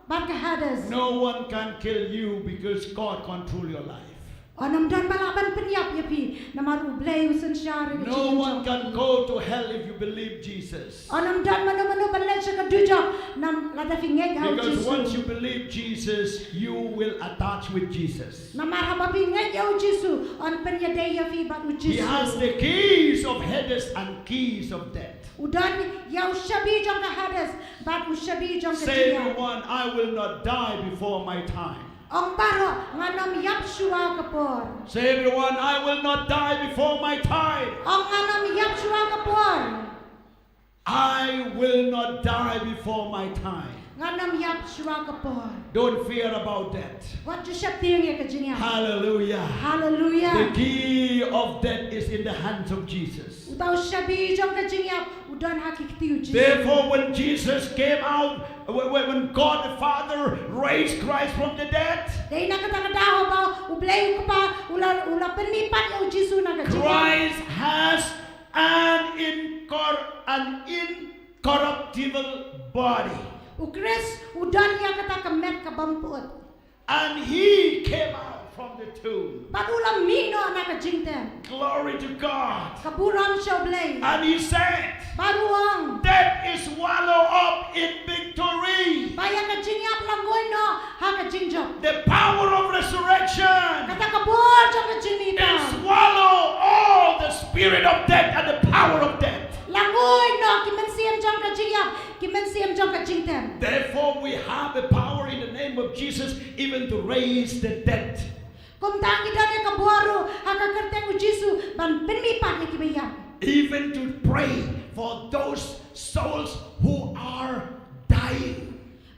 bad ka Hades. No one can kill you because God control your life. Ym don ba lah ban pynïap ïa phi, namar U Blei u synshar ïa ka jingim jong phi. No one can go to hell if you believe Jesus. Ym don mano mano ban leit sha ka dujok, nam lada phi ngeit ha U Jisu. Because once you believe Jesus, you will attach with Jesus. Namar haba phi ngeit ïa U Jisu, yn pynïadei ïa phi bad U Jisu. He has the keys of Hades and keys of death. U don ïa u shabi jong ka Hades bad u shabi jong ka jingïap. Say everyone, I will not die before my time. Ong baroh, ngan ym ïap shuwa ka por. Say everyone, I will not die before my time. Ong ngan ym ïap shuwa ka por. I will not die before my time. Ngan ym ïap shuwa ka por. Don't fear about death. Wat ju sheptieng ïa ka jingïap. Hallelujah. Hallelujah. The key of death is in the hands of Jesus. Uta u shabi jong ka jingïap u don ha ki kti U Jisu. Therefore, when Jesus came out, when, when God the Father raised Christ from the dead, dei na kata ka daw ba U Blei u Kpa u la, u la pynmih pat ïa U Jisu na ka jingïap. Christ has an incor-, an incorruptible body. U Khrist u don ïa kata ka met ka bym pyut. And he came out from the tomb. Bad u la mih noh na ka jingtem. Glory to God. Ka burom sha U Blei. And he said, bad u ong, death is swallowed up in victory. Ba ïa ka jingïap la ngoi noh ha ka jingjop. The power of resurrection. Kata ka bor jong ka jingmihpat. It swallow all the spirit of death and the power of death. La ngoi noh ki mynsiem jong ka jingïap, ki mynsiem jong ka jingtem. Therefore, we have a power in the name of Jesus even to raise the dead. Kumta ngi don ïa ka bor ruh ha ka kyrteng U Jisu ban pynmih pat ïa ki ba ïap. Even to pray for those souls who are dying.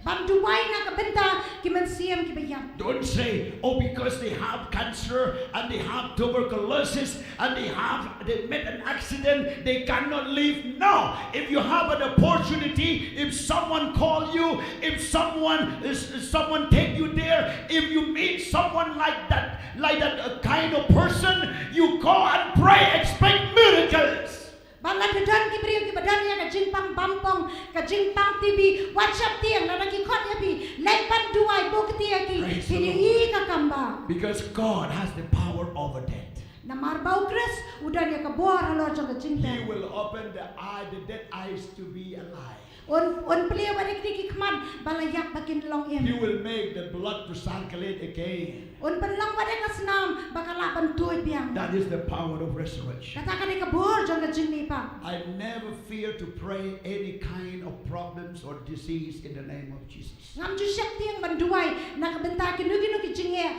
Ban duwai na ka bynta ki mynsiem ki ba ïap. Don't say, oh, because they have cancer and they have tuberculosis and they have, they met an accident, they cannot live. No, if you have an opportunity, if someone call you, if someone is, someone take you there, if you meet someone like that, like that, uh, kind of person, you go and pray, expect miracles. Ba lada don ki briew ki ba don ïa ka jingpang bampong, ka jingpang T B, wat sheptieng, lada ki khot ïa phi, leit ban duwai, buh kti ïa ki, phin ïohi ka kam ba. Praise the Lord. Because God has the power over death. Namar ba U Khrist u don ïa ka bor halor jong ka jingtem. He will open the eye, the dead eyes to be alive. Un, un plie wat ïa kine ki khmat ba la ïap ba kin long im. He will make the blood to circulate again. Un pynlong wat ïa ka snam ba ka lah ban tuid biang. That is the power of resurrection. Kata ka dei ka bor jong ka jingmihpat. I never fear to pray any kind of problems or disease in the name of Jesus. Ngam ju sheptieng ban duwai na ka bynta kino kino ki jingeh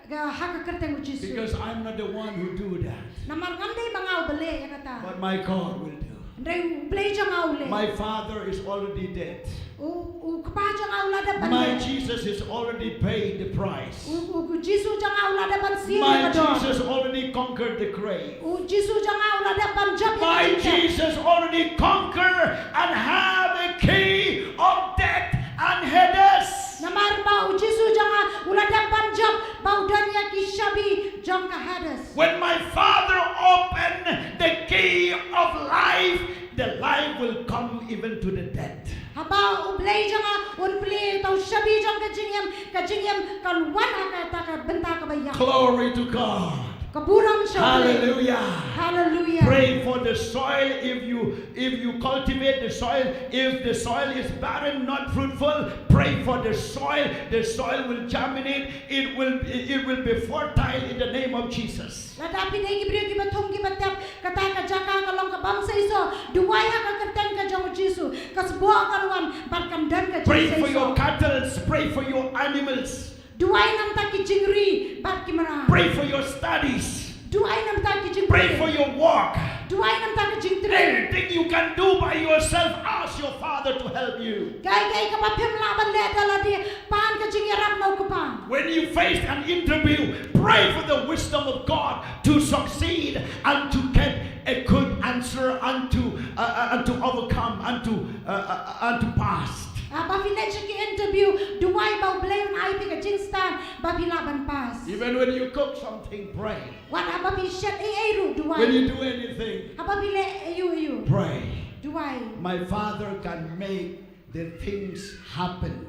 ha ka kyrteng U Jisu. Because I'm not the one who do that. Namar ngam dei ma nga u ba leh ïa kata. But my God will do. Hynrei U Blei jong nga u leh. My father is already dead. U, U Kpa jong nga u la dep ban leh. My Jesus has already paid the price. U, U, U Jisu jong nga u la dep ban siew ïa ka dor. My Jesus already conquered the grave. U Jisu jong nga u la dep ban jop ïa ka jingtep. My Jesus already conquered and have a key of death and Hades. Namar ba U Jisu jong nga u la dep ban jop, ba u don ïa ki shabi jong ka Hades. When my father opened the key of life, the life will come even to the dead. Haba U Blei jong nga un plie ïa uta u shabi jong ka jingim, ka jingim kan wan ha kata ka bynta ka ba ïap. Glory to God. Ka burom sha U Blei. Hallelujah. Hallelujah. Pray for the soil. If you, if you cultivate the soil, if the soil is barren, not fruitful, pray for the soil. The soil will germinate. It will, it will be fertile in the name of Jesus. Lada phi dei ki briew ki ba thung ki ba tep, kata ka jaka ka long ka bym seisoh, duwai ha ka kyrteng ka jong U Jisu, ka sboh kan wan bad kan don ka jingseisoh. Pray for your cattle, pray for your animals. Duwai namar ki jingri bad ki mrad. Pray for your studies. Duwai namar ki jingpule. Pray for your work. Duwai namar ki jingtrei. Anything you can do by yourself, ask your father to help you. Kaei kaei kaba phim lah ban leh da lade, pan ka jingïarap na U Kpa. When you face an interview, pray for the wisdom of God to succeed and to get a good answer and to, uh, uh, and to overcome and to, uh, uh, and to pass. Haba phi leit sha ki interview, duwai ba U Blei un ai phi ka jingstad ba phi lah ban pass. Even when you cook something, pray. Wat haba phi shet ei ei ruh, duwai. When you do anything, haba phi leh ei ei ruh, pray. Duwai. My father can make the things happen.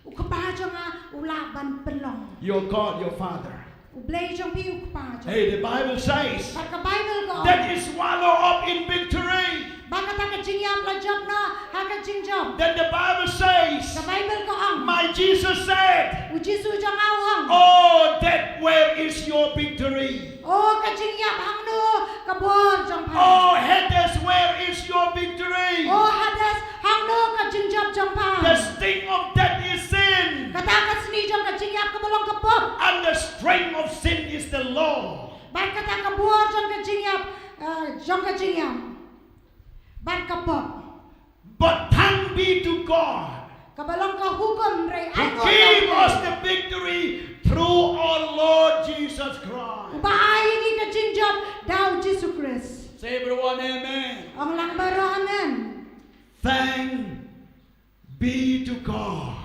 U Kpa jong nga u lah ban pynlong. Your God, your Father. U Blei jong phi u Kpa jong. Hey, the Bible says, bad ka Baibl ka ong, that is swallowed up in victory. Ba kata ka jingïap la jop noh ha ka jingjop. Then the Bible says, ka Baibl ka ong, my Jesus said, u Jisu jong nga u ong, oh death, where is your victory? O ka jingïap, hangno ka bor jong pha? Oh Hades, where is your victory? O Hades, hangno ka jingjop jong pha? The sting of death is sin. Kata ka sni jong ka jingïap ka ba long ka pop. And the strength of sin is the law. Bad kata ka bor jong ka jingïap, uh, jong ka jingïap, bad ka pop. But thanks be to God, ka ba long ka hukum rai, who gave us the victory through our Lord Jesus Christ. U ba ai ïa ngi ka jingjop da u Jisu Khrist. Say, everyone, amen. Ong lang baroh amen. Thanks be to God,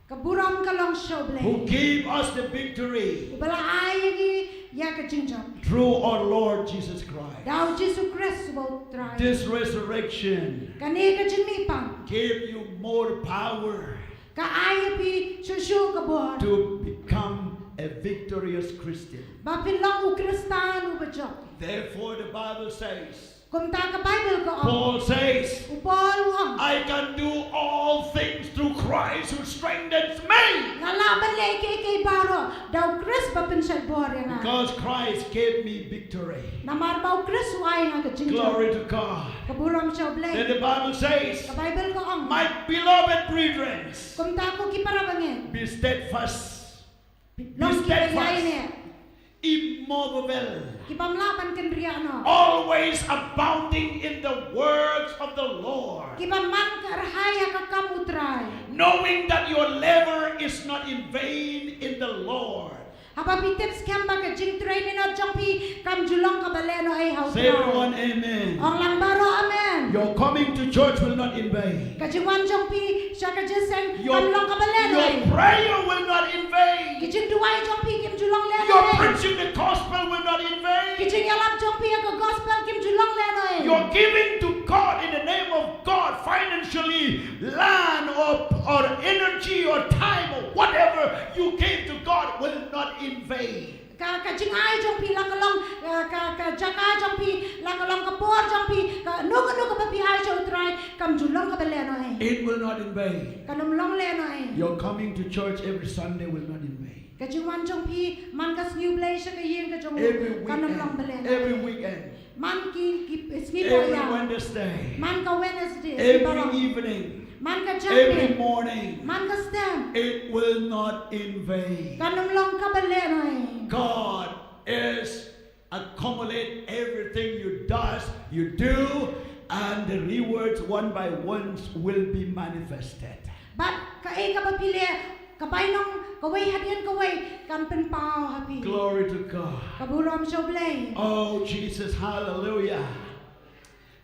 ka burom ka long sha u Blei, who gave us the victory, u ba la ai ïa ngi ïa ka jingjop through our Lord Jesus Christ. Da u Jisu Khrist u ba u Trai. This resurrection, kane ka jingmihpat, gave you more power, ka ai ïa phi shuh shuh ka bor, to become a victorious Christian, ba phin long u Khristan u ba jop. Therefore, the Bible says, kumta ka Baibl ka ong, Paul says, u Paul u ong, I can do all things through Christ who strengthens me. Nga lah ban leh kiei kiei baroh da u Khrist ba pynshait bor ïa nga. Because Christ gave me victory. Namar ba u Khrist u ai ïa nga ka jingjop. Glory to God. Ka burom sha u Blei. Then the Bible says, ka Baibl ka ong, my beloved brethren, kumta ko ki para bangeit, be steadfast. Long ki ba ïaineh, immovable, ki bym lah ban kynriah noh, always abounding in the works of the Lord, ki ba man kyrhai ha ka kam u Trai, knowing that your labor is not in vain in the Lord. Haba phi tip skhem ba ka jingtrei minot jong phi kam ju long ka ba lehnohei ha u Trai. Say, everyone, amen. Ong lang baroh amen. Your coming to church will not in vain. Ka jingwan jong phi sha ka jingïaseng kam long ka ba lehnohei. Your prayer will not in vain. Ki jingduwai jong phi kim ju long lehnohei. Your preaching the gospel will not in vain. Ki jingïalap jong phi ïa ka gospel kim ju long lehnohei. Your giving to God in the name of God financially, land or, or energy or time or whatever you gave to God will not in vain. Ka, ka jingai jong phi, la ka long, uh, ka, ka jaka jong phi, la ka long ka por jong phi, kano kano kaba phi ai sha u Trai, kam ju long kaba lehnohei. It will not in vain. Kan ym long lehnohei. Your coming to church every Sunday will not in vain. Ka jingwan jong phi man ka sngi U Blei sha ka ïing ka jong u, kan ym long ba lehnohei. Every weekend. Every weekend. Man ki, ki sngi poh ïa. Every Wednesday. Man ka Wednesday. Every evening. Man ka janmiet. Every morning. Man ka step. It will not in vain. Kan ym long kaba lehnohei. God is accumulate everything you does, you do, and the rewards one by ones will be manifested. Bad kaei kaba phi leh, ka bainong kawei hadien kawei kan pynpaw ha phi. Glory to God. Ka burom sha U Blei. Oh Jesus, hallelujah.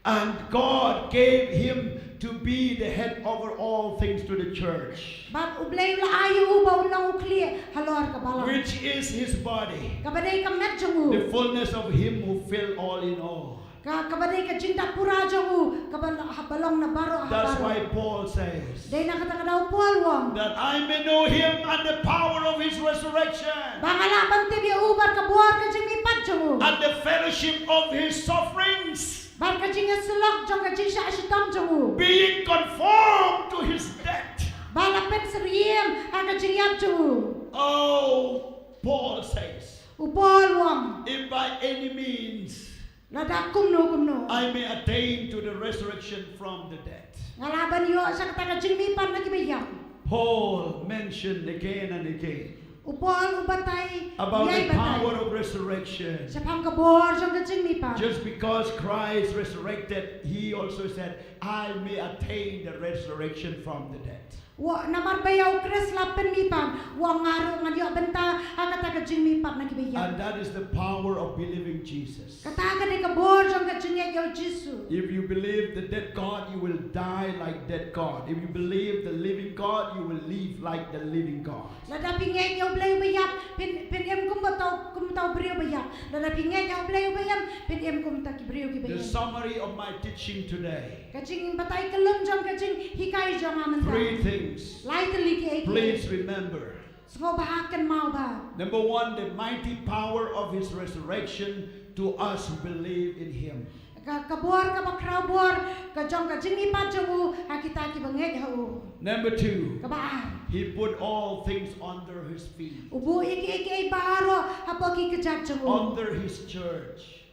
And God gave him to be the head over all things to the church. Bad U Blei u la ai ïa u ba un long u khlieh halor ka balang. Which is his body. Kaba dei ka met jong u. The fullness of him who fill all in all. Ka, kaba dei ka jingdap pura jong u, kaba la, ha, ba long na baroh ha baroh. That's why Paul says, dei na kata ka daw u Paul u ong, that I may know him and the power of his resurrection. Ba nga lah ban tip ïa u bad ka bor ka jingmihpat jong u. And the fellowship of his sufferings. Bad ka jingïasyllok jong ka jingshah shitom jong u. Being conformed to his death. Ba la pynsyriem ha ka jingïap jong u. Oh, Paul says, u Paul u ong, if by any means, lada kumno kumno, I may attain to the resurrection from the dead. Nga lah ban ïoh sha kata ka jingmihpat na ki ba ïap. Paul mentioned again and again, u Paul u batai, about the power of resurrection. Shaphang ka bor jong ka jingmihpat. Just because Christ resurrected, he also said, I may attain the resurrection from the dead. Wa namar ba ïa u Khrist la pynmihpat, wa nga ruh ngan ïoh bynta ha kata ka jingmihpat na ki ba ïap. And that is the power of believing Jesus. Kata ka dei ka bor jong ka jingngeit ïa u Jisu. If you believe the dead God, you will die like dead God. If you believe the living God, you will live like the living God. Lada phi ngeit ïa u Blei u ba ïap, phin, phin im kum uta u, kum uta u briew ba ïap. Lada phi ngeit ïa u Blei u ba im, phin im kum uta ki briew ki ba im. The summary of my teaching today. Ka jingbatai kyllum jong ka jinghikai jong nga mynta. Three things. Lai tylli kiei kiei. Please remember. Sngewbha kynmaw ba. Number one, the mighty power of his resurrection to us who believe in him. Ka, ka bor kaba khraw bor ka jong ka jingmihpat jong u ha kita kiba ngeit ha u. Number two, kaba ar, he put all things under his feet. U buh ïa kiei kiei baroh hapoh ki kjat jong u. Under his church.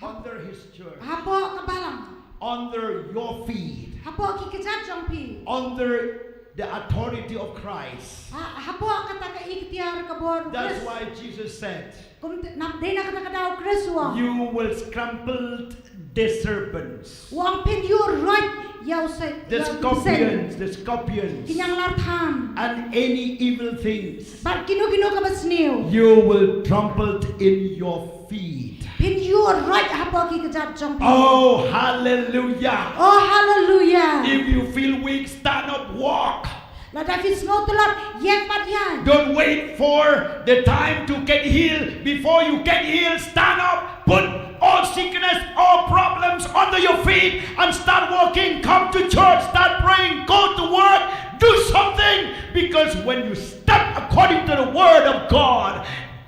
Under his church. Hapoh ka balang. Under your feet. Hapoh ki kjat jong phi. Under the authority of Christ. Ha, hapoh kata ka iktiar ka bor u Khrist. That's why Jesus said, Kum te-, nap dei na kata ka daw u Khrist u ong. You will trample the serpents. U ong phin ïuh roit ïa u se-, ïa u seng. The scorpions, the scorpions. Ki ñianglar tham. And any evil things. Bad kino kino kaba sniew. You will trample in your feet. Phin ïuh roit hapoh ki kjat jong phi. Oh, hallelujah. Oh, hallelujah. If you feel weak, stand up, walk. Lada phi sngew tlot, ïeng bad ïaid. Don't wait for the time to get healed. Before you get healed, stand up, put all sickness, all problems under your feet and start walking. Come to church, start praying, go to work, do something. Because when you step according to the word of God,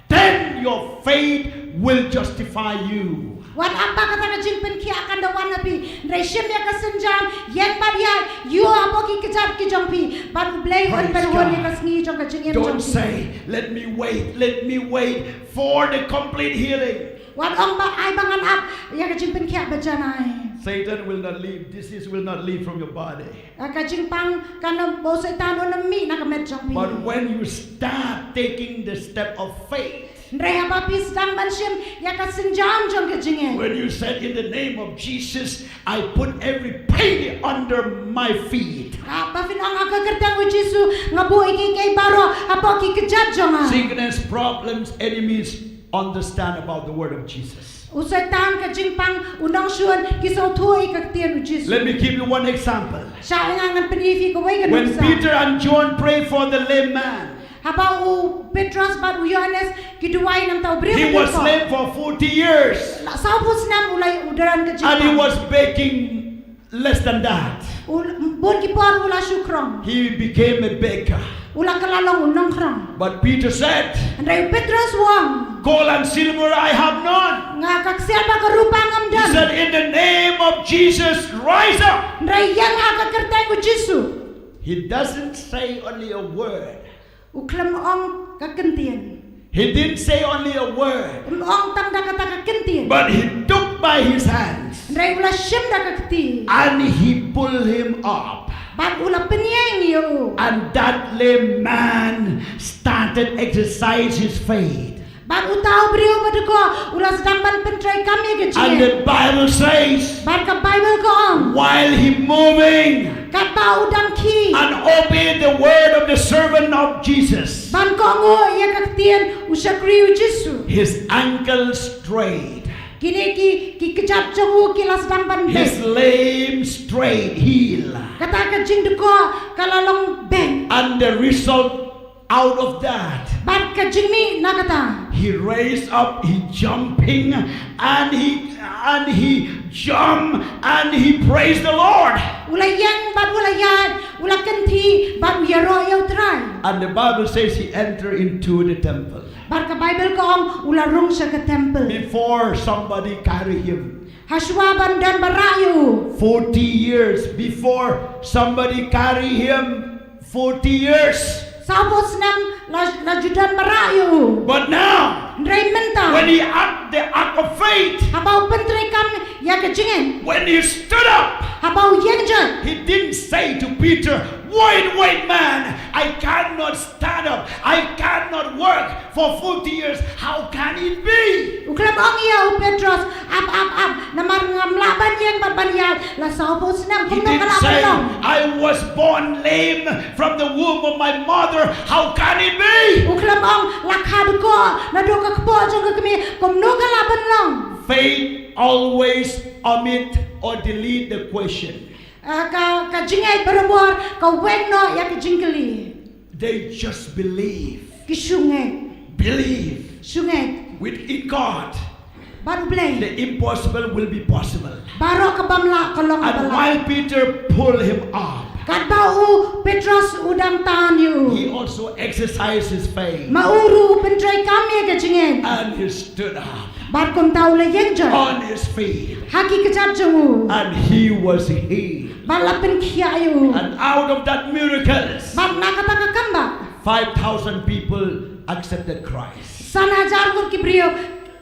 then your faith will justify you. Wat ap ba kata ka jingpynkhiah kan da wan na phi. Hynrei shim ïa ka sienjam, ïeng bad ïaid, ïuh hapoh ki kjat ki jong phi. Bad U Blei un pynhun ïa ka sngi jong ka jingim jong phi. Don't say, let me wait, let me wait for the complete healing. Wat ong ba ai ba ngan ap ïa ka jingpynkhiah ba janai. Satan will not leave, disease will not leave from your body. Ka jingpang kan ym, ba u Soitan un ym mih na ka met jong phi. But when you start taking the step of faith, hynrei haba phi sdang ban shim ïa ka sienjam jong ka jingngeit. When you said, in the name of Jesus, I put every pain under my feet. Haba phin ong ha ka kyrteng u Jisu nga buh ïa kiei kiei baroh hapoh ki kjat jong nga. Sickness, problems, enemies, understand about the word of Jesus. U Soitan, ka jingpang, u nongshun, ki sngewthuh ïa ka ktien u Jisu. Let me give you one example. Shah ïa nga ngan pyni phi kawei ka nuksa. When Peter and John prayed for the lame man, haba u Petros bad u Ïohannes ki duwai namar u briew, he was lame for forty years. La sawphew snem u la, u don ka jingpang. And he was begging less than that. U, bun ki por u la shu krong. He became a beggar. U la kylla long u nongkrong. But Peter said, hynrei u Petros u ong, gold and silver I have none. Nga ka ksiar bad ka rupa ngam don. He said, in the name of Jesus, rise up. Hynrei ïeng ha ka kyrteng u Jisu. He doesn't say only a word. U khlem ong ka kyntien. He didn't say only a word. Um ong tang da kata ka kyntien. But he took by his hands. Hynrei u la shim da ka kti. And he pulled him up. Bad u la pynïeng ïa u. And that lame man started exercise his faith. Bad uta u briew ba dkoh u la sdang ban pyntreikam ïa ka jingngeit. And the Bible says, bad ka Bible ka ong, while he moving, katba u dang khie, and obey the word of the servant of Jesus, ban kohnguh ïa ka ktien u shakri u Jisu, his ankle straight. Kine ki, ki kjat jong u ki la sdang ban beit. His lame straight heal. Kata ka jingdkoh ka la long beit. And the result out of that, bad ka jingmih na kata, he raised up, he jumping, and he, and he jump, and he praised the Lord. U la ïeng bad u la ïaid, u la kynthih bad u ïaroh ïa u Trai. And the Bible says he entered into the temple. Bad ka Bible ka ong u la rung sha ka temple. Before somebody carry him. Hashwa ban don ba rah ïa u. Forty years before somebody carry him. Forty years. Sawphew snem la, la ju don ba rah ïa u. But now, hynrei mynta, when he act the act of faith, haba u pyntreikam ïa ka jingngeit, when he stood up, haba u ïeng jot, he didn't say to Peter, wait, wait, man, I cannot stand up, I cannot work for forty years, how can it be? U khlem ong ïa u Petros, ap, ap, ap, namar ngam lah ban ïeng bad ban ïaid la sawphew snem. Kumno ka lah ban long? He didn't say, I was born lame from the womb of my mother, how can it be? U khlem ong la kha dkoh naduh ka kpoh jong ka kmie, kumno ka lah ban long? Faith always omit or delete the question. Ah, ka, ka jingngeit barabor ka weng noh ïa ka jingkylli. They just believe. Ki shu ngeit. Believe. Shu ngeit. With, in God. Bad U Blei. The impossible will be possible. Baroh ka bym lah ka long ba lah. And while Peter pulled him up, Katba u Petros u dang tan ïa u, he also exercised his faith. Ma u ruh u pyntreikam ïa ka jingngeit. And he stood up. Bad kumta u la ïeng jot. On his feet. Ha ki kjat jong u. And he was healed. Bad la pynkhiah ïa u. And out of that miracles, bad na kata ka kambah, five thousand people accepted Christ. San hajar ngut ki briew,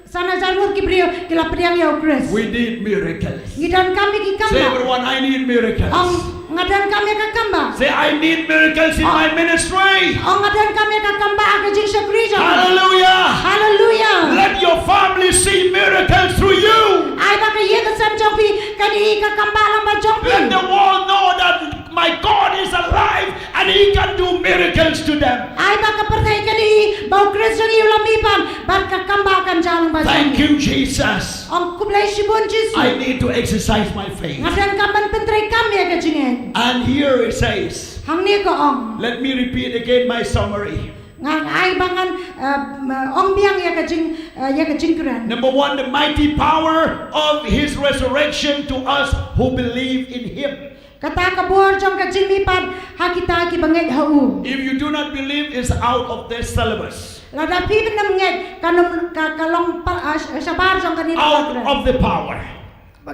san hajar ngut ki briew ki la pdiang ïa u Khrist. We need miracles. Ngi donkam ïa ki kambah. Say, everyone, I need miracles. Ong, nga donkam ïa ka kambah. Say, I need miracles in my ministry. Ong, nga donkam ïa ka kambah ha ka jingshakri jong nga. Hallelujah. Hallelujah. Let your family see miracles through you. Ai ba ka ïing ka sem jong phi kan i ka kambah lyngba jong phi. Let the world know that my God is alive and he can do miracles to them. Ai ba ka pyrthei kan i ba u Khrist jong ngi u la mihpat bad ka kambah kan jia lyngba jong ngi. Thank you, Jesus. Ong, khublei shibun Jisu. I need to exercise my faith. Nga donkam ban pyntreikam ïa ka jingngeit. And here it says, hangne ka ong. Let me repeat again my summary. Nga ai ba ngan, uh, ong biang ïa ka jing, uh, ïa ka jingkren. Number one, the mighty power of his resurrection to us who believe in him. Kata ka bor jong ka jingmihpat ha kita ki ba ngeit ha u. If you do not believe, it's out of the syllabus. Lada phi bym ngeit, kan ym, ka, ka long pa, uh, shabar jong kane ka, out of the power.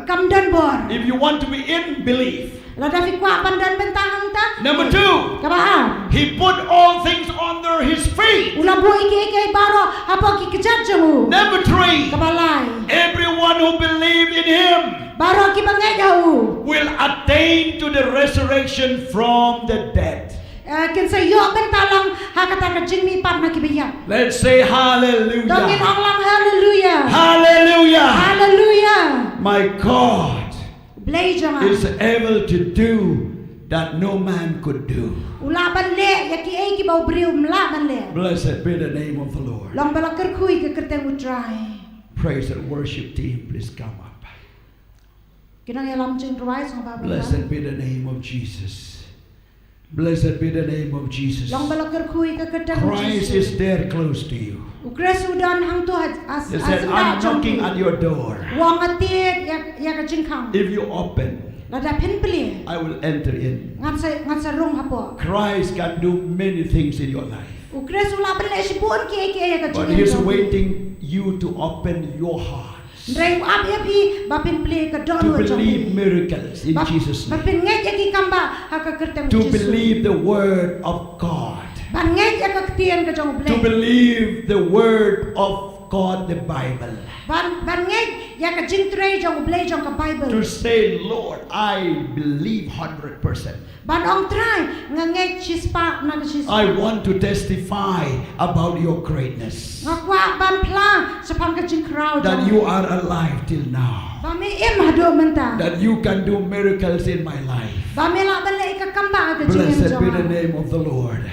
Kam don bor. If you want to be in, believe. Lada phi kwah ban don bynta hangta. Number two. Kaba ar. He put all things under his feet. U la buh ïa kiei kiei baroh hapoh ki kjat jong u. Number three. Kaba lai. Everyone who believe in him, baroh ki ba ngeit ha u, will attain to the resurrection from the dead. Eh, kin sa ïoh bynta lang ha kata ka jingmihpat na ki ba ïap. Let's say hallelujah. To ngin ong lang hallelujah. Hallelujah. Hallelujah. My God, Blei jong nga, is able to do that no man could do. U lah ban leh ïa kiei kiba u briew um lah ban leh. Blessed be the name of the Lord. Long ba la kyrkhu ïa ka kyrteng u Trai. Praise and worship team, please come up. Ki nongïalam jingrwai sngewbha ban wan. Blessed be the name of Jesus. Blessed be the name of Jesus. Long ba la kyrkhu ïa ka kyrteng u Jisu. Christ is there close to you. U Khrist u don hangto ha, ha, ha sla jong phi. He said, I'm knocking at your door. U ong nga tied ïa, ïa ka jingkhang. If you open, lada phin plie, I will enter in. Ngan sa, ngan sa rung hapoh. Christ can do many things in your life. U Khrist u lah ban leh shibun kiei kiei ïa ka jingim jong phi. But he's waiting you to open your heart. Hynrei u ap ïa phi ba phin plie ka dohnud jong phi. To believe miracles in Jesus' name. Ba, ba phin ngeit ïa ki kambah ha ka kyrteng u Jisu. To believe the word of God. Ban ngeit ïa ka ktien ka jong u Blei. To believe the word of God, the Bible. Ban, ban ngeit ïa ka jingtrei jong u Blei jong ka Bible. To say, Lord, I believe hundred percent. Ban ong Trai, nga ngeit shispah na ka shispah. I want to testify about your greatness. Nga kwah ban phla shaphang ka jingkhraw jong phi. That you are alive till now. Ba me im haduh mynta. That you can do miracles in my life. Ba me lah ban leh ïa ka kambah ha ka jingim jong nga. Blessed be the name of the Lord.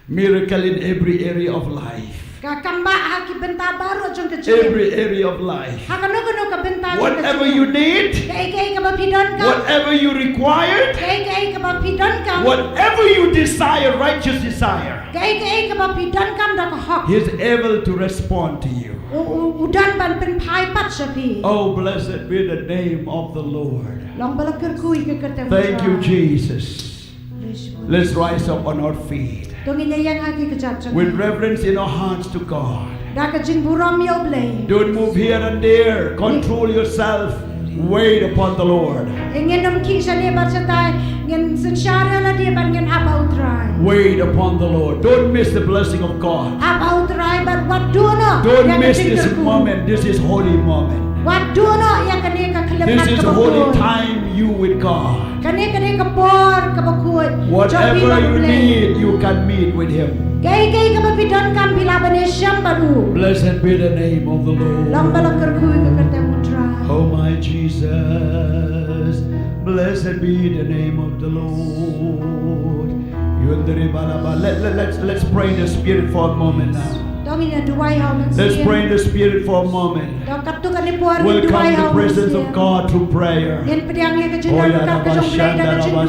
Miracle in every area of life. Ka kambah ha ki bynta baroh jong ka jingim. Every area of life. Ha kano kano ka bynta jong ka jingim. Whatever you need, kaei kaei kaba phi donkam. Whatever you required, kaei kaei kaba phi donkam. Whatever you desire, righteous desire, kaei kaei kaba phi donkam da ka hok. He is able to respond to you. U, u, u don ban pynphai pat sha phi. Oh, blessed be the name of the Lord. Long ba la kyrkhu ïa ka kyrteng u Trai. Thank you, Jesus. Let's rise up on our feet. To ngin ïeng ha ki kjat jong ngi. With reverence in our hearts to God. Da ka jingburom ïa u Blei. Don't move here and there. Control yourself. Wait upon the Lord. Ngin ym khih shane bad shatai, ngin synshar ïa lade bad ngin ap ha u Trai. Wait upon the Lord. Don't miss the blessing of God. Ap ha u Trai bad wat duh noh ïa ka jingkyrkhu. Don't miss this moment. This is holy moment. Wat duh noh ïa kane ka khyllipmat kaba khuid. This is holy time you with God. Kane, kane ka por kaba khuid jong phi bad u Blei. Whatever you need, you can meet with him. Kaei kaei kaba phi donkam phi lah ban ïashem bad u. Blessed be the name of the Lord. Long ba la kyrkhu ïa ka kyrteng u Trai. Oh my Jesus, blessed be the name of the Lord. Yundri balaba. Let, let, let's, let's pray in the Spirit for a moment now. To ngin ïa duwai ha u Mynsiem. Let's pray in the Spirit for a moment. To katto katne por ngin duwai ha u Mynsiem. Welcome the presence of God through prayer. Ngin pdiang ïa ka jingdon ryngkat ka jong u Blei da ka jingduwai.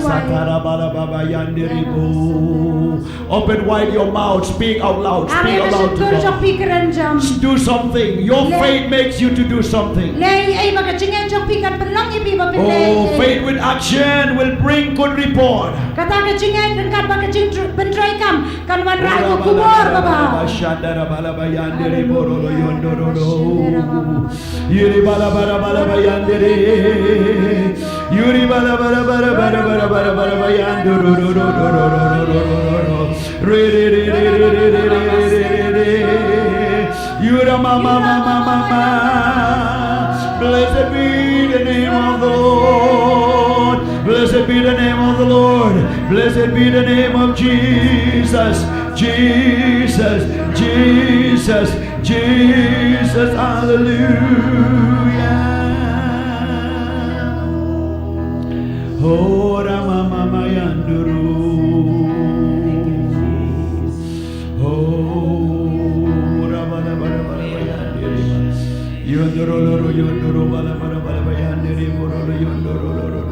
Open wide your mouth, speak out loud, speak out loud to God. Ar ïa ka shyntur jong phi kren jam. Do something. Your faith makes you to do something. Leh ei ei ba ka jingngeit jong phi kan pynlong ïa phi ba phin leh ei ei. Oh, Faith with action will bring good report. Kata ka jingngeit ryngkat bad ka jingpyntreikam kan wanrah ïa ka khubor kaba bha. Yuri bala bala bala bayandere. Yuri bala bala bala bala bala bala bala bayanduru. Re re re re re re re re re re. Yura mama mama mama. Blessed be the name of the Lord. Blessed be the name of the Lord. Blessed be the name of Jesus. Jesus, Jesus, Jesus. Hallelujah. Hora mama mayanduru. Hora bala bala bala bayanduru. Yondoro loro yondoro bala bala bala bayanduru. Borolo yondoro loro.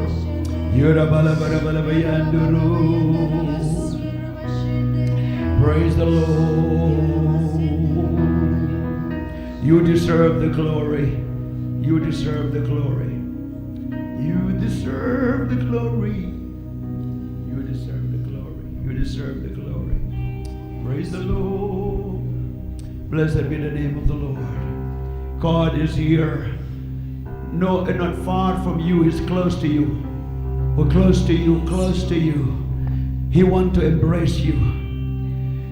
Yora bala bala bala bayanduru. Praise the Lord. You deserve the glory. You deserve the glory. You deserve the glory. You deserve the glory. You deserve the glory. Praise the Lord. Blessed be the name of the Lord. God is here. No, not far from you. He's close to you. We're close to you, close to you. He want to embrace you.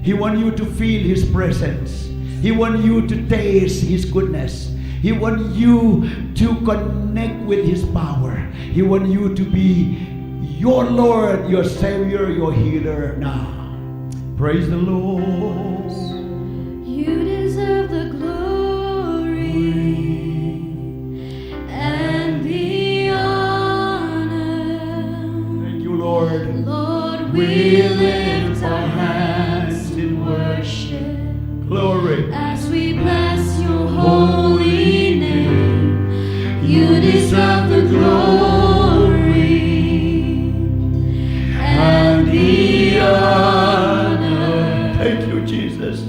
He want you to feel his presence. He want you to taste his goodness. He want you to connect with his power. He want you to be your Lord, your Savior, your healer now. Praise the Lord. You deserve the glory and the honor. Thank you, Lord. Lord, we lift our hands in worship. Glory. As we bless your holy name, you deserve the glory and the honor. Thank you, Jesus.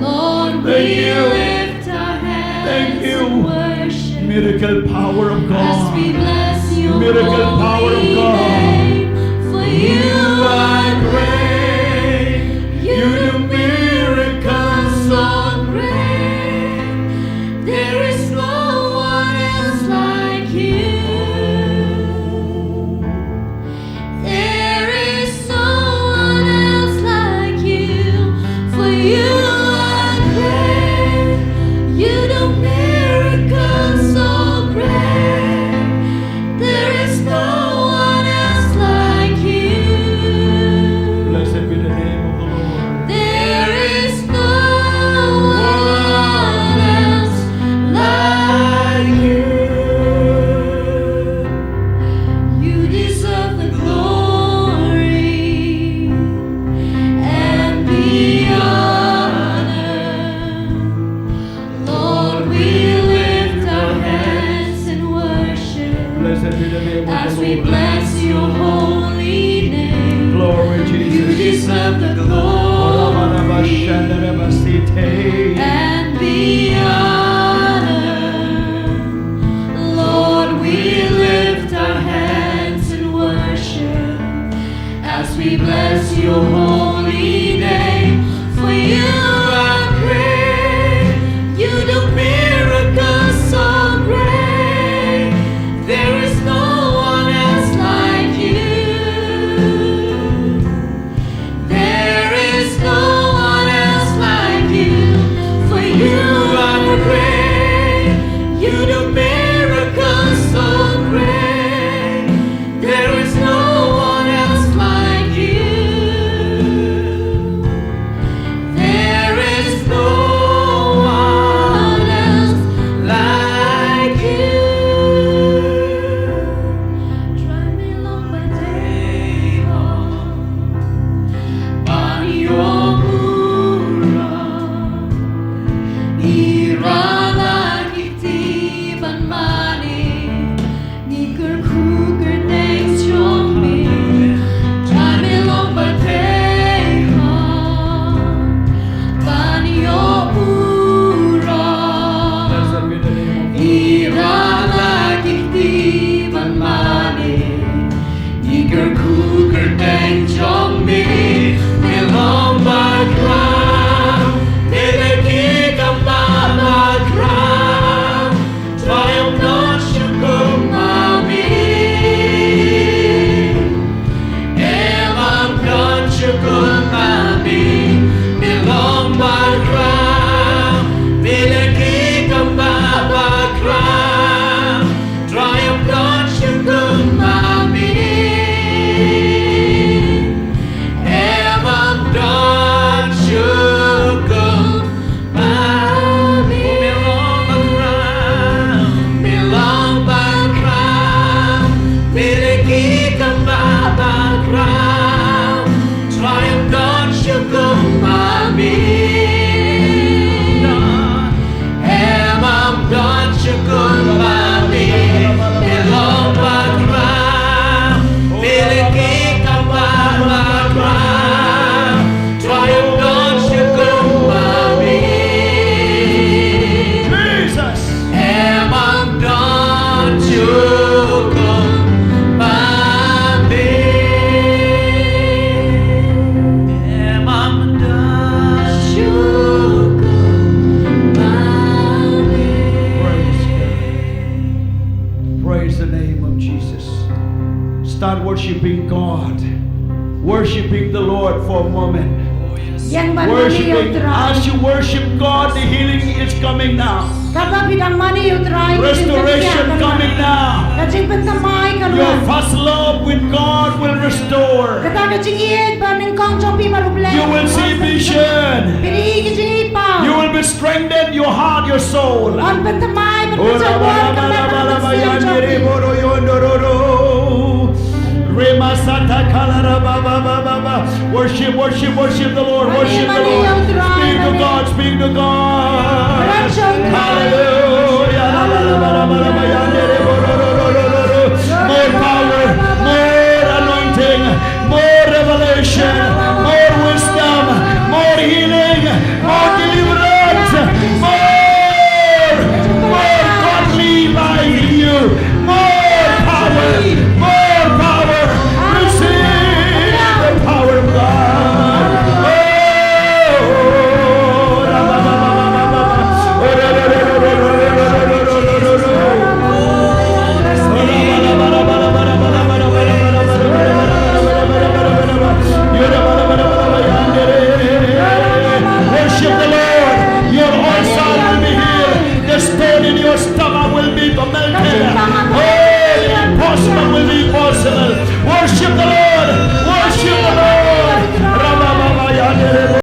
Lord, we lift our hands in worship. Thank you. Miracle power of God. As we bless your holy name, for you are great. Miracle power of God. You do miracles so great. There is no one else like you. There is no one else like you, for you are great. You do miracles so great. There is no one else like you. Blessed be the name of the Lord. There is no one else like you. You deserve the glory and the honor. Lord, we lift our hands in worship. Blessed be the name of the Lord. As we bless your holy name. Glory, Jesus. You deserve the glory and the honor. Lord, we lift our hands in worship as we bless your holy name. For you are great, you do miracles so great. There is no one else like you. There is no one else like you, for you are great. You do miracles so great. There is no one else like you. Name of Jesus. Start worshiping God. Worshiping the Lord for a moment. Ïeng ban mane ïa u Worshiping. Trai. As you worship God, the healing is coming now. Katba phi dang mane ïa u Trai, ka jingpynkhiah Restoration ka coming wan. now. Ka jingpynthymmai ka Your wan. First love with God will restore. Kata ka jingïeit banyngkong jong phi bad U Blei. You will see vision. Phin ïohi ka jingïeit paw. You will be strengthened, your heart, your soul. Yn pynthymmai bad pynjah bor ka met bad ka mynsiem jong phi. Worship, worship, worship the Lord. Worship the Lord. Speak to God. Speak to God. Hallelujah. More power, more anointing, more revelation, more wisdom, more healing, more deliverance, more, more godly life in you, more power, more power. Receive the power of God. Oh, Worship the Lord. Your ulcer will be healed. The stone in your stomach will be melted. Oh, the impossible will be possible. Worship the Lord.